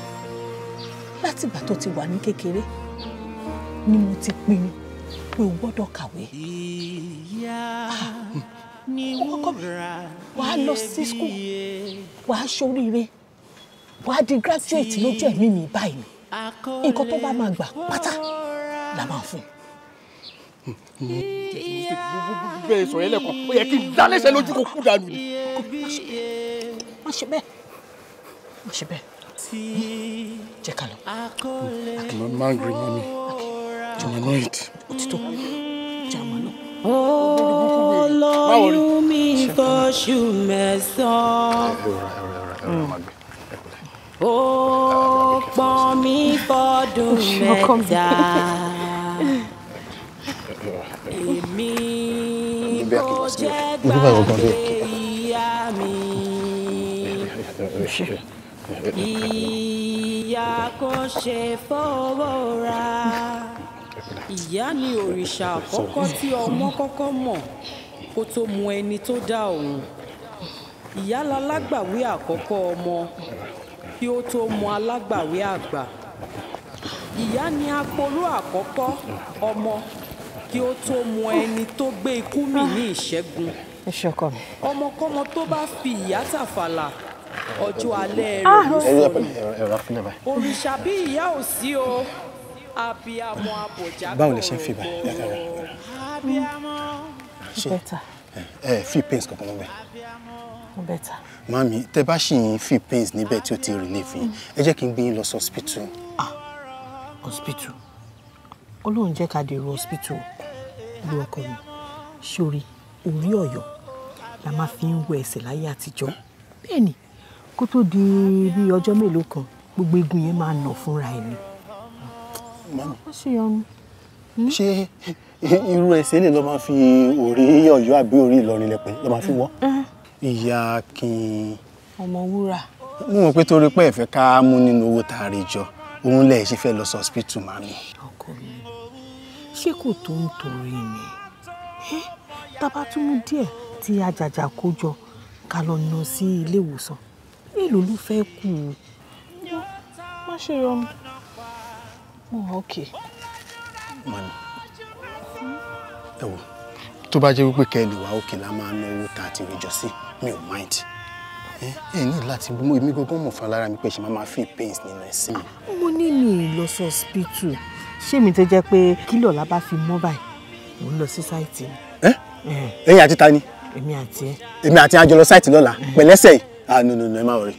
látìgbà tó ti wà ní kékeré ni mo ti pinnu pé o gbọ́dọ̀ kàwé. Ọkọ mi, wàá lọ sí school, wàá ṣoríire, wàá di graduate lójú ẹ̀mí mi báyìí. Nǹkan tó bá máa gbà pátá la máa fún. Bẹ́ẹ̀ sọ̀rọ̀ yẹn lẹ́kọ̀ọ́, ó yẹ kí n dá lẹ́sẹ̀ lójú kó kú dànù ni. Má ṣe bẹ́ẹ̀, má ṣe bẹ́ẹ̀, jẹ́ ká lọ. I'm angry, mommy. I'm annoyed. Òtítọ́, jẹ́ àmọ́ lọ. Olóyún mi fóṣù mẹ́sàn-án. Ó pọ́n mi fọ́dún mẹ́ta. Èmi kò jẹ́ gbàgbé ìyá mi. Ìyá kò ṣe fowó ra. Ìyá ni òrìṣà àkọ́kọ́ tí ọmọ kọ́kọ́ mọ̀ kó tó mọ ẹni tó dá òun. Ìyá lalágbàwí àkọ́kọ́ ọmọ kí ó tó mọ alágbàwí àgbà. Ìyá ni aporó àkọ́kọ́ ọmọ kí ó tó mọ ẹni tó gbé ikú mì ní ìṣẹ́gun. Ọmọkọ́mọ tó bá fi ìyá tàfàlà ọjọ́ alẹ́ rẹ̀ ló sọnù. Òrìṣà bí ìyá ò sí o. Abiyamọ abọ̀já. Báwo lè ṣe ń fi báyìí? Ṣé ẹ fi pains kankan mọ́ bẹ́ẹ̀? Mo better. Mami, tẹ bá ṣì ń fi pains níbẹ̀ tí ó ti relief yín, ẹ jẹ́ kí n gbé yín lọ sí hospital. Ah, hospital? Ọlọ́run jẹ́ ká dèrò hospital. Lu ọkọ mi, sórí orí Ọ̀yọ́ la máa fi ń wọ ẹsẹ̀ láyé àtijọ́. Bẹ́ẹ̀ni, kó tó di bí ọjọ́ mélòó kan, gbogbo eegun yẹn máa nà fúnra ẹ̀ ni. Mami, ṣé irú ẹsẹ̀ lè lọ máa fi orí Ọ̀yọ́ àbí orí Ìlọrin lẹ́pẹ́ lọ máa fi wọ́? Ìyá Akin. Ọmọ wúrà. Mo mọ̀ pé torí pé ẹ fẹ́ ká mú nínú owó tá a rí jọ, òun lẹ̀ ṣe fẹ́ lọ sí hospital, màmí. Ọkọ mi, ṣé kò tó ń torí ni? Tá bá tún mú díẹ̀ tí àjàjà kó jọ ká lọ ná sí ilé ìwòsàn, èló ló fẹ́ kù? Má ṣe yọnu. Mo wà okay. Màmí, ẹ wò, tó bá jẹ́ wípé kẹ́ ẹ lè wá òkè la máa ná owó tá a ti rí jọ sí, mi ò mind. Ẹ ní láti mú èmi gangan mọ̀ fún alára mi pé ṣe máa feel pains nínú ẹ̀sìn mi. Mo ní mi lọ sí hospital. Ṣé mi tó jẹ́ pé kílọ̀ la bá fi mọ́ báyìí? Mo ń lọ sí sáìtì ni. Ẹ̀yin àti ta ni? Èmi àti ẹ. Èmi àti àjọ lọ sáìtì lọ́la pẹ̀lẹ́sẹ̀ yìí. Ah no no no, ẹ má worry.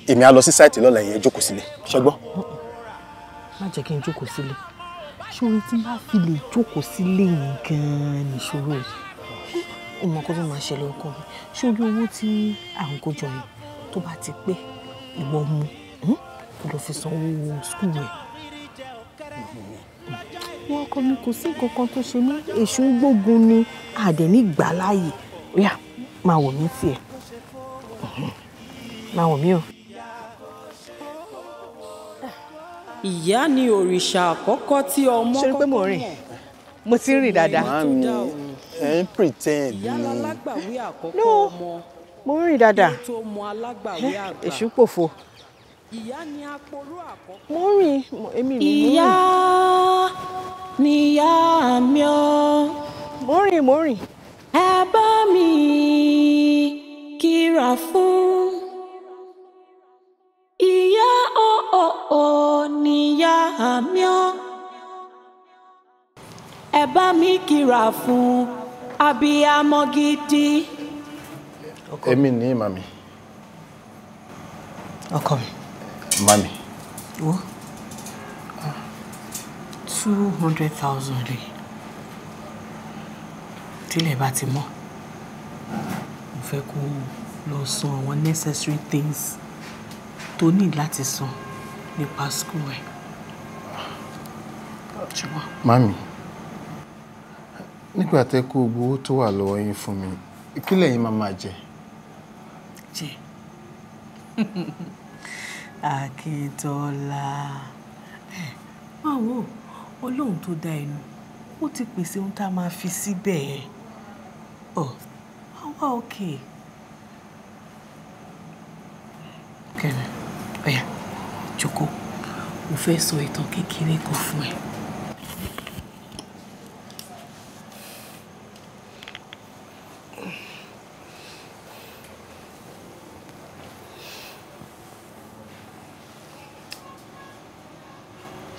Èmi á lọ sí sáìtì lọ́la, ìyẹn jókòó sílẹ̀. Ṣé gbọ́? Má jẹ́ kí n jókòó sílẹ̀. Ṣòro tí n bá fi lè jókòó sílé yẹn gan-an nìṣòro yìí. Ó mọ kó tó máa ṣẹlẹ̀ ọkọ mi. Ṣórí owó tí à ń kó jọ yẹn tó bá ti pé ìwọ mú kó lọ fi sanwó skul rẹ̀. Wọ́n ọkọ mi, kò sí nǹkan kan tó ṣe mí. Èṣù ń gbógun ni àdẹ̀ ní gbà láàyè. Ó yá, máa wò mí tiẹ̀. Máa wò mí o. Ìyá ni òrìṣà àkọ́kọ́ tí ọmọ kọ́kọ́ mọ̀. Ṣé pé mo rìn? Mo ti ń rìn dáadáa. Màámi, ẹ ń pretend ni. No, mo ń rìn dáadáa. Èṣù pòfo. Mo ń rìn, èmi ni mo ń rìn. Ìyá ni ìyá mi o. Mo ń rìn, mo ń rìn. Ẹ bá mi kíra fún. Ìyá o o o níyá mi o. Ẹ bá mi kíra fún abiyamọ gidi. Èmi ni màmí. Ọkọ mi. Màmí. Wo 200,000 rè tílẹ̀ bá ti mọ́, mo fẹ́ kó lọ san àwọn necessary things tó ní láti san nípa school ẹ̀. Ṣùgbọ́n. Màmí, Nígbà tẹ́ kó gbogbo owó tó wà lọ́wọ́ yín fún mi, kí lẹ̀yin máa máa jẹ? Jẹ. Akíntọ́lá, máa wò, Ọlọ́run tó dá ẹnu, ó ti pèsè ohun tá a máa fi síbẹ̀. Ọ̀, wá òkè. Kẹ́mi, ọ̀yà, jókòó, mo fẹ́ sọ ìtàn kékeré kan fún ẹ.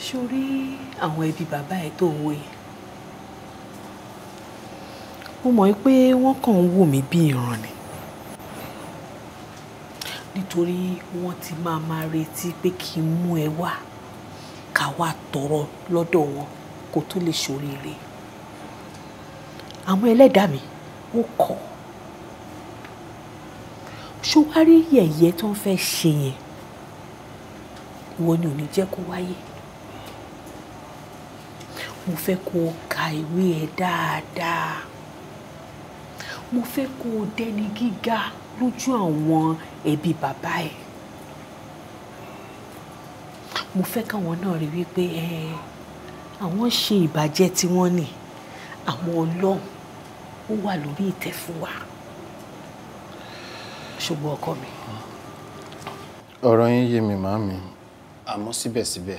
Sórí àwọn ẹbí bàbá ẹ tó ń wò yìí, mo mọ̀ pé wọ́n kàn ń wò mí bí ìran ni, nítorí wọ́n ti máa máa retí pé kí n mú ẹ wá ká wá tọrọ lọ́dọ̀ wọn kó tó lè ṣoríire. Àwọn ẹlẹ́dàá mi ó kọ̀. Ṣó wá rí yẹ̀yẹ́ tó ń fẹ́ ṣe yẹn, ìwọ ni ò ní jẹ́ kó wáyé. Mo fẹ́ kó o ka ìwé ẹ dáadáa. Mo fẹ́ kó o dẹni gíga lójú àwọn ẹbí bàbá ẹ. Mo fẹ́ káwọn náà rí wípé àwọn ṣe ìbàjẹ́ tí wọ́n ní, àwọn Ọlọ́run ó wà lórí ìtẹ́ fún wa. Ṣùgbọ́n ọkọ mi. Ọ̀rọ̀ yín yé mi màámi, àmọ́ síbẹ̀síbẹ̀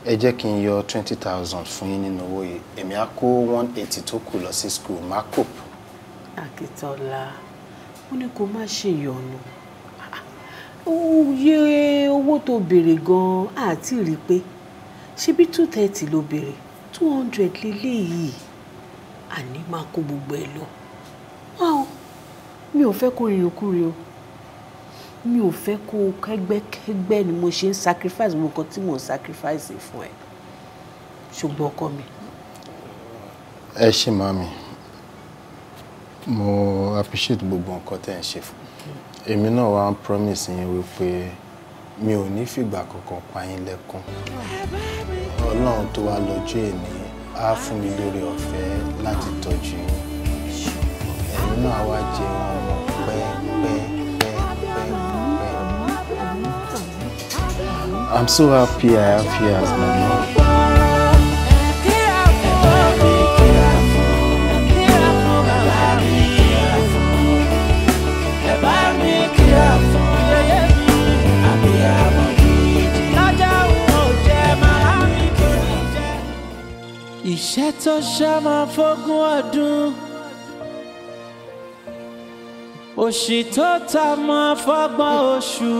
ẹ jẹ́ kí n yọ 20,000 fún yín nínú owó yìí, èmi á kó 180 tó kù lọ sí school, má cope. Akíntọ́lá, ó ní kó má ṣe ìyọnu. Oye owó tó béèrè gan-an àti rí pé ṣebí 230 ló béèrè, 200 leléyìí, àní máa kó gbogbo ẹ lọ. Wá o, mi ò fẹ́ kó rìnrìn kúrì o, mi ò fẹ́ kó kẹ́gbẹ́kẹ́gbẹ́ ni mo ṣe ń sacrifice gbogbo nǹkan tí mò ń sacrifice fún ẹ. Ṣùgbọ́n ọkọ mi. Ẹ ṣé màámi, mo appreciate gbogbo nǹkan tẹ́ ẹ̀ ń ṣe fún mi. Èmi náà wá ń promise yín wípé mi ò ní fìgbà kankan pa yín lẹ́kún. Ọlọ́run tó wá lọ́jọ́ èní á fún mi lórí ọ̀fẹ́ láti tọ́jú yín. Ẹ̀yin náà wá jẹun ọmọ pẹ́ẹ́pẹ́ẹ́pẹ́. I'm so happy I have you as my mom. Iṣẹ́ tó ṣá máa fógún ọdún, òṣì tó ta máa fọ́gbọ́n oṣù.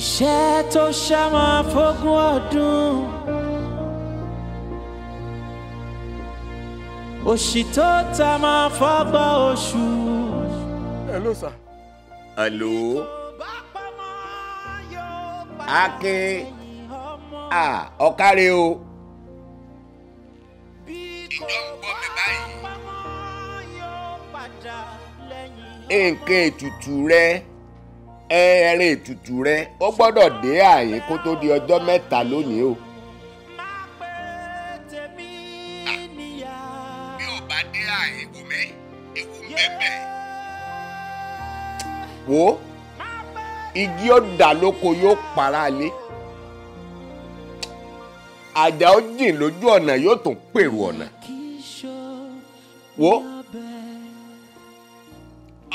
Iṣẹ́ tó ṣá máa fógún ọdún, òṣì tó ta máa fọ́gbọ́n oṣù. Hello sir. Hello. Akin, ọ̀kàrẹ̀ o. Ìjọ ń gbọ́ mi báyìí. Nǹkan ètùtù rẹ, ẹran ètùtù rẹ, ó gbọ́dọ̀ dé àyè kó tó di ọjọ́ mẹ́ta lónìí o. Bí ò bá dé àyè wò mí, ewu ń bẹ bẹ́ẹ̀. Wo igi ó dà lóko yóò para lé. Àjà ó jìn lójú ọ̀nà yóò tún pèrò ọ̀nà. Wo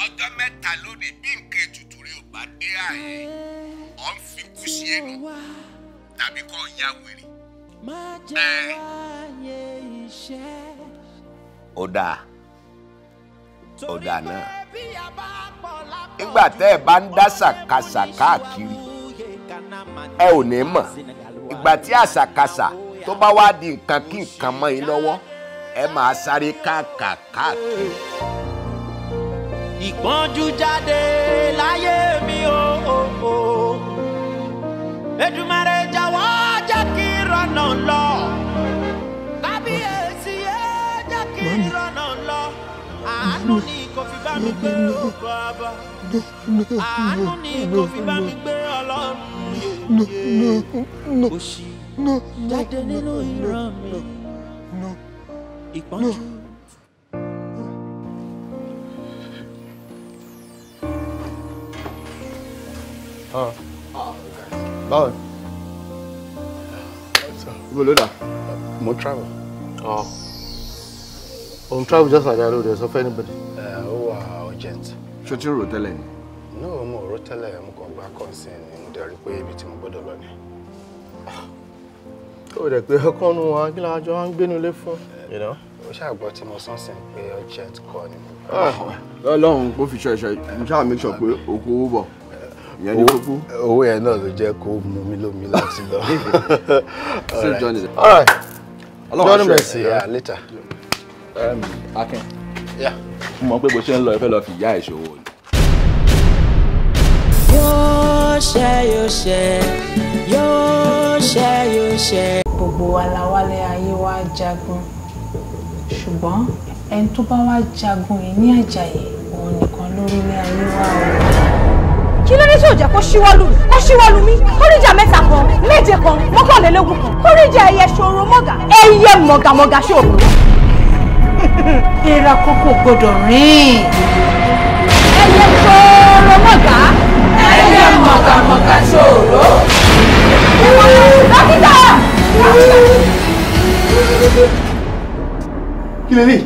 ọjọ́ mẹ́ta lónìí bí nǹkan ètùtù rẹ ò bá dé àyè, ọ̀ ń fi kú sí ẹnu tàbí kọ́ ya wèrè. Ó dáa, ó dáa náà. Nígbà tẹ́ ẹ bá ń dá ṣàkàṣà káàkiri, ẹ ò ní mọ̀. Ìgbà tí àṣàkáṣà tó bá wá di nǹkan kí nǹkan mọ́ yín lọ́wọ́, ẹ máa sáré káàkiri. Ìpọ́njú jáde láyé mi o o. Èdùmàrè jọ̀wọ́ jẹ́ kí n rọ́nà lọ. Kábíyèsí ẹ jẹ́ kí n rọ́nà lọ. Àánú ni kò fi bá mi gbé o bàbá. Àánú ni kò fi bá mi gbé Ọlọ́run yèyé. Òṣì jáde nínú ìran mi. Ìpọ́njú. Báwo? Ibo ló dà? Mo travel. Oh. On travel just like that, o dẹ̀ sọ fún anybody. Ó wà urgent. Ṣé o ti ń rò tẹ́lẹ̀ ni? No, mo rò tẹ́lẹ̀, mo kàn gba consent ni, mo dẹ̀ rí pé ibi tí mo gbọ́dọ̀ lọ ni. Ó dẹ̀ pé ọkàn nu wa kí la jọ wá ń gbénu ilé fún. You know? Ó ṣàgbọ́ tí mo sọ́nsìn pé urgent call ni mo. Ọlọ́run kò fi ṣọ ẹ̀ṣọ́, mo ṣáà make sure pé òkú owó bọ̀. Ìyẹn ní kókó. Owó yẹn náà ló jẹ́ kó mú mi lómi láti lọ. Safe journey. All right. Ọlọ́run Johnny Mercy. Yeah, later. Akin. Yeah. Mo mọ̀ pé bó ṣe ń lọ ẹ fẹ́ lọ fi ìyá ẹ̀ ṣòwò ni. Yóò ṣe, yóò ṣe, yóò ṣe, yóò ṣe. Gbogbo wa la wálé ayé wa jagun, ṣùgbọ́n ẹni tó bá wá jagun yìí ní àjàyè òun nìkan lórílẹ̀ ayé wa o. Kí ló dé tí ò jẹ́ kó ṣíwọ́ lù mí, kó ṣíwọ́ lù mí? Kórìjà 3 kan, 7 kan, 21 kan, kórìjà ẹyẹ ṣòro mọ́gà, ẹyẹ mọ̀gàmọ̀gà ṣòro. Èèrà kan kò gbọdọ̀ rìn. Ẹyẹ ṣòro mọ́gà, ẹyẹ mọ̀gàmọ̀gà ṣòro. Dókítà! Kí lè rí?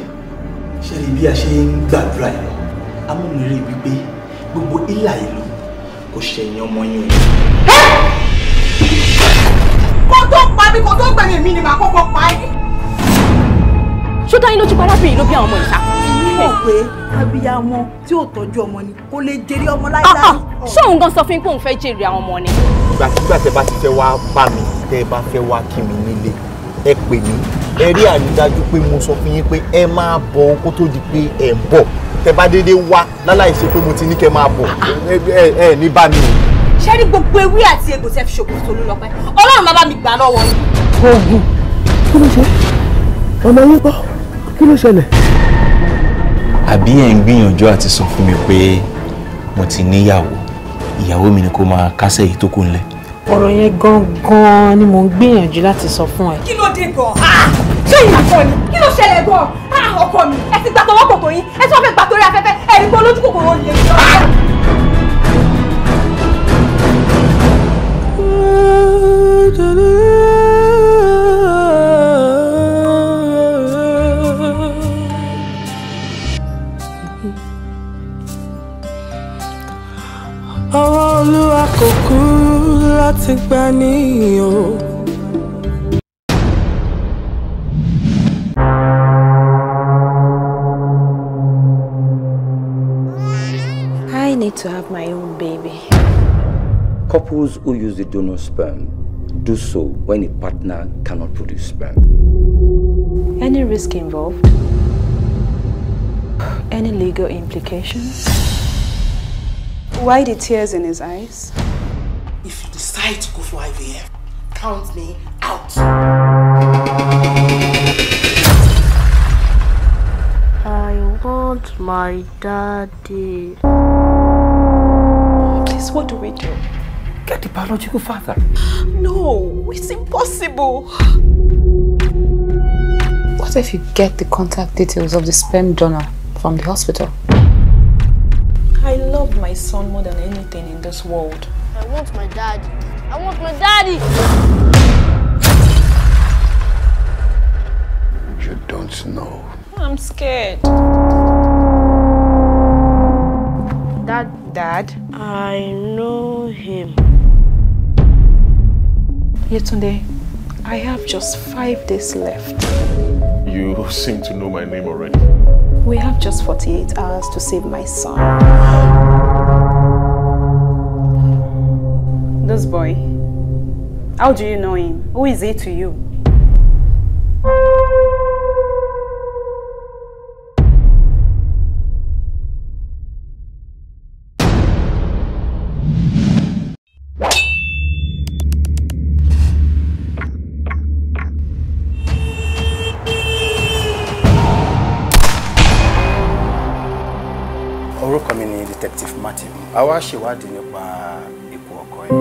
Ṣé rí bí a ṣe ń gbàdúrà yìí lọ? Amúnirè wípé gbogbo ìlà ìlú kò ṣẹ̀yìn ọmọ yín o. Kó tó pa mí, kó tó gbẹ̀mí mi ni màá kọ́kọ́ pa yín. Ṣó dá yín lójú pé arábìnrin ló bí àwọn ọmọ ìta? Èmi mọ̀ pé abiyamọ tí ò tọ́jú ọmọ ni kò lè jèrè ọmọ láíláí. Ṣé òun gan sọ fún yín pé òun fẹ́ jèrè àwọn ọmọ ni? Ìgbàkigbà tẹ bá ti fẹ́ wá bá mi, tẹ bá fẹ́ wá kí mi nílé, ẹ pè mí, ẹ rí àrídájú pé mo sọ fún yín pé ẹ máa bọ̀ kó tó di pé ẹ ń bọ̀. Tẹ bá dédé wá láláì ṣe pé mo ti ní kẹ́ máa bọ̀, ẹ ní bá mi o. Ṣé rí gbogbo ewé àti egbò tẹ́ fi ṣògùn Tolúlọpẹ́? Ọlọ́run máa bá mi gbà lọ́wọ́ yín. Oògùn kí ló ṣe? Ọmọ yín kọ́, kí ló ṣẹlẹ̀? Àbí ẹ̀ ń gbìyànjú àti sọ fún mi pé mo ti níyàwó, ìyàwó mi ni kó máa kásẹ̀ yìí tó kù ńlẹ̀. Ọ̀rọ̀ yẹn gangan ni mò ń gbìyànjú láti sọ fún ẹ. Kí ló dé gan-an? Ṣé ìyàtọ̀ ni? Kí ló ṣẹlẹ̀ gan-an? Ọkọ mi, ẹ ti gbà tọwọ́ kòkò yín, ẹ tí wọ́n fẹ́ gbà torí afẹ́fẹ́, ẹ rí pé olójú kòkòrò lè jọ. Ọwọ́ Olúwa kò kúrú láti gbà ní o. I need to have my own baby. Couples who use the donor sperm do so when a partner cannot produce sperm. Any risk involved? Any legal implications? Why the tears in his eyes? If you decide to go for IVF, count me out. I want my daddy. Please, what do we do? Get the biological father. No, it's impossible. What if you get the contact details of the sperm donor from the hospital? I love my son more than anything in this world. I want my daddy. I want my daddy! You don't know. I'm scared. Dad. Dad? I know him. Yetunde, I have just 5 days left. You seem to know my name already. We have just 48 hours to save my son. This boy, how do you know him? Who is he to you? Orúkọ mi ni Detective Martin. A wá ṣèwádìí nípa ikú ọkọ ẹ̀.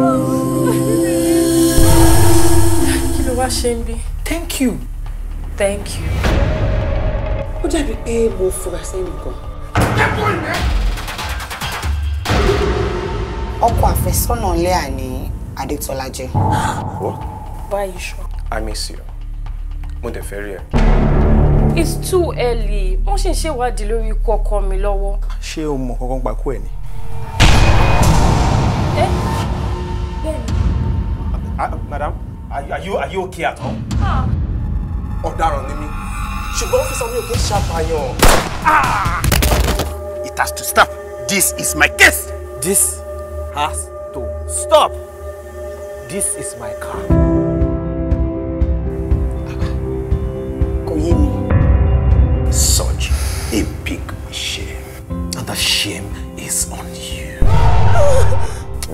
Kí ló wá ṣe ń bí? Thank you. Thank you. Ó dàbí pé mo fura sẹ́nìkan. Ọkọ àfẹ́sọ́nà Leah ní Adétọ́lá jẹ́. What? Why are you sure? I miss you. Mo dẹ̀ fẹ́ rí ẹ. It's too early. Wọ́n ṣì ń ṣèwádìí lórí ikú ọkọ mi lọ́wọ́. Ṣé o mọ̀ kankan pa kú ẹ̀ ni? Ẹ bẹ́ẹ̀ni. Madam, are you okay at all? Ọ̀daràn ni mí. Ṣùgbọ́n ọ́fíìsà mi ò kí ń ṣàpàyàn. It has to stop. This is my case. This has to stop. This is my car. Kò yé mi. Such a big shame. And the shame is on you.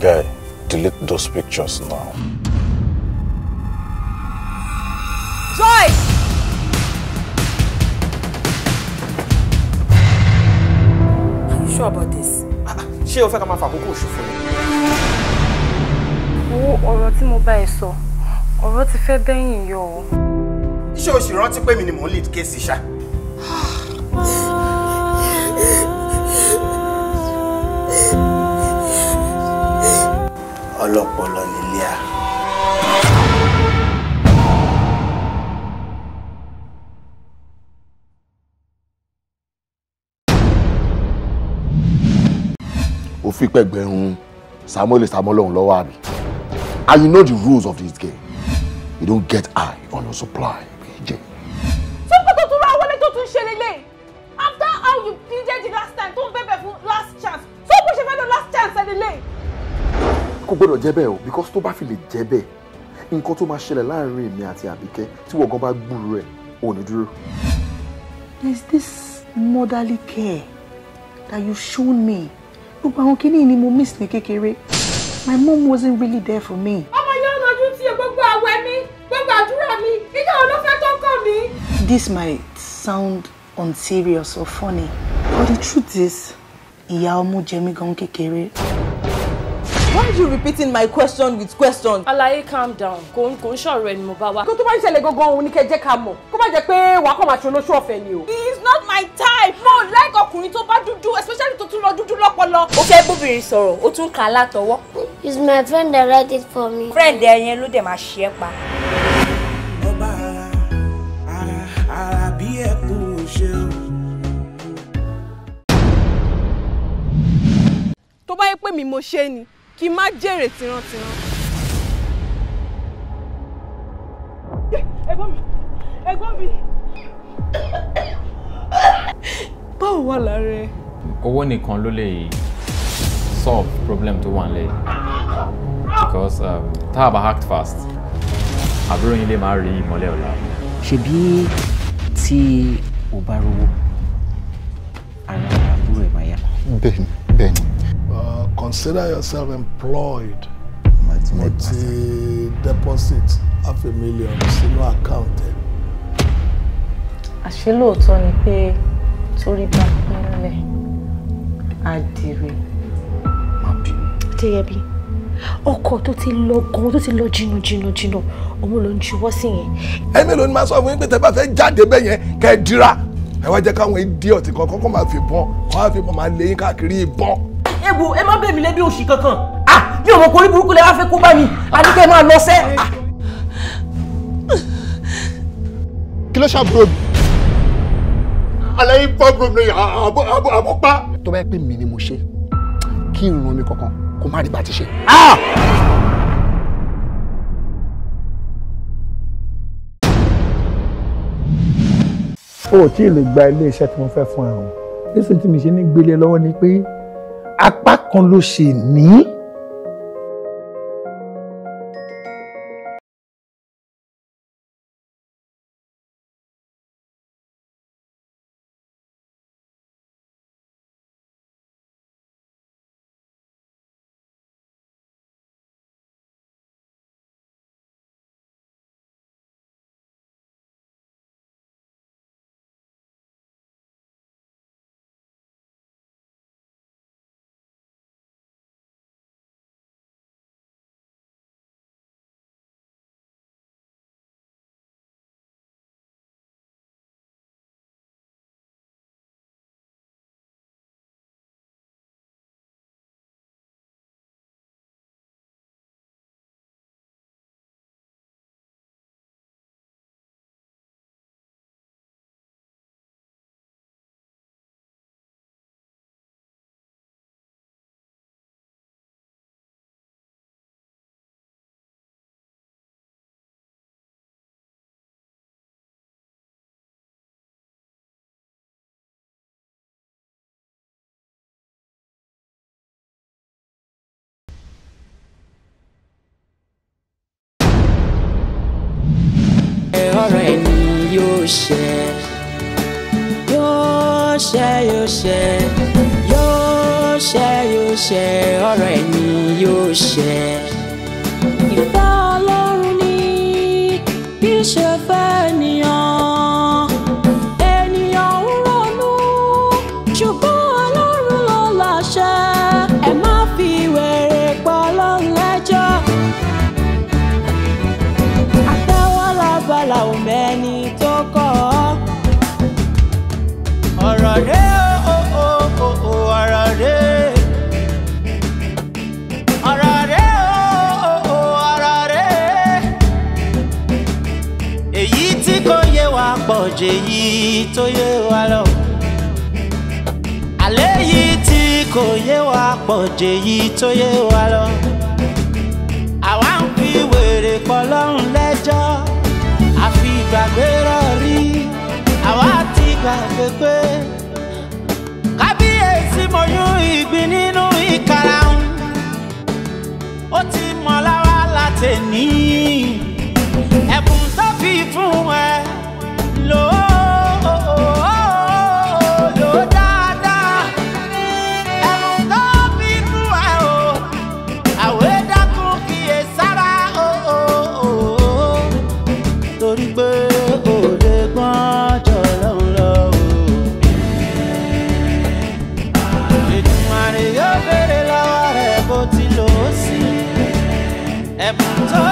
Guy, delete those pictures now. Joy! Are you sure about this? Ṣé o fẹ́ ká máa fàkókò ṣòfò ni? Wo ọ̀rọ̀ tí mo bá ẹ sọ, ọ̀rọ̀ ti fẹ́ bẹ́yìn yọ o. Ṣé o sì rántí pé mi ni mò ń lead case ṣá? Ọlọ́pọlọ ni Leah. Òfin pẹ̀gbẹ̀rún Samuel Samuel ọ̀hún lọ́wọ́ àbí. And you know the rules of this game. You don't get high on your supply, BJ. Ṣé pé tó tún ra wọlé tó tún ṣe lélẹ̀? After how you pleaded the last time tó ń bẹ̀bẹ̀ fún last chance. Ṣé bó ṣe fẹ́ lọ last chance ẹ lélẹ̀? Kò gbọ́dọ̀ jẹ́ bẹ́ẹ̀ o, because tó bá fi lè jẹ́ bẹ́ẹ̀, nǹkan tó máa ṣẹlẹ̀ láàrin èmi àti Àbíkẹ́ tí wọ́n gan bá gbúrú ẹ̀, ò ní dúró. There's this motherly care that you've shown me. Gbogbo àwọn kinní ni mo miss ní kékeré. My mom wasn't really there for me. Ọmọ yẹn lójú tí gbogbo àwẹ̀ mi, gbogbo àdúrà mi, ìjà wo ló fẹ́ tó kàn mí? This might sound unserious or funny, but the truth is, ìyá ọmú jẹ mí gan kékeré. Why are you repeating my question with question? Alaye, calm down. Kò ń ṣọ̀rọ̀ ẹni mo bá wá. Kó tó bá ń ṣẹlẹ̀ gangan òun ni kẹ́ jẹ́ ká mọ̀. Kó má jẹ́ pé wàá kàn máa ṣe olóṣù ọ̀fẹ́ ni o. He is not my type. Mo like ọkùnrin tó bá dúdú, especially tó tún lọ dúdú lọ́pọlọ. Ó fẹ́ bóbìnrin sọ̀rọ̀, ó tún kà á látọwọ́. It's my friend that write it for me. Friend ẹ yẹn ló dẹ̀ máa ṣe é pa. Ọba ara ara bí ẹkún ṣe o. Tó bá yẹ pé mi mo ṣe ni, kí n má jèrè tìrantìran. Ẹ̀gbọ́n mi, ẹ̀gbọ́n mi. Báwo wà lára ẹ? Owó nìkan ló lè solve problem tó wà nílẹ̀ because tá a bá act fast, àbúrò yín lè má rí ìmọ́lẹ̀ ọ̀la. Ṣebí tí o bá rówó, ara àbúrò ẹ̀ máa yá. Bẹ́ẹ̀ni, bẹ́ẹ̀ni. Consider yourself employed. Mo ti deposit 500,000 sínú account ẹ. Àṣé lóòótọ́ ni pé torí bá pínlẹ̀ á dire. Adéyẹbí, ọkọ tó ti lọ gan tó ti lọ jìnnà jìnnà jìnnà òun ló ń juwọ́ sí yẹn. Ẹ mélòó ni máa sọ fún yín pé tẹ bá fẹ́ jáde bẹ́ẹ̀ yẹn kẹ́ ẹ dira. Ẹ wá jẹ́ káwọn idiot kan kọ́kọ́ máa fi bọ́n kọ́ máa fi bọ́n máa lé yín káàkiri ìbọn. Egbò ẹ má bẹ̀ mí lébi òṣì kankan. Ah, mi ò mọ̀ kórí burúkú lẹ wá fẹ́ kó bá mi. Àní kẹ́ máa lọ sẹ́. Kí ló ṣàbúrò mi? Àlàyé fọ́ọ̀bù mi àbọ̀ pa. Tó bá yẹ pé mi ni mo ṣe, kí n ràn mí kankan kó má rí bá ti ṣe. O ò tí ì lè gba ilé iṣẹ́ tí mo fẹ́ fún ẹ o. Nísìnyí tí mi ṣe ní gbélé lọ́wọ́ ni pé apá kan ló ṣe ní. ṣẹ, yóò ṣẹ, yóò ṣẹ, yóò ṣẹ, yóò ṣẹ, ọ̀rọ̀ ẹni yóò ṣẹ. Ìfẹ́ Ọlọ́run ni kì í ṣe fẹ́ ènìyàn. Ènìyàn ń ronú, ṣùgbọ́n Ọlọ́run ló láṣẹ. Ẹ má fi wèrè pa Ọlọ́run lẹ́jọ́. Àtẹ́wọ́ lábala ò mẹ́ni tó kọ́ ọ. Ọ̀rọ̀ rẹ̀ o o o o, ọ̀rọ̀ rẹ̀. Ọ̀rọ̀ rẹ̀ o o o, ọ̀rọ̀ rẹ̀. Èyí tí kò yé wa pọ̀ jù èyí tó yé wa lọ. Àlẹ́ yìí tí kò yé wa pọ̀ jù èyí tó yé wa lọ. Àwa ń fi wèrè pọ̀ lọ́rùn lẹ́jọ́. Àfi ìgbàgbé rọrí. Àwa ti gbàgbé pé kábíyèsí mo yún ìgbín nínú ìkarahun. Ó ti mọ̀ lára látẹ̀ní. Ẹ̀bùn tó fi fún ẹ lò ó lò ó dáadáa. Ẹ̀bùn tó fi fún ẹ o, àwẹ̀ dákun kíyè sára o o o. Torí pé o lè gbọ́n jọ lọ́hùn lọ o. Èdùmàrè yóò béèrè lọ́wọ́ rẹ̀ bó ti lò ó sí. Ẹ̀bùn tó